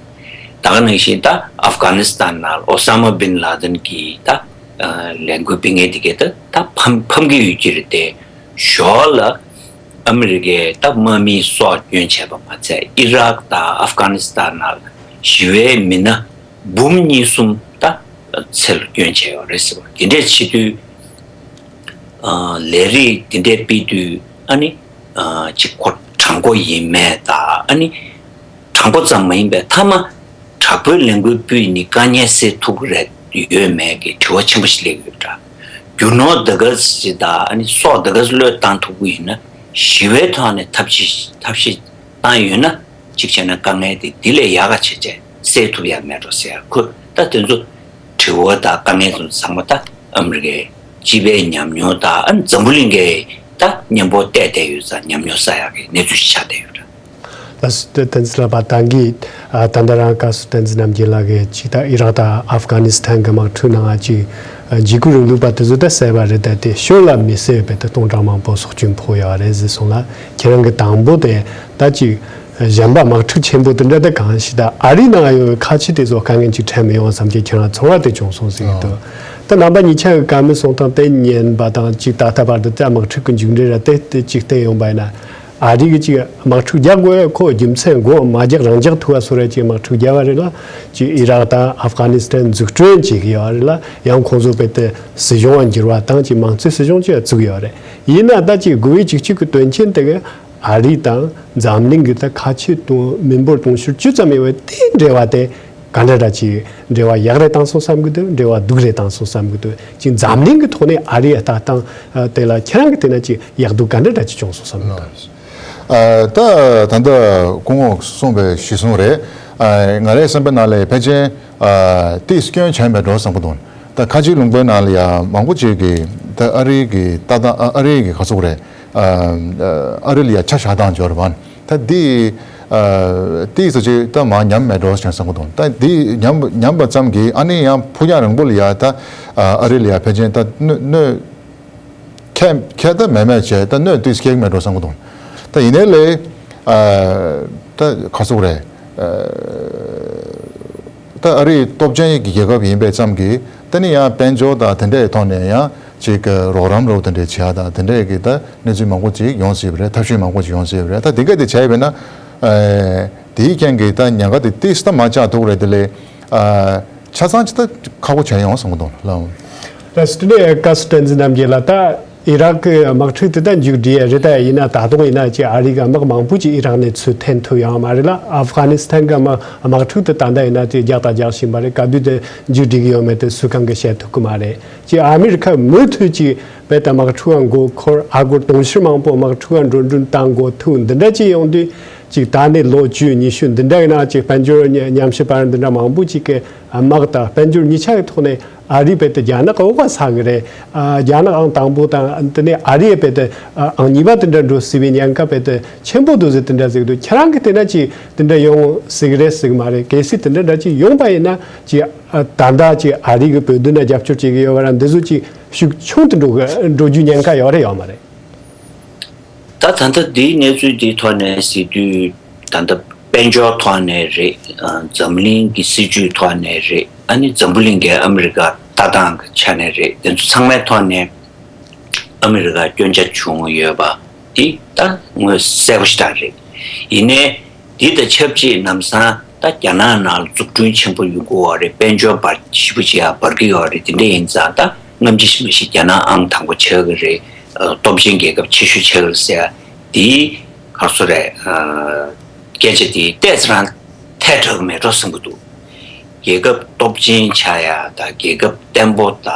ད་ག་ནང་བཞིན་ད་ཨབ་གྷ་ནི་སི་ཐན་ནང་ལ་ཨོ་ས་མ་བིན་ལ་དན་གྱི་ད་ཨ། ལས་འགུལ་སྤེལ་མཁན་དེ་གས་ད་ད་ཕམ་ཕམ་གྱི་ཡོད་ཀྱི་རེད་དེ། ཞོར་ལ་ཨ་མི་རི་ཀའི་ད་དམག་མིའི་སྲོག་སྐྱོན་བྱས་པ་མ་ཚད་ཨི་རག་དང་ཨབ་གྷ་ནི་སི་ཐན་ནང་ལ་ཞི་བའི་མི་སྣ་འབུམ་གཉིས་གསུམ་ད་ཚེ་ལ་སྐྱོན་བྱས་ཡོད་རེད་ཟེར་བ་དེ་འདྲས་བྱེད་དུས། ཨ། ལས་རིགས་དེ་འདྲས་སྤེལ་དུས་ཨ་ནི་ཨ། ཅིག་ཁོ་དྲང་པོ་ཡིན་མེད་དང་ཨ་ནི་དྲང་པོ་ཙམ་མ་ཡིན་པའི་མཐའ་མ་དྲག་པོའི་ལས་འགུལ་སྤེལ་ནི་དཀའ་ངལ་སེལ་ཐུབ་ཀྱི་རེད་ཡོད་མེད་ཀྱི་དྲི་བ་ཆེན་པོ་ཞིག་སླེབས་ཡོད་འདྲ། རྒྱུ་ནོར་དེ་ག་ཙམ་དང་ཨ་ནི་སྲོག་དེ་ག་ཙམ་བློས་བཏང་ཐུབ་ཀྱི་ཡིན་ན་ཞི་བའི་ཐོག་ནས་ཐབས་ཤེས་ཐབས་ཤེས་བཏང་ཡོད་ན་གཅིག་བྱས་ན་དཀའ་ངལ་དེ་འདི་ལས་ཡག་ག་བྱས་བྱས་སེལ་ཐུབ་ཡ་མེད་འགྲོ་ཟེར་ཡ་ཁོས་ད་དེ་ཚོ་དྲི་བ་དང་དཀའ་ངལ་དེ་ཚོ་ཚང་མ་ད་ཨ་མི་རི་ཀའི་སྤྱི་པའི་ཉམས་མྱོང་དང་ཨ་ནི་འཛམ་བུ་གླིང་གའི་ད་མཉམ་པོ་བལྟས་བསྡད་ཡོད་ཙང་ཉམས་མྱོང་བསགས་ཡག་གི་གནས་ཚུལ་ཞིག་ཆགས་བསྡད་ཡོད་རེད། ལགས་སོ། བསྟན་འཛིན་ལགས་པ་ད་གིན་ད་ལྟ་རང་བཀའ་ཟུར་བསྟན་འཛིན་རྣམ་རྒྱལ་ལགས་ཀྱིས་ཅིག་ད་ཨི་རག་དང་ཨབ་གྷ་ནི་སི་ཐན་གྱི་དམག་འཁྲུག་ནང་ཅིག་འཇིགས་སྐུལ་རིང་ལུགས་པ་དེ་ཚོ་ད་བསད་པ་རེད། ད་དེ་ཞོར་ལ་མི་སེར་བས་ད་སྟོང་ཕྲག་མང་པོ་སྲོག་སྐྱོན་ཕོག་ཡོད་རེད་ཟེར་སོང་ལ། ཁྱེད་རང་གིས་དང་པོ་དེ་ད་ཅིག་གཞན་པ་དམག་འཁྲུག་ཆེན་པོ་དེ་འདྲ་ད་གང་ཞིག་ད་ཨ་རིའི་ནང་ཡོད་པའི་ཁ་ཆེ་དེ་ཚོ་དཀའ་ངལ་ཅིག་འཕྲད་མི་ཡོང་བསམ་གྱི་ཁྱེད་རང་ཚོར་བ་དེ་བྱུང་སོང་ཟེར་གྱི་འདུག་ད་རྣམ་པ་གཉིས་ཆ་གི་བཀའ་མོལ་གསུང་སྟངས་དེ་ཉན་པ་དང་ཅིག་ད་ལྟ་བར་དུ་ད་དམག་འཁྲུག་གི་མཇུག་འབྲས་ར་དེ་དེ་ཅིག་བལྟས་ཡོང་པ་ཡིན་ན། ཨ་རི་གིས་ཅིག་དམག་འཁྲུག་རྒྱག་དགོས་ཡ་ཁོ་རྒྱུ་མཚན་དགོས་མ་རྒྱག་རང་རྒྱག་ཐུབ་པ་བཟོ་ར་ཅིག་དམག་འཁྲུག་རྒྱག་པ་རེད་ལ། ཅིག་ཨི་རག་དང་ཨབ་གྷ་ནི་སི་ཐན་འཛུགས་སྐྲུན་བྱེད་ཀྱི་ཡོད་རེད་ལ། ཡང་ཁོང་ཚོ་བས་ཏེ་སྲིད་གཞུང་བ་འགྱུར་བ་དང་ཅིག་མང་གཙོའི་སྲིད་གཞུང་ཅིག་བཙུགས་ཡོད་རེད། ཡིན་ན་ད་ཅིག་དགུ་བའི་གཅིག་གཅིག་གི་དོན་རྐྱེན་དེ་གི་ཨ་རི་དང་འཛམ་གླིང་གི་ད་ཁ་ཆེ་དུང་མི་འབོར་དུང་ཕྱུར་བཅུ་ཙམ་ཡོད་པའི་དེའི་འབྲེལ་བ་དེ་ག་འདྲ་འདྲ་ཅིག་འབྲེལ་བ་ཡག་རེད་བཏང་སོང་བསམ་གི་འདུག་འབྲེལ་བ་སྡུག་རེད་བཏང་སོང་བསམ་གི་འདུག་ཅིག་འཛམ་གླིང་གི་ཐོག་ནས་ཨ་རིའི་ལྟ་སྟངས་དེ་ལ་ཁྱེད་རང་གི་དེ་ན་ཅིག་ཡག་སྡུག་ག་འདྲ་འདྲ་ཅིག་བྱུང་སོང་བསམ་གི་འདུག་ད་ད་ལྟ་སྐུ་ངོ་གསུངས་པའི་གཞི་བཟུང་རེད། ང་རའི་བསམ་པའི་ནང་ལ་ཕལ་ཆེར་དེ་སྐྱོན་བྱས་མེད་འགྲོ་བསམ་གི་འདུག་ད་ཁ་ཆེ་ལུང་པའི་ནང་ལ་ཡང་མང་པོ་ཅིག་གིས་ད་ཨ་རི་གི་ལྟ་སྟངས་ཨ་རི་གི་ག་ཚོད་རེད། ཨ་རི་ལ་ཡང་ཆ་བཞག་སྟངས་འབྱོར་བ་ད་དེ་དེ་ཚོ་ཅིག་ད་མ་ཉམས་མེད་འགྲོ་བསམ་གི་འདུག་ད་དེ་ཉམས་ཉམས་པ་ཙམ་གྱིས་ཨ་ནི་ཡང་ཕུགས་རྒྱང་རིང་པོ་ལ་ཡང་ད་ཨ་རི་ལ་ཡང་ཕལ་ཆེར་ད་གནོད་གནོད། ཁྱད་ཁྱད་ད་མེད་མེད་བྱས་ད་གནོད་དུས་སྐྱེལ་མེད་འགྲོ་བསམ་གི་འདུག་ད་ཡིན་ནའི་ལས་ད་ག་ཚོད་རེད། ད་ཨ་རིའི་སྟོབས་ཆེན་གྱི་རྒྱལ་ཁབ་ཡིན་པའི་ཙམ་གྱིས་ད་ནི་ཡང་དཔལ་འབྱོར་དང་དེ་འདྲའི་ཐོག་ནས་ཡང་ཅིག་རོགས་རམ་རོགས་དེ་འདྲའི་བྱེད་ཡ་དང་དེ་འདྲའི་གི་ད་གནས་ཚུལ་མང་པོ་ཅིག་ཡོང་སྲིད་པ་རེད། ཐབས་ཤེས་མང་པོ་ཅིག་ཡོང་སྲིད་པ་རེད། ད་དེ་ག་དེ་བྱས་པས་ན་དེའི་རྐྱེན་གྱིས་ད་ཉེན་ཁ་དེ་ཏིས་ད་མ་བཅག་ཐུབ་རེད། དེ་ལས། ཆ་ཚང་ཅི་ལྟར་ཁག་པོ་བྱས་ཡོང་གསུང་གི་འདུག་ལགས། ད་སི་ཊི་ནས་བཀའ་ཟུར་བསྟན་འཛིན་རྣམ་རྒྱལ་ལགས། ད་ཨི་རག་གི་དམག་འཁྲུག་དེ་ད་མཇུག་སྒྲིལ་ཡ་རེད། ད་ཡིན་ན་ད་དུང་ཡིན་ན་ཅིག་ཨ་རི་གི་དམག་མང་པོ་ཅིག་ཨི་རག་ནས་ཚུར་འཐེན་ཐུབ་ཡོད་མ་རེད་ལ། ཨབ་གྷ་ནི་སི་ཐན་གི་དམག་དམག་འཁྲུག་དེ་ད་ལྟ་ཡིན་ན་ཅིག་རྒྱག་དང་རྒྱག་བཞིན་པ་རེད། ག་དུས་དེ་མཇུག་སྒྲིལ་གི་ཡོད་མེད་དེ་སུས་གང་གི་བཤད་ཐུབ་གི་མ་རེད། ཅིག་ཨ་མི་རི་ཁ་མུ་མཐུད་ཅིག་བས་ད་དམག་འཁྲུག་ག་མགོ་འཁོར། ཨ་སྒོར་དུང་ཕྱུར་མང་པོ་དམག་འཁྲུག་ག་འགྲོ་གྲོན་བཏང་དགོས་ཐུག་འདི་འདྲ་ཅིག་ཡོང་དུས། ཅིག་ད་ནས་ལོ་བཅུ་ཉི་ཤུ་འདི་འདྲ་ཡིན་ན་ཅིག་དཔལ་འབྱོར་ཉམས་ཞིབ་པ་འདི་འདྲ་མང་པོ་ཅིག་གིས་དམག་དང་དཔལ་འབྱོར་གཉིས་ཆ་གི་ཐོག་ནས་ཨ་རི་རྦད་དེ་རྒྱ་ནག་འོག་པ་ས་གི་རེད། རྒྱ་ནག་ཨང་དང་པོ་དང་དེ་ནས་ཨ་རི་རྦད་དེ་ཨང་གཉིས་པ་དེ་འདྲ་འགྲོ་སྲིད་པའི་ཉེན་ཁ་རྦད་དེ་ཆེན་པོ་འདུག་ཟེར་དེ་འདྲ་ཟེར་གི་འདུག་ཁྱེད་རང་གིས་དེ་འདྲ་ཅིག་དེ་འདྲ་ཡོང་སྲིད་གི་རེད་ཟེར་གི་མ་རེད། གལ་སྲིད་དེ་འདྲ་འདྲ་ཅིག་ཡོང་པ་ཡིན་ན་ཅིག་ད་ལྟ་ཅིག་ཨ་རི་གི་བོད་དོན་ལ་རྒྱབ་སྐྱོར་བྱེད་གི་ཡོད་པ་ར་འདི་ཚོ་ཅིག་ཤུགས་ཆུང་དུ་འགྲོ་གི་འགྲོ་རྒྱུའི་ཉེན་ཁ་ཡོད་རེད་ཡོད་མ་རེད། ད་ད་ལྟ་འདིའི་གནས་ཚུལ་འདིའི་ཐོག་ནས་ཟེར་དུས་ད་ལྟ་དཔལ་འབྱོར་ཐོག་ནས་རེད། འཛམ་གླིང་གི་སྲིད་ཇུས་ཐོག་ནས་རེད། ཨ་ནི་འཛམ་བུ་གླིང་གི་ཨ་མི་རི་ཀ་ལྟ་སྟངས་ཀྱི་ཆ་ནས་རེད། དེ་ཚོ་ཚང་མའི་ཐོག་ནས་ཨ་མི་རི་ཀ་སྐྱོན་ཆ་བྱུང་ཡོད་པ་འདི་ད་ངོས་གསལ་པོ་ཞེ་དྲག་རེད། ཡིན་ནའི། འདི་དང་ཆབས་ཅིག་ལམ་སང་ད་རྒྱ་ནག་ནང་ལ་འཛུགས་སྐྲུན་ཆེན་པོ་ཡོང་གི་ཡོད་རེད། དཔལ་འབྱོར་འབར་ཞེ་པོ་ཅིག་ཡར་འབར་གི་ཡོད་རེད། དེ་འདྲ་ཡིན་ཙང་ད་སྔ་ཕྱི་ཞིག་མ་ཞིག་རྒྱ་ནག་ཨང་དང་པོ་ཆགས་ཀྱི་རེད། ཨ། སྟོབས་ཆེན་རྒྱལ་ཁབ་ཆེ་ཤོས་ཆགས་ཀྱི་རེད་ཟེར་ཡ་དེའི་ག་རེ་ཟེར་རེད། ཨ། སྐད་ཆ་དེ་ཏོག་ཙམ་རང་ ཐལ་དྲགས་མེད་འགྲོ་བསམ་གྱི་འདུག་རྒྱལ་ཁབ་སྟོབས་ཆེན་ཆགས་ཡ་དང་རྒྱལ་ཁབ་བརྟན་པོ་དང་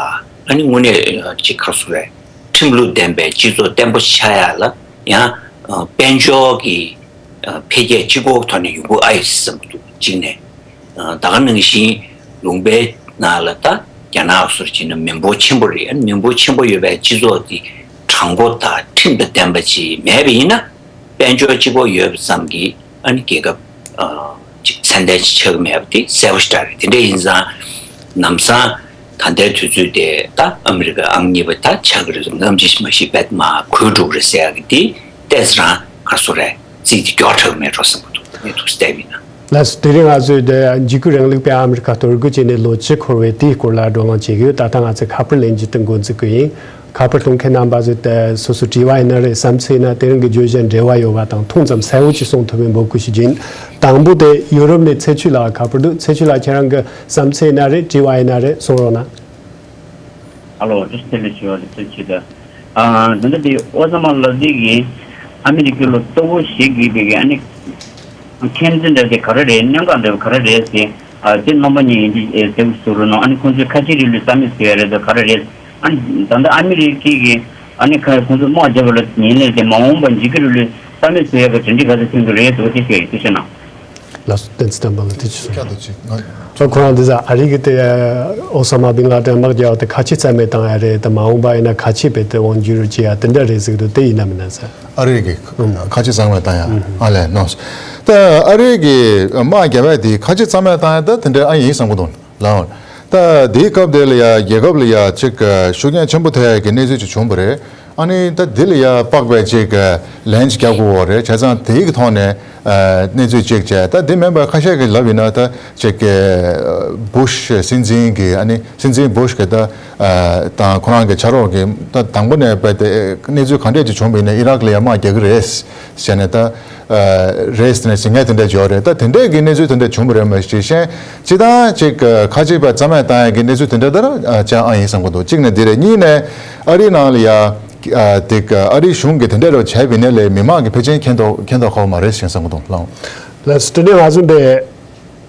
ཨ་ནི་དངོས་གནས་ཅིག་ག་རེ་ཟེར་རེད། ཁྲིམས་ལུགས་ལྡན་པའི་སྤྱི་ཚོགས་བརྟན་པོ་ཆགས་ཡ་ལ་ཡང་དཔལ་འབྱོར་གྱི་འཕེལ་རྒྱས་གཅིག་པོ་ཐོག་ནས་ཡོང་གི་ཨ་ཡོད་བསམ་གྱི་འདུག་གཅིག་ནས། ད་ག་ནང་བཞིན་ལུང་པའི་ནང་ལ་ད་རྒྱ་ནག་སོགས་བྱས་ན་མི་འབོར་ཆེན་པོ་རེད། ཨ་ནི་མི་འབོར་ཆེན་པོ་ཡོད་པའི་སྤྱི་ཚོགས་འདི་དྲང་པོ་དང་ཁྲིམས་དང་ལྡན་པ་ཅིག་མེད་པ་ཡིན་ན། དཔལ་འབྱོར་གཅིག་པོ་ཡོད་པ་ཙམ་གྱིས་ཨ་ནི་རྒྱལ་ཁབ་ཅིག་ཚད་ལྡན་ཅིག་ཆགས་ཀྱི་མེད་པ་དེ་གསལ་པོ་ཞེ་དྲག་རེད། དེ་འདྲ་ཡིན་ཙང་ལམ་སང་ད་ལྟའི་དུས་ཚོད་དེ་ད་ཨ་མི་རི་ཀ་ཨང་གཉིས་པ་ད་ཆགས་ཀྱི་རེད། ནམ་ཅིག་མ་ཤེས་པས་མར་འགོས་འགྲོ་གི་རེད་ཟེར་ཡག་གི་དེ་ཏོག་ཙམ་རང་ག་རེ་ཟེར་རེད། རྩིས་དེ་མགྱོགས་དྲགས་མེད་འགྲོ་བསམ་གྱི་འདུག་ངས་ཐུགས་བསྟན་པ་ཡིན་ན། ལགས་སོ། དེ་རིང་ང་ཚོས་འདི་འཇིགས་སྐུལ་རིང་ལུགས་པས་ཨ་མི་རི་ཀ་གཏོར་རྒོལ་བྱས་ནས་ལོ་གཅིག་འཁོར་བའི་དེའི་སྐོར་ལ་བགྲོ་གླེང་བྱེད་ཀྱི་ཡོད། ད་ལྟ་ང་ཚོས་ཁ་པར་ལེན་རྒྱུ་དེ་འགོ་འཛུགས་ཀྱི་ཡིན། ཁ་པར་གཏོང་མཁན་རྣམ་པ་ཚོས་དེ་སོ་སོ་དྲི་བ་ཡིན་ན་རེད། བསམ་ཚུལ་ཡིན་ན་དེ་རིང་གི་བརྗོད་གཞིར་འབྲེལ་བ་ཡོད་པ་དང་ཐུང་ཙམ་གསལ་བོ་ཅིག་གསུང་ཐུབ་པའི་འབོད་སྐུལ་ཞུ་རྒྱུ་ཡིན། དང་པོ་དེ་ཡུ་རོབ་ནས་ཚེ་ཆོས་ལགས་ཁ་པར་འདུག་ཚེ་ཆོས་ལགས་ཁྱེད་རང་གི་བསམ་ཚུལ་ཡིན་ན་རེད། དྲི་བ་ཡིན་ན་རེད། གསུང་རོགས་གནང་། ཨ་ལོ། བཀྲ་ཤིས་བདེ་ལེགས་ཞུ་བ་རེད། ཚེ་ཆོས་ད། ཨ། ད་ལྟ་དེ་ཨོ་ས་མ་ལགས་ཀྱིས་ཨ་མི་རི་ཀའི་ལོ་སྟོབས་པོ་ཞིག་གིས་དེ་གའི་ཨ་ནི་མཁྱེན་རྩིས་འདྲ་དེ་ག་རེ་རེད། གནད་འགག་འདྲ་བོ་ག་རེ་རེད་ཟེར། ཨ། དེ་རྣམ་པ་གཉིས་ཡིན་གྱི་ཨེ་ཟེར་བཟོ་རོགས་གནང་། ཨ་ནི་ཁོང་ཚོས་ཁ་ཆེ་རིང་ལུས་རྩ་མེད་བཟོ་ཡ་རེད་དོ་ག་རེ་རེད། ཨ་ནི་ད་ལྟ་ཨ་མི་རི་ཀའི་གི་ཨ་ནི་ཁ་ཁོང་ཚོས་དམག་བརྒྱབ་པ་ལ་ཉེས་ལས་དེ་མ་འོངས་པ་འཇིགས་སྐུལ་རིང་ལུས་རྩ་མེད་བཟོ་ཡ་གི་གྲ་སྒྲིག་ག་ཚོད་ཐོན་གྱི་རེད་དོ་དེ་ཤོད་ཡིན་དེ་ཤོད་ན། ལགས་སོ། བསྟན་འཛིན་བསྟན་པ་ལ་ཐུགས་རྗེ་ཆེ། ཁྱེད་དང་གཅིག་ང་། ཁོ་ཁོ་རང་འདི་ཟ་ཨ་རི་གི་དེ་ཨོ་ས་མ་བིན་ལ་ཏན་དམག་རྒྱག་དེ་ཁ་ཆེ་རྩ་མེད་བཏང་ཡ་རེད། དེ་མ་འོངས་པ་ཡིན་ན་ཁ་ཆེ་བེད་དེ་དབང་བསྒྱུར་བྱེད་ཡ་དེ་འདྲ་རེད་ཟེར་གི་འདུག་དེ་ཡིན་ན་མིན་ན་ཟེར། ཨ་རི་གི་ཨུམ། ཁ་ཆེ་རྩ་མེད་བཏང་ཡ་ཨ་ལས་ནོ། ད་ཨ་རི་གི་དམག་རྒྱག་ཡ་དེ་ཁ་ཆེ་རྩ་མེད་བཏང་ཡ་ད་དེ་འདྲ་ཨ་ཡིན་བསམ་གི་འདུག་ལའོ། ད་དེའི་སྐབས་དེ་ལ་ཡ་རྒྱལ་ཁབ་ལ་ཡ་ཅིག་ཤུགས་རྐྱེན་ཆེན་པོ་ཐེབས་ཡ་གི་གནས་ཚུལ་ཅིག་བྱུང་བ་རེད། ཨ་ནི་ད་དེ་ལ་ཡ་དཔག་པའི་ཅིག་ལན་ཅིག་རྒྱག་དགོས་པ་རེད། བྱས་ཙང་དེའི་གི་ཐོག་ནས་གནས་ཚུལ་ཅིག་བྱས། ད་དེ་མིན་པ་ཁ་ཤས་ཀྱིས་ལབ་ཡིན་ན་ད་ཅིག་བུ་ཤ་སྲིད་འཛིན་གྱི་ཨ་ནི་སྲིད་འཛིན་བུ་ཤ་གི་ད་དང་ཁོ་རང་གི་ཕྱག་རོགས་ཀྱི་ད་དང་པོ་ནས་བས་དེ་གནས་ཚུལ་ག་འདྲས་ཅིག་བྱུང་བ་ཡིན་ན་ཨི་རག་ལ་ཡ་དམག་རྒྱག་གི་རེད་ཟེར་ནས་ད། རེས་ནས་ཞིང་ངལ་དེ་འདྲ་བྱོས་རེད། ད་དེ་འདྲས་ཀྱི་གནས་ཚུལ་དེ་འདྲ་བྱུང་བ་རེད། མ་གཞི་གཞན་སྤྱི་བཏང་ཅིག་ཁ་ཆེ་བ་རྩ་མེད་བཏང་ཡ་གི་གནས་ཚུལ་དེ་འདྲ་ལྟར་ཅང་ཨ་ཡིན་བསམ་གི་འདུག་གཅིག་ནས་འདི་རེད། གཉིས་ནས་ཨ་རིའི་ནང་ལ་ཡ་དེ་ཨ་རིའི་གཞུང་གིས་དེ་འདྲ་རུ་བྱས་པ་ཡིན་ན་ལས་མི་མང་གི་ཕལ་ཆེར་མཁྱེན་མདོག་མཁྱེན་མདོག་ཁ་པོ་མ་རེད་ཞེས་བསམ་གི་འདུག་ལགས། ལགས་སོ། དེ་ནས་ང་ཚོ་འདི་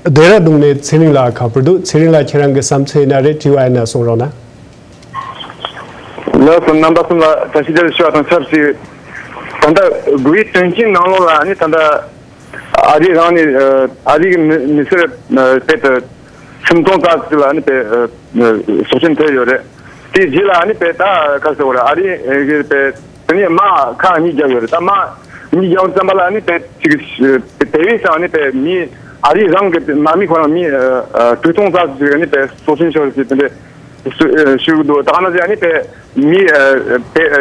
ལྡེ་ར་ལྡུན་ནས་ཚེ་རིང་ལགས་ཁ་པར་འདུག་ཚེ་རིང་ལགས་ཁྱེད་རང་གི་བསམ་ཚུལ་ཡིན་ན་རེད། དྲི་བ་ཡིན་ན་གསུང་རོགས་གནང་། ལགས་སོ། རྣམ་པ་གསུམ་ལ་བཀྲ་ཤིས་བདེ་ལེགས་ཞུ་བ་དང་ཆབས་ཅིག་ད་ལྟ་དགུ་པའི་དོན་རྐྱེན་ནང་ལོགས་ལ་ནི་ད་ལྟ་ཨ་རི་རང་ནས་ཨ་རི་གི་མི་མི་སེར་དཔེ་དེ་སུམ་སྟོང་ཙམ་ཞིག་ལ་ནི་དཔེ་སྲོག་སྐྱོན་ཐེབས་ཡོད་རེད། དེའི་རྗེས་ལ་ནི་དཔེ་ད་ག་ཟེར་བ་རེད། ཨ་རི་གི་དཔེ་དེ་ནས་དམག་ཁག་གཉིས་བརྒྱབ་ཡོད་རེད། ད་དམག་གཉིས་བརྒྱབ་ཙམ་པ་ལ་ནི་དཔེ་ཅིག་དེ་བས་ཀྱང་ནི་དཔེ་མི་ཨ་རི་རང་གི་དམག་མི་ཁོ་རང་མི་དྲུག་སྟོང་ཙམ་ཞིག་ནི་དཔེ་སྲོག་སྐྱོན་ཤོར་ཞེས་དེ་འདྲའི། ཞུ་ཞུ་གི་འདུག་ད་ག་ནང་བཞིན་ཨ་ནི་དཔེ་མི་ཨ་དཔེ་ཨ་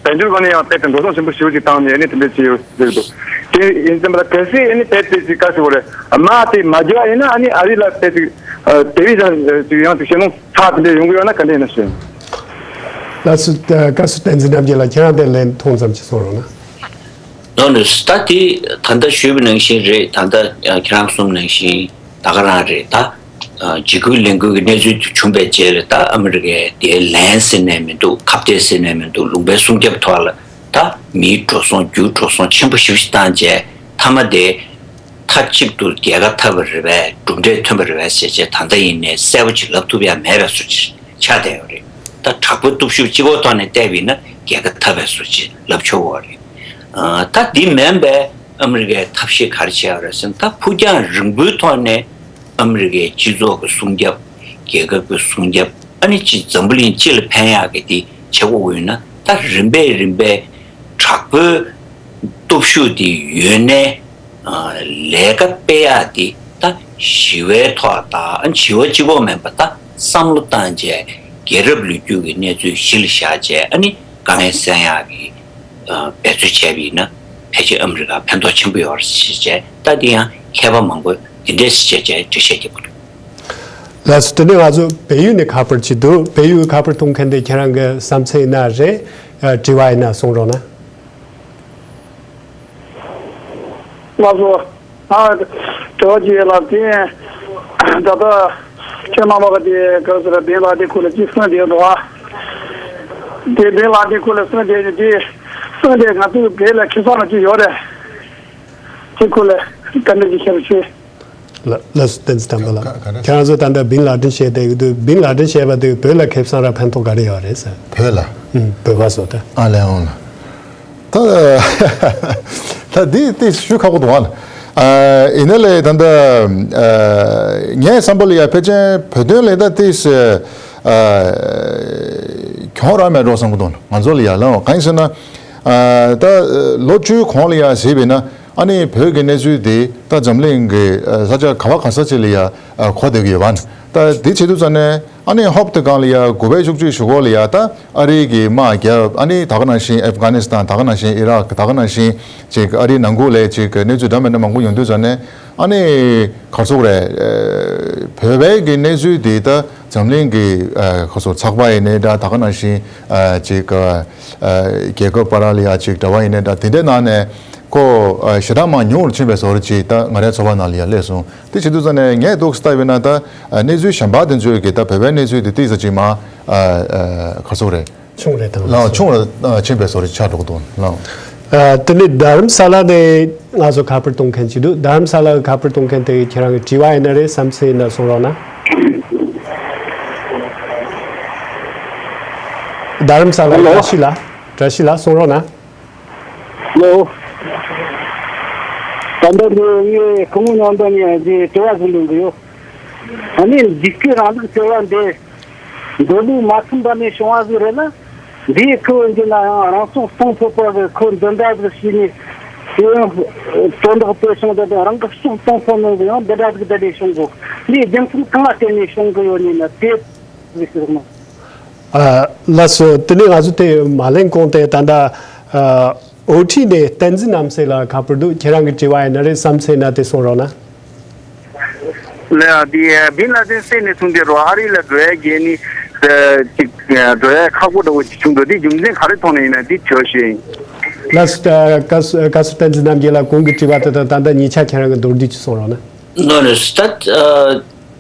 དཔལ་འབྱོར་སྒང་ནས་ཡང་དཔེ་དེ་འགྲོ་སོང་ཆེན་པོ་ཞེ་པོ་ཅིག་བཏང་ནས་ཨ་ནི་དེ་འདྲ་བྱས་ཡོད་ཟེར་གི་འདུག་དེ་ཡིན་ཙམ་པ་ལ་གལ་སྲིད་ཨ་ནི་དཔེ་དེ་ཅིག་ག་ཟེར་དགོས་རེད། དམག་དེ་མ་རྒྱག་པ་ཡིན་ན་ཨ་ནི་ཨ་རི་ལ་དཔེ་ཅིག་ཨ་དེ་བས་ཀྱང་ཅིག་ཡང་ཅིག་ཞེད་སྣང་ཚ་དེ་འདྲ་ཡོང་གི་ཡོད་ན་ག་འདྲ་ཡིན་ན་ཞུ། ལགས་སོ། བཀའ་ཟུར་བསྟན་འཛིན་རྣམ་རྒྱལ་ལགས་ཁྱེད་རང་དེ་ལན་ཐུང་ཙམ་ཅིག་གསུང་རོགས་གནང་། ནོ་ནོ། ད་དེ་ད་ལྟ་ཞུས་པ་ནང་བཞིན་རེད། ད་ལྟ་ཁྱེད་རང་གསུངས་ནང་བཞིན། ད་ག་རང་རེད་ད། ཨ། འཇིགས་སྐུལ་ལས་འགུལ་གྱི་གནས་ཚུལ་དེ་བྱུང་བའི་རྗེས་ལ་ད་ཨ་མི་རི་ཀས་དེའི་ལན་ཟེར་ནས་མི་འདུག་ཁ་གཏད་ཟེར་ནས་མི་འདུག་ལུང་པའི་སྲུང་སྐྱོབ་ཐོག་ལ་ད་མིའི་འགྲོ་སོང་རྒྱུ་འགྲོ་སོང་ཆེན་པོ་ཞེ་པོ་ཞིག་བཏང་རྗེས་མཐའ་མ་དེ་མཐའ་གཅིག་ཏུ་རྒྱལ་ཁ་འཐབ་པ་རེད་པས། གྲུབ་འབྲས་ཐོན་པ་རེད་པས་ཟེར་རྗེས་ད་ལྟ་ཡིན་ནའི་གསལ་པོ་ཅིག་ལབ་ཐུབ་ཡ་མེད་པའི་བཟོ་ཅིག་ཆགས་བསྡད་ཡོད་རེད། ད་དྲག་པོའི་སྟོབས་ཤུགས་གཅིག་པོ་ཐོག་ནས་བལྟས་པ་ཡིན་ན་རྒྱལ་ཁ་འཐབ་པའི་བཟོ་ཅིག་ལབ་ཆོག་གི་རེད། ཨ། ད་འདི་མིན་པའི་ཨ་མི་རི་ཀའི་ཐབས་ཤེས་ག་རེ་བྱས་ཡོད་རེད་ཟེར་ན། ད་ཕུགས་རྒྱང་རིང་པོའི་ཐོག་ནས་ཨ་མི་རི་ཀའི་སྤྱི་ཚོགས་ཀྱི་སྲུང་སྐྱོབ། རྒྱལ་ཁབ་ཀྱི་སྲུང་སྐྱོབ། ཨ་ནི་སྤྱི་འཛམ་བུ་གླིང་སྤྱི་ལ་ཕན་ཡག་གི་དེ་བྱེད་དགོས་ཀྱི་ཡོད་ན། ད་རིམ་པས་རིམ་པས་དྲག་པོའི་སྟོབས་ཤུགས་དེ་ཡོད་ནའི། ཨ། ལས་ཀ་སྤེལ་ཡག་དེ་ད་ཞི་བའི་ཐོག་དང་། ཨ། ཞི་བ་གཅིག་པོ་མིན་པ་ད་བསམ་བློ་བཏང་རྗེས་རྒྱལ་རབས་ལོ་རྒྱུས་ཀྱི་གནས་ཚུལ་གཞི་ལ་བཞག་རྗེས་ཨ་ནི་དཀའ་ངལ་སེལ་ཡག་གི་ཨ། འབད་རྩོལ་བྱས་པ་ཡིན་ན་ཕལ་ཆེར་ཨ་མི་རི་ཀར་ཕན་ཐོགས་ཆེན་པོ་ཡོད་རེད་ཟེར་བྱས། ད་དེ་ཡང་མཁས་པ་མང་པོས་འདི་འདྲས་ཟེར་བྱས་བྱས་འགྲེལ་བཤད་རྒྱབ་ཀྱི་འདུག་ལགས་སོ། དེ་ནས་ང་ཚོ་བལ་ཡུལ་ནས་ཁ་པར་ཅིག་འདུག་བལ་ཡུལ་ཁ་པར་གཏོང་མཁན་དེ་ཁྱེད་རང་གི་བསམ་ཚུལ་ཡིན་ན་རེད། ཨ། དྲི་བ་ཡིན་ན་གསུང་རོགས་གནང་། ལགས་སོ། ཨ། དྲི་བ་ཅིག་ཡོད་ལགས། དེ་ད་ལྟ་ཁྱེད་རྣམ་པ་ག་དེ་ག་ཟེར་བན་ལགས་དེ་སྐོར་ལ་ཅིག་གསུངས་བསྡད་འདུག་ཨ། དེ་བན་ལགས་དེ་སྐོར་ལ་གསུངས་བསྡད་ནས་དེ་གསུངས་བསྡད། ང་ཚོའི་བོད་ལ་ཁེ་བཟང་ལ་ཅིག་ཡོད་རེད། དེ་སྐོར་ལ་བཀའ་འདྲི་ཅིག་ཞུ་རོགས་ཞུ། ལ་ལགས་སོ། བསྟན་འཛིན་དམ་པ་ལགས། ག་ག་རེ། ཁྱེད་རང་ཚོ་ད་ལྟ་བིན་ལ་དིན་བཤད་བསྡད་ཀྱི་འདུག་བིན་ལ་དིན་བཤད་པ་དེ་བོད་ལ་ཁེ་བཟང་ར་ཕན་ཐོགས་ག་རེ་ཡོད་རེད་ཟེར། བོད་ལ། ཨུམ། བོད་པ་ཚོ་ད། ཨ་ལས་འོང་ལ། ད་ད་འདི་དེ་ཞུ་ཁག་པོ་འདུག་ཨ། ཨ། ཡིན་ན་ལས་ད་ལྟ། ཨ། ངའི་བསམ་པ་ལ་ཡ་ཕལ་ཆེར་བོད་དོན་ལས་ད་དེ། ཨ། གྱོང་རག་མེད་འགྲོ་བསམ་གྱི་འདུག་ང་ཚོ་ལ་ཡ་ལ་གང་ཡིན་ཟེར་ན། ཨ། ད་ལོ་བཅུའི་གོང་ལ་ཡ་གཟིགས་པས་ན། ཨ་ནི་བོད་ཀྱི་གནས་ཚུལ་དེ་ད་འཛམ་གླིང་གི་ས་ཆ་ག་བ་ག་ས་ཅིག་ལ་ཡ་གོ་བསྡད་ཀྱི་ཡོད་པ། ད་དེ་བྱེད་དུས་ཙམ་ནས་ཨ་ནི་ཧོབ་ཏེ་སྒང་ལ་ཡ་དགུ་པའི་བཅུ་གཅིག་གཞུག་གུ་ལ་ཡ་ད་ཨ་རི་གི་དམག་རྒྱབ། ཨ་ནི་ད་ག་ནང་བཞིན་ཨབ་གྷ་ནི་སི་ཐན། ད་ག་ནང་བཞིན་ཨི་རག་ད་ག་ནང་བཞིན་ཅིག་ཨ་རིའི་ནང་ཁུལ་ལ་ཅིག་གནས་ཚུལ་འདྲ་མི་འདྲ་མང་པོ་ཡོང་དུས་ཙམ་ནས། ཨ་ནི་ག་རེ་ཟེར་དགོས་རེད། བོད་པའི་གི་གནས་ཚུལ་དེ་ད་འཛམ་གླིང་གི་ག་རེ་ཟེར་ཚགས་པར་ཡིན་ནའི་འདྲ། ད་ག་ནང་བཞིན་ཅིག་རྒྱལ་ཁབ་བར་ལ་ཡ་ཅིག་འབྲེལ་བ་ཡིན་ནའི་འདྲ། དེ་འདྲའི་ནང་ནས་ཁོ་ཞེ་དྲག་མང་ཉུང་རུ་ཕྱིན་པའི་བཟོ་འདྲ་ཅིག་ད་ང་རའི་ཚོར་བ་ནང་ལ་ཡ་སླེབས་སོང་། དེ་བྱེད་དུས་ཙམ་ནས་ངས་འདུག་སེ་ལྟ་བས་ན་ད་གནས་ཚུལ་གཞན་པ་དེ་ཚོའི་གི་ད་བོད་པའི་གནས་ཚུལ་དེ་ཏོག་ཙམ་ཅིག་མ་ག་རེ་ཟེར་དགོས་རེད། ཆུང་རེད་དང་། ལགས། ཆུང་རུ་ཕྱིན་པའི་བཟོ་འདྲ་ཆགས་འགྲོ་གི་འདུག་ལགས། ཨ། དེ་ནས་རྡ་རམ་ས་ལ་ནས་ང་ཚོ་ཁ་པར་གཏོང་མཁན་ཅིག་འདུག་རྡ་རམ་ས་ལ་གི་ཁ་པར་གཏོང་མཁན་དེ་ཁྱེད་རང་གི་དྲི་བ་ཡིན་ན་རེད། བསམ་ཚུལ་ཡིན་ན་གསུང་རོགས་གནང་། རྡ་རམ་ས་ལ། ཧེ་ལོ། བཀྲ་ཤིས་ལགས། བཀྲ་ཤིས་ལགས། གསུང་རོགས་གནང་། ལོ། ད་ལྟ་འདི་ངས་སྐུ་ངོ་རྣམ་པ་ནས་འདི་དྲི་བ་ཞིག་འདོན་གི་ཡོད། ཨ་ནི་འཇིགས་སྐུལ་རིང་ལུགས་ཟེར་བ་འདི་འདོད་བློ་མ་ཚིམ་པ་ནས་བྱུང་བ་ཟིག་རེད་ན། འདིའི་ཁུ་བོ་འཇི་ན་ཡང་རང་སྲོག་གཏོང་ཕོད་པ་གི་ཁུ་འདི་འདྲ་ཟིག་བྱས་ནས་དེ་ཡང་དོན་དག་དེ་བྱུང་། ད་ལྟ་རང་གི་སྲོག་གཏོང་ཕོད་ནོ་གི་ཡང་འདི་འདྲ་ཟིག་ད་ལྟ་བྱུང་གོ། འདིའི་རྒྱུ་མཚན་གང་ལ་བརྟེན་ནས་བྱུང་གི་ཡོད་ནི་ན་དེ་ཟིག་ཟེར་ནོ། ཨ། ལགས་སོ། དེ་ནས་ང་ཚོ་དེ་མ་ལེན་གོང་དེ་ད་ལྟ། ཨ། ཨོ་ཊི་ནས་བསྟན་འཛིན་རྣམ་སྲས་ལ་ཁ་པར་འདུག་ཁྱེད་རང་གི་དྲི་བ་ཡིན་ན་རེད། བསམ་ཚུལ་ཡིན་ན་དེ་གསུང་རོགས་གནང་། ལགས། འདི་བིན་ལ་དིན་བསད་ནས་བཟུང་སྟེ་རོ་ཨ་རི་ལ་འགྲོ་ཡ་གི་ནི་ཅིག་འགྲོ་ཡ་ཁག་པོ་འདྲ་བོ་ཅིག་བྱུང་འདུག་འདི་རྒྱུ་མཚན་ག་རེ་ཐོག་ནས་ཡིན་ན་འདི་བྱོས་ཤིག་ལགས་སོ། བཀའ་ཟུར་བསྟན་འཛིན་རྣམ་རྒྱལ་ལགས། གོང་གི་དྲི་བ་དེ་དང་ད་ལྟ་ཉེ་ཆར་ཁྱེད་རང་གི་མདོར་བསྡུས་ཅིག་གསུང་རོགས་གནང་། ནོ་ནོ། ད་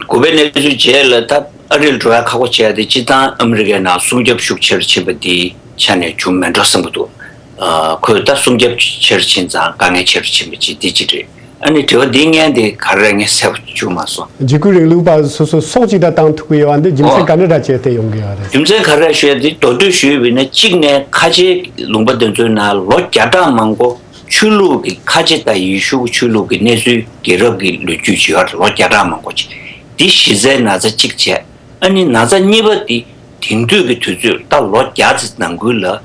དགོས་པའི་གནས་ཚུལ་བྱས་ལ་ད་ཨ་རི་ལ་འགྲོ་ཡ་ཁག་པོ་བྱས་ཏེ་སྤྱིར་བཏང་ཨ་མི་རི་ཀའི་ནང་སྲུང་སྐྱོབ་ཤུགས་ཆེ་རུ་ཕྱིན་པ་འདི་ཆ་ནས་བྱུང་མེད་འགྲོ་བསམ་གྱི་འདུག་ཨ། ཁོས་ད་སྲུང་སྐྱོབ་ཆེ་རུ་ཕྱིན་ཙང་དཀའ་ངལ་ཆེ་རུ་ཕྱིན་པ་ཅིག་འདི་ཅིག་རེད། ཨ་ནི་དྲི་བ་འདི་སྔོན་དེ་ག་རེ་ངས་གསལ་པོ་བྱུང་མ་སོང་། འཇིགས་སྐུལ་རིང་ལུགས་པ་སོ་སོ་སྲོག་ཅིག་ད་བཏང་ཐུབ་ཀྱི་ཡོད་པ་འདི་རྒྱུ་མཚན་ག་འདྲ་འདྲ་བྱས་ཏེ་ཡོང་གི་ཡོད་རེད། རྒྱུ་མཚན་ག་རེ་ཞུ་ཡ་འདི་མདོར་བསྡུས་ཞུས་པ་ཡིན་ན། གཅིག་ནས་ཁ་ཆེའི་ལུང་པ་འདི་ཚོའི་ནང་ལོ་བརྒྱ་ཕྲག་མང་པོ་ཆོས་ལུགས་ཀྱི་ཁ་ཆེ་དང་ཡེ་ཤུ་གི་ཆོས་ལུགས་ཀྱི་གནས་ཚུལ་རྒྱལ་རབས་ཀྱི་ལོ་རྒྱུས་ཅིག་ཡོད་རེད། ལོ་བརྒྱ་ཕྲག་མང་པོ་ཅིག་འདི་གཞི་རྩའི་ན་ཚ་གཅིག་བྱས། ཨ་ནི་ན་ཚ་གཉིས་པ་འདི་དེང་དུས་ཀྱི་དུས་ཚོད་ད་ལོ་བརྒྱ་ཙམ་ནང་ཁུལ་ལ་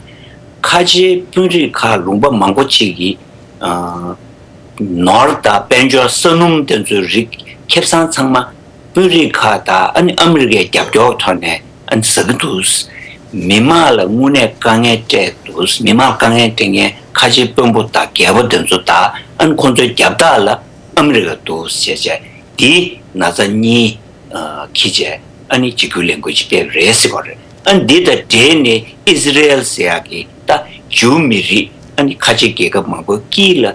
ཁ་ཆེའི་དཔོན་རིགས་ཁག་ལུང་པ་མང་པོ་ཅིག་གིས། ཨ། ནོར་དང་དཔལ་འབྱོར་ས་སྣུམ་དེ་ཚོའི་རིགས་ཁེ་བཟང་ཚང་མ་དཔོན་རིགས་ཁག་དང་ཨ་ནི་ཨ་མི་རི་ཀའི་རྒྱབ་སྐྱོར་ཐོག་ནས་ཨ་ནི་ཟ་གི་འདུག་མི་མང་ལ་དངོས་གནས་དཀའ་ངལ་སྤྲད་འདུག་མི་མང་དཀའ་ངལ་སྤྲད་མཁན་ཁ་ཆེ་དཔོན་པོ་དང་རྒྱལ་པོ་དེ་ཚོ་དང་ཨ་ནི་ཁོང་ཚོའི་རྒྱབ་རྟགས་ལ་ཨ་མི་རི་ཀ་འདུག་ཟེར་བྱས། དེའི་ན་ཚ་གཉིས་ཨ་འཁྱེར་བྱས་ཨ་ནི་འཇིགས་སྐུལ་ལས་འགུལ་ཅིག་སྤེལ་བ་རེད་ཟེར་བ་རེད། ཨ་ནི་འདི་དང་འབྲེལ་ནས་ཨི་ཟི་རེལ་ཟེར་ཡག་གི་ད་ཇིའུ་མི་རིགས་ཨ་ནི་ཁ་ཆེ་རྒྱལ་ཁབ་མང་པོའི་དཀྱིལ་ལ་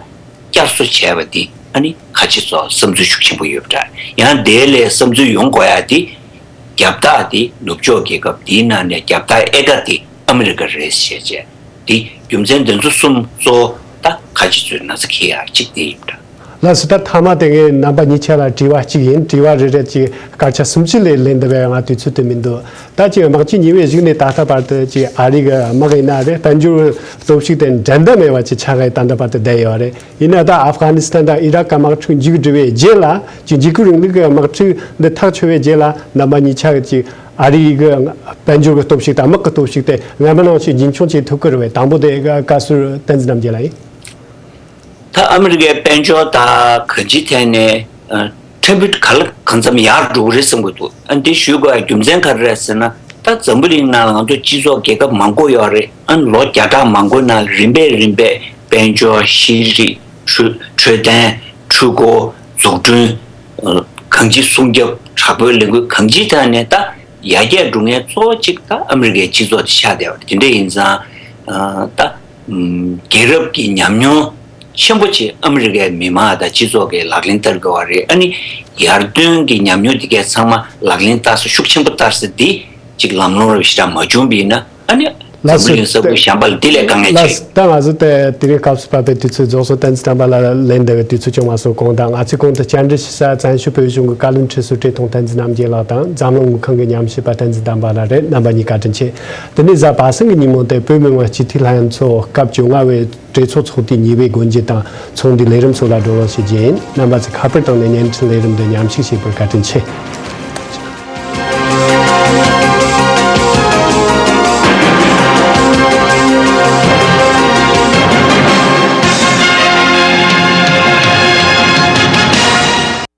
བསྐྱར་གསོ་བྱས་པ་འདི་ཨ་ནི་ཁ་ཆེ་ཚོ་བསམ་ཚུལ་ཤུགས་ཆེན་པོ་ཡོད་པ་འདྲ། ཡང་དེ་ལས་བསམ་ཚུལ་ཡོང་དགོས་ཡག་འདི་རྒྱབ་རྟགས་འདི་ནུབ་ཕྱོགས་རྒྱལ་ཁབ་འདིའི་ནང་ནས་རྒྱབ་རྟགས་ཨེ་ཀ་འདི་ཨ་མི་རི་ཀ་རེད་ཟེར་བྱས། འདི་རྒྱུ་མཚན་འདི་ཚོ་གསུམ་གཙོ་བོ་ད་ཁ་ཆེ་ཚོའི་ན་ཚ་འཁྱེར་ཡག་གཅིག་དེ་ཡིན་པ་འདྲ། ལགས་སོ། ད་མཐའ་མ་དེ་ངས་རྣམ་པ་གཉིས་ཆ་ལ་དྲི་བ་གཅིག་ཡིན། དྲི་བ་རེ་རེ་གཅིག་སྐར་ཆ་སུམ་ཅུ་ལས་ལེན་འདི་བས་ང་དུས་ཚོད་དེ་མི་འདུག་ད་ཅིག་དམག་སྤྱི་ཉི་བའི་གཞུག་ནས་ད་ལྟ་བར་དུ་ཅིག་ཨ་རི་གི་དམག་ཡིན་ན་རེད། དཔལ་འབྱོར་སྟོབས་ཤུགས་དེ་འགྲན་ཟླ་མེད་པ་ཅིག་ཆགས་ཡག་ད་ལྟ་བར་དུ་བསྡད་ཡོད་རེད། ཡིན་ན་ད་ཨབ་གྷ་ནི་སི་ཐན་དང་ཨི་རག་གི་དམག་འཁྲུག་མཇུག་བསྒྲིལ་བའི་རྗེས་ལ་ཅིག་འཇིགས་སྐུལ་རིང་ལུགས་ཀྱི་དམག་འཁྲུག་འདི་ཐག་ཆོད་པའི་རྗེས་ལ་རྣམ་པ་གཉིས་ཆ་གི་ཅིག་ཨ་རི་གི་དཔལ་འབྱོར་གྱི་སྟོབས་ཤུགས་དང་དམག་གི་སྟོབས་ཤུགས་དེ་སྔ་མ་ནང་བཞིན་རྒྱུན་འཁྱོངས་བྱེད་ཐུབ་ཀྱི་རེད་པས། དང་པོ་དེ་བཀའ་ཟུར་བསྟན་འཛིན་རྣམ་རྒྱལ་ལགས་ཡིན། ད་ཨ་མི་རི་ཀའི་དཔལ་འབྱོར་དང་གང་ཅིའི་ཐད་ནས་ཨ་ཕྲན་བུ་ག་ལ་གང་འཚམ་ཡར་འགྲོ་གི་རེད་བསམ་གྱི་འདུག་ཨ་འདི་ཞུ་དགོས་ཡ་རྒྱུ་མཚན་ག་རེ་རེད་ཟེར་ན། ད་འཛམ་བུ་གླིང་ནང་ལ་ང་ཚོ་སྤྱི་ཚོགས་རྒྱལ་ཁབ་མང་པོ་ཡོད་རེད། ཨ་ལོ་བརྒྱ་ཕྲག་མང་པོའི་ནང་ལ་རིམ་པས་རིམ་པས་དཔལ་འབྱོར། ཤེས་རིག་འཕྲོད་འཕྲོད་བསྟེན། འཕྲུལ་འཁོར། འཛུགས་སྐྲུན། ཨ་གང་ཅིའི་སྲུང་སྐྱོབ། དྲག་པོའི་ལས་འགུལ། གང་ཅིའི་ཐད་ནས་ད་ཡར་རྒྱས་འགྲོ་མཁན་གཙོ་བོ་གཅིག་ད་ཨ་མི་རི་ཀའི་སྤྱི་ཚོགས་དེ་ཆགས་བསྡད་པ་རེད། དེ་འདྲ་ཡིན་ཙང་ཨ་ད་ཨམ་རྒྱལ་རབས་ཀྱི་ཉམས་མྱོང་ཆེན་པོ་ཅིག་ཨ་མི་རི་ཀའི་མི་མང་དང་སྤྱི་ཚོགས་ཀྱིས་ལག་ལེན་བསྟར་དགོས་པ་རེད། ཨ་ནི་ཡར་ཐོན་གྱི་ཉམས་མྱོང་དེ་གས་ཚང་མ་ལག་ལེན་བསྟར་ས། ཤུགས་ཆེན་པོ་བསྟར་ས་འདི་ཅིག་ལམ་ལྷོང་རབ་ཞེ་དྲག་མ་བྱུང་བ་ཡིན་ན། ཨ་ནི་ ལགས་སོ། འཛམ་བུ་གླིང་གསར་བུ་གཞན་པ་ལ་དེ་ལས་དཀའ་ངལ་ཆེ། ལགས་སོ། ད་ང་ཚོ་དེ་དེ་རིང་སྐབས་སུ་བབས་པའི་དུས་ཚོད་རྫོགས་སོང་། བསྟན་འཛིན་དམ་པ་ལགས་ལན་འདེབས་པའི་དུས་ཚོད་བྱུང་མ་སོང་གོང་དང་། ང་ཚོའི་གོང་དུ་བཅར་འདྲི་ཞུ་ས་བཙན་བྱོལ་བོད་གཞུང་གི་བཀའ་བློན་ཁྲི་ཟུར་བཀྲས་མཐོང་བསྟན་འཛིན་རྣམ་རྒྱལ་ལགས་དང་། འཛམ་གླིང་དངུལ་ཁང་གི་ཉམས་ཞིབ་པ་བསྟན་འཛིན་དམ་པ་ལགས་རེད། རྣམ་པ་གཉིས་བཀའ་དྲིན་ཆེ། དེ་ནས་གཟའ་པ་སངས་ཀྱི་ཉིན་མོ་དེ་བོད་མི་མང་སྤྱི་འཐུས་ལྷན་ཚོགས་སྐབས་བཅོ་ལྔ་བའི་གྲོས་ཚོགས་ཚོགས་དུས་གཉིས་པའི་སྒོ་འབྱེད་དང་ཚོགས་འདུའི་ལས་རིམ་སོགས་ལ་བགྲོ་གླེང་བྱེད་རྒྱུ་ཡིན། རྣམ་པ་ཚོས་ཁ་པར་བཏང་ནས་བརྙན་འཕྲིན་ལས་རིམ་འདི་མཉམ་ཞུགས་བྱེད་པར་བཀའ་དྲིན་ཆེ།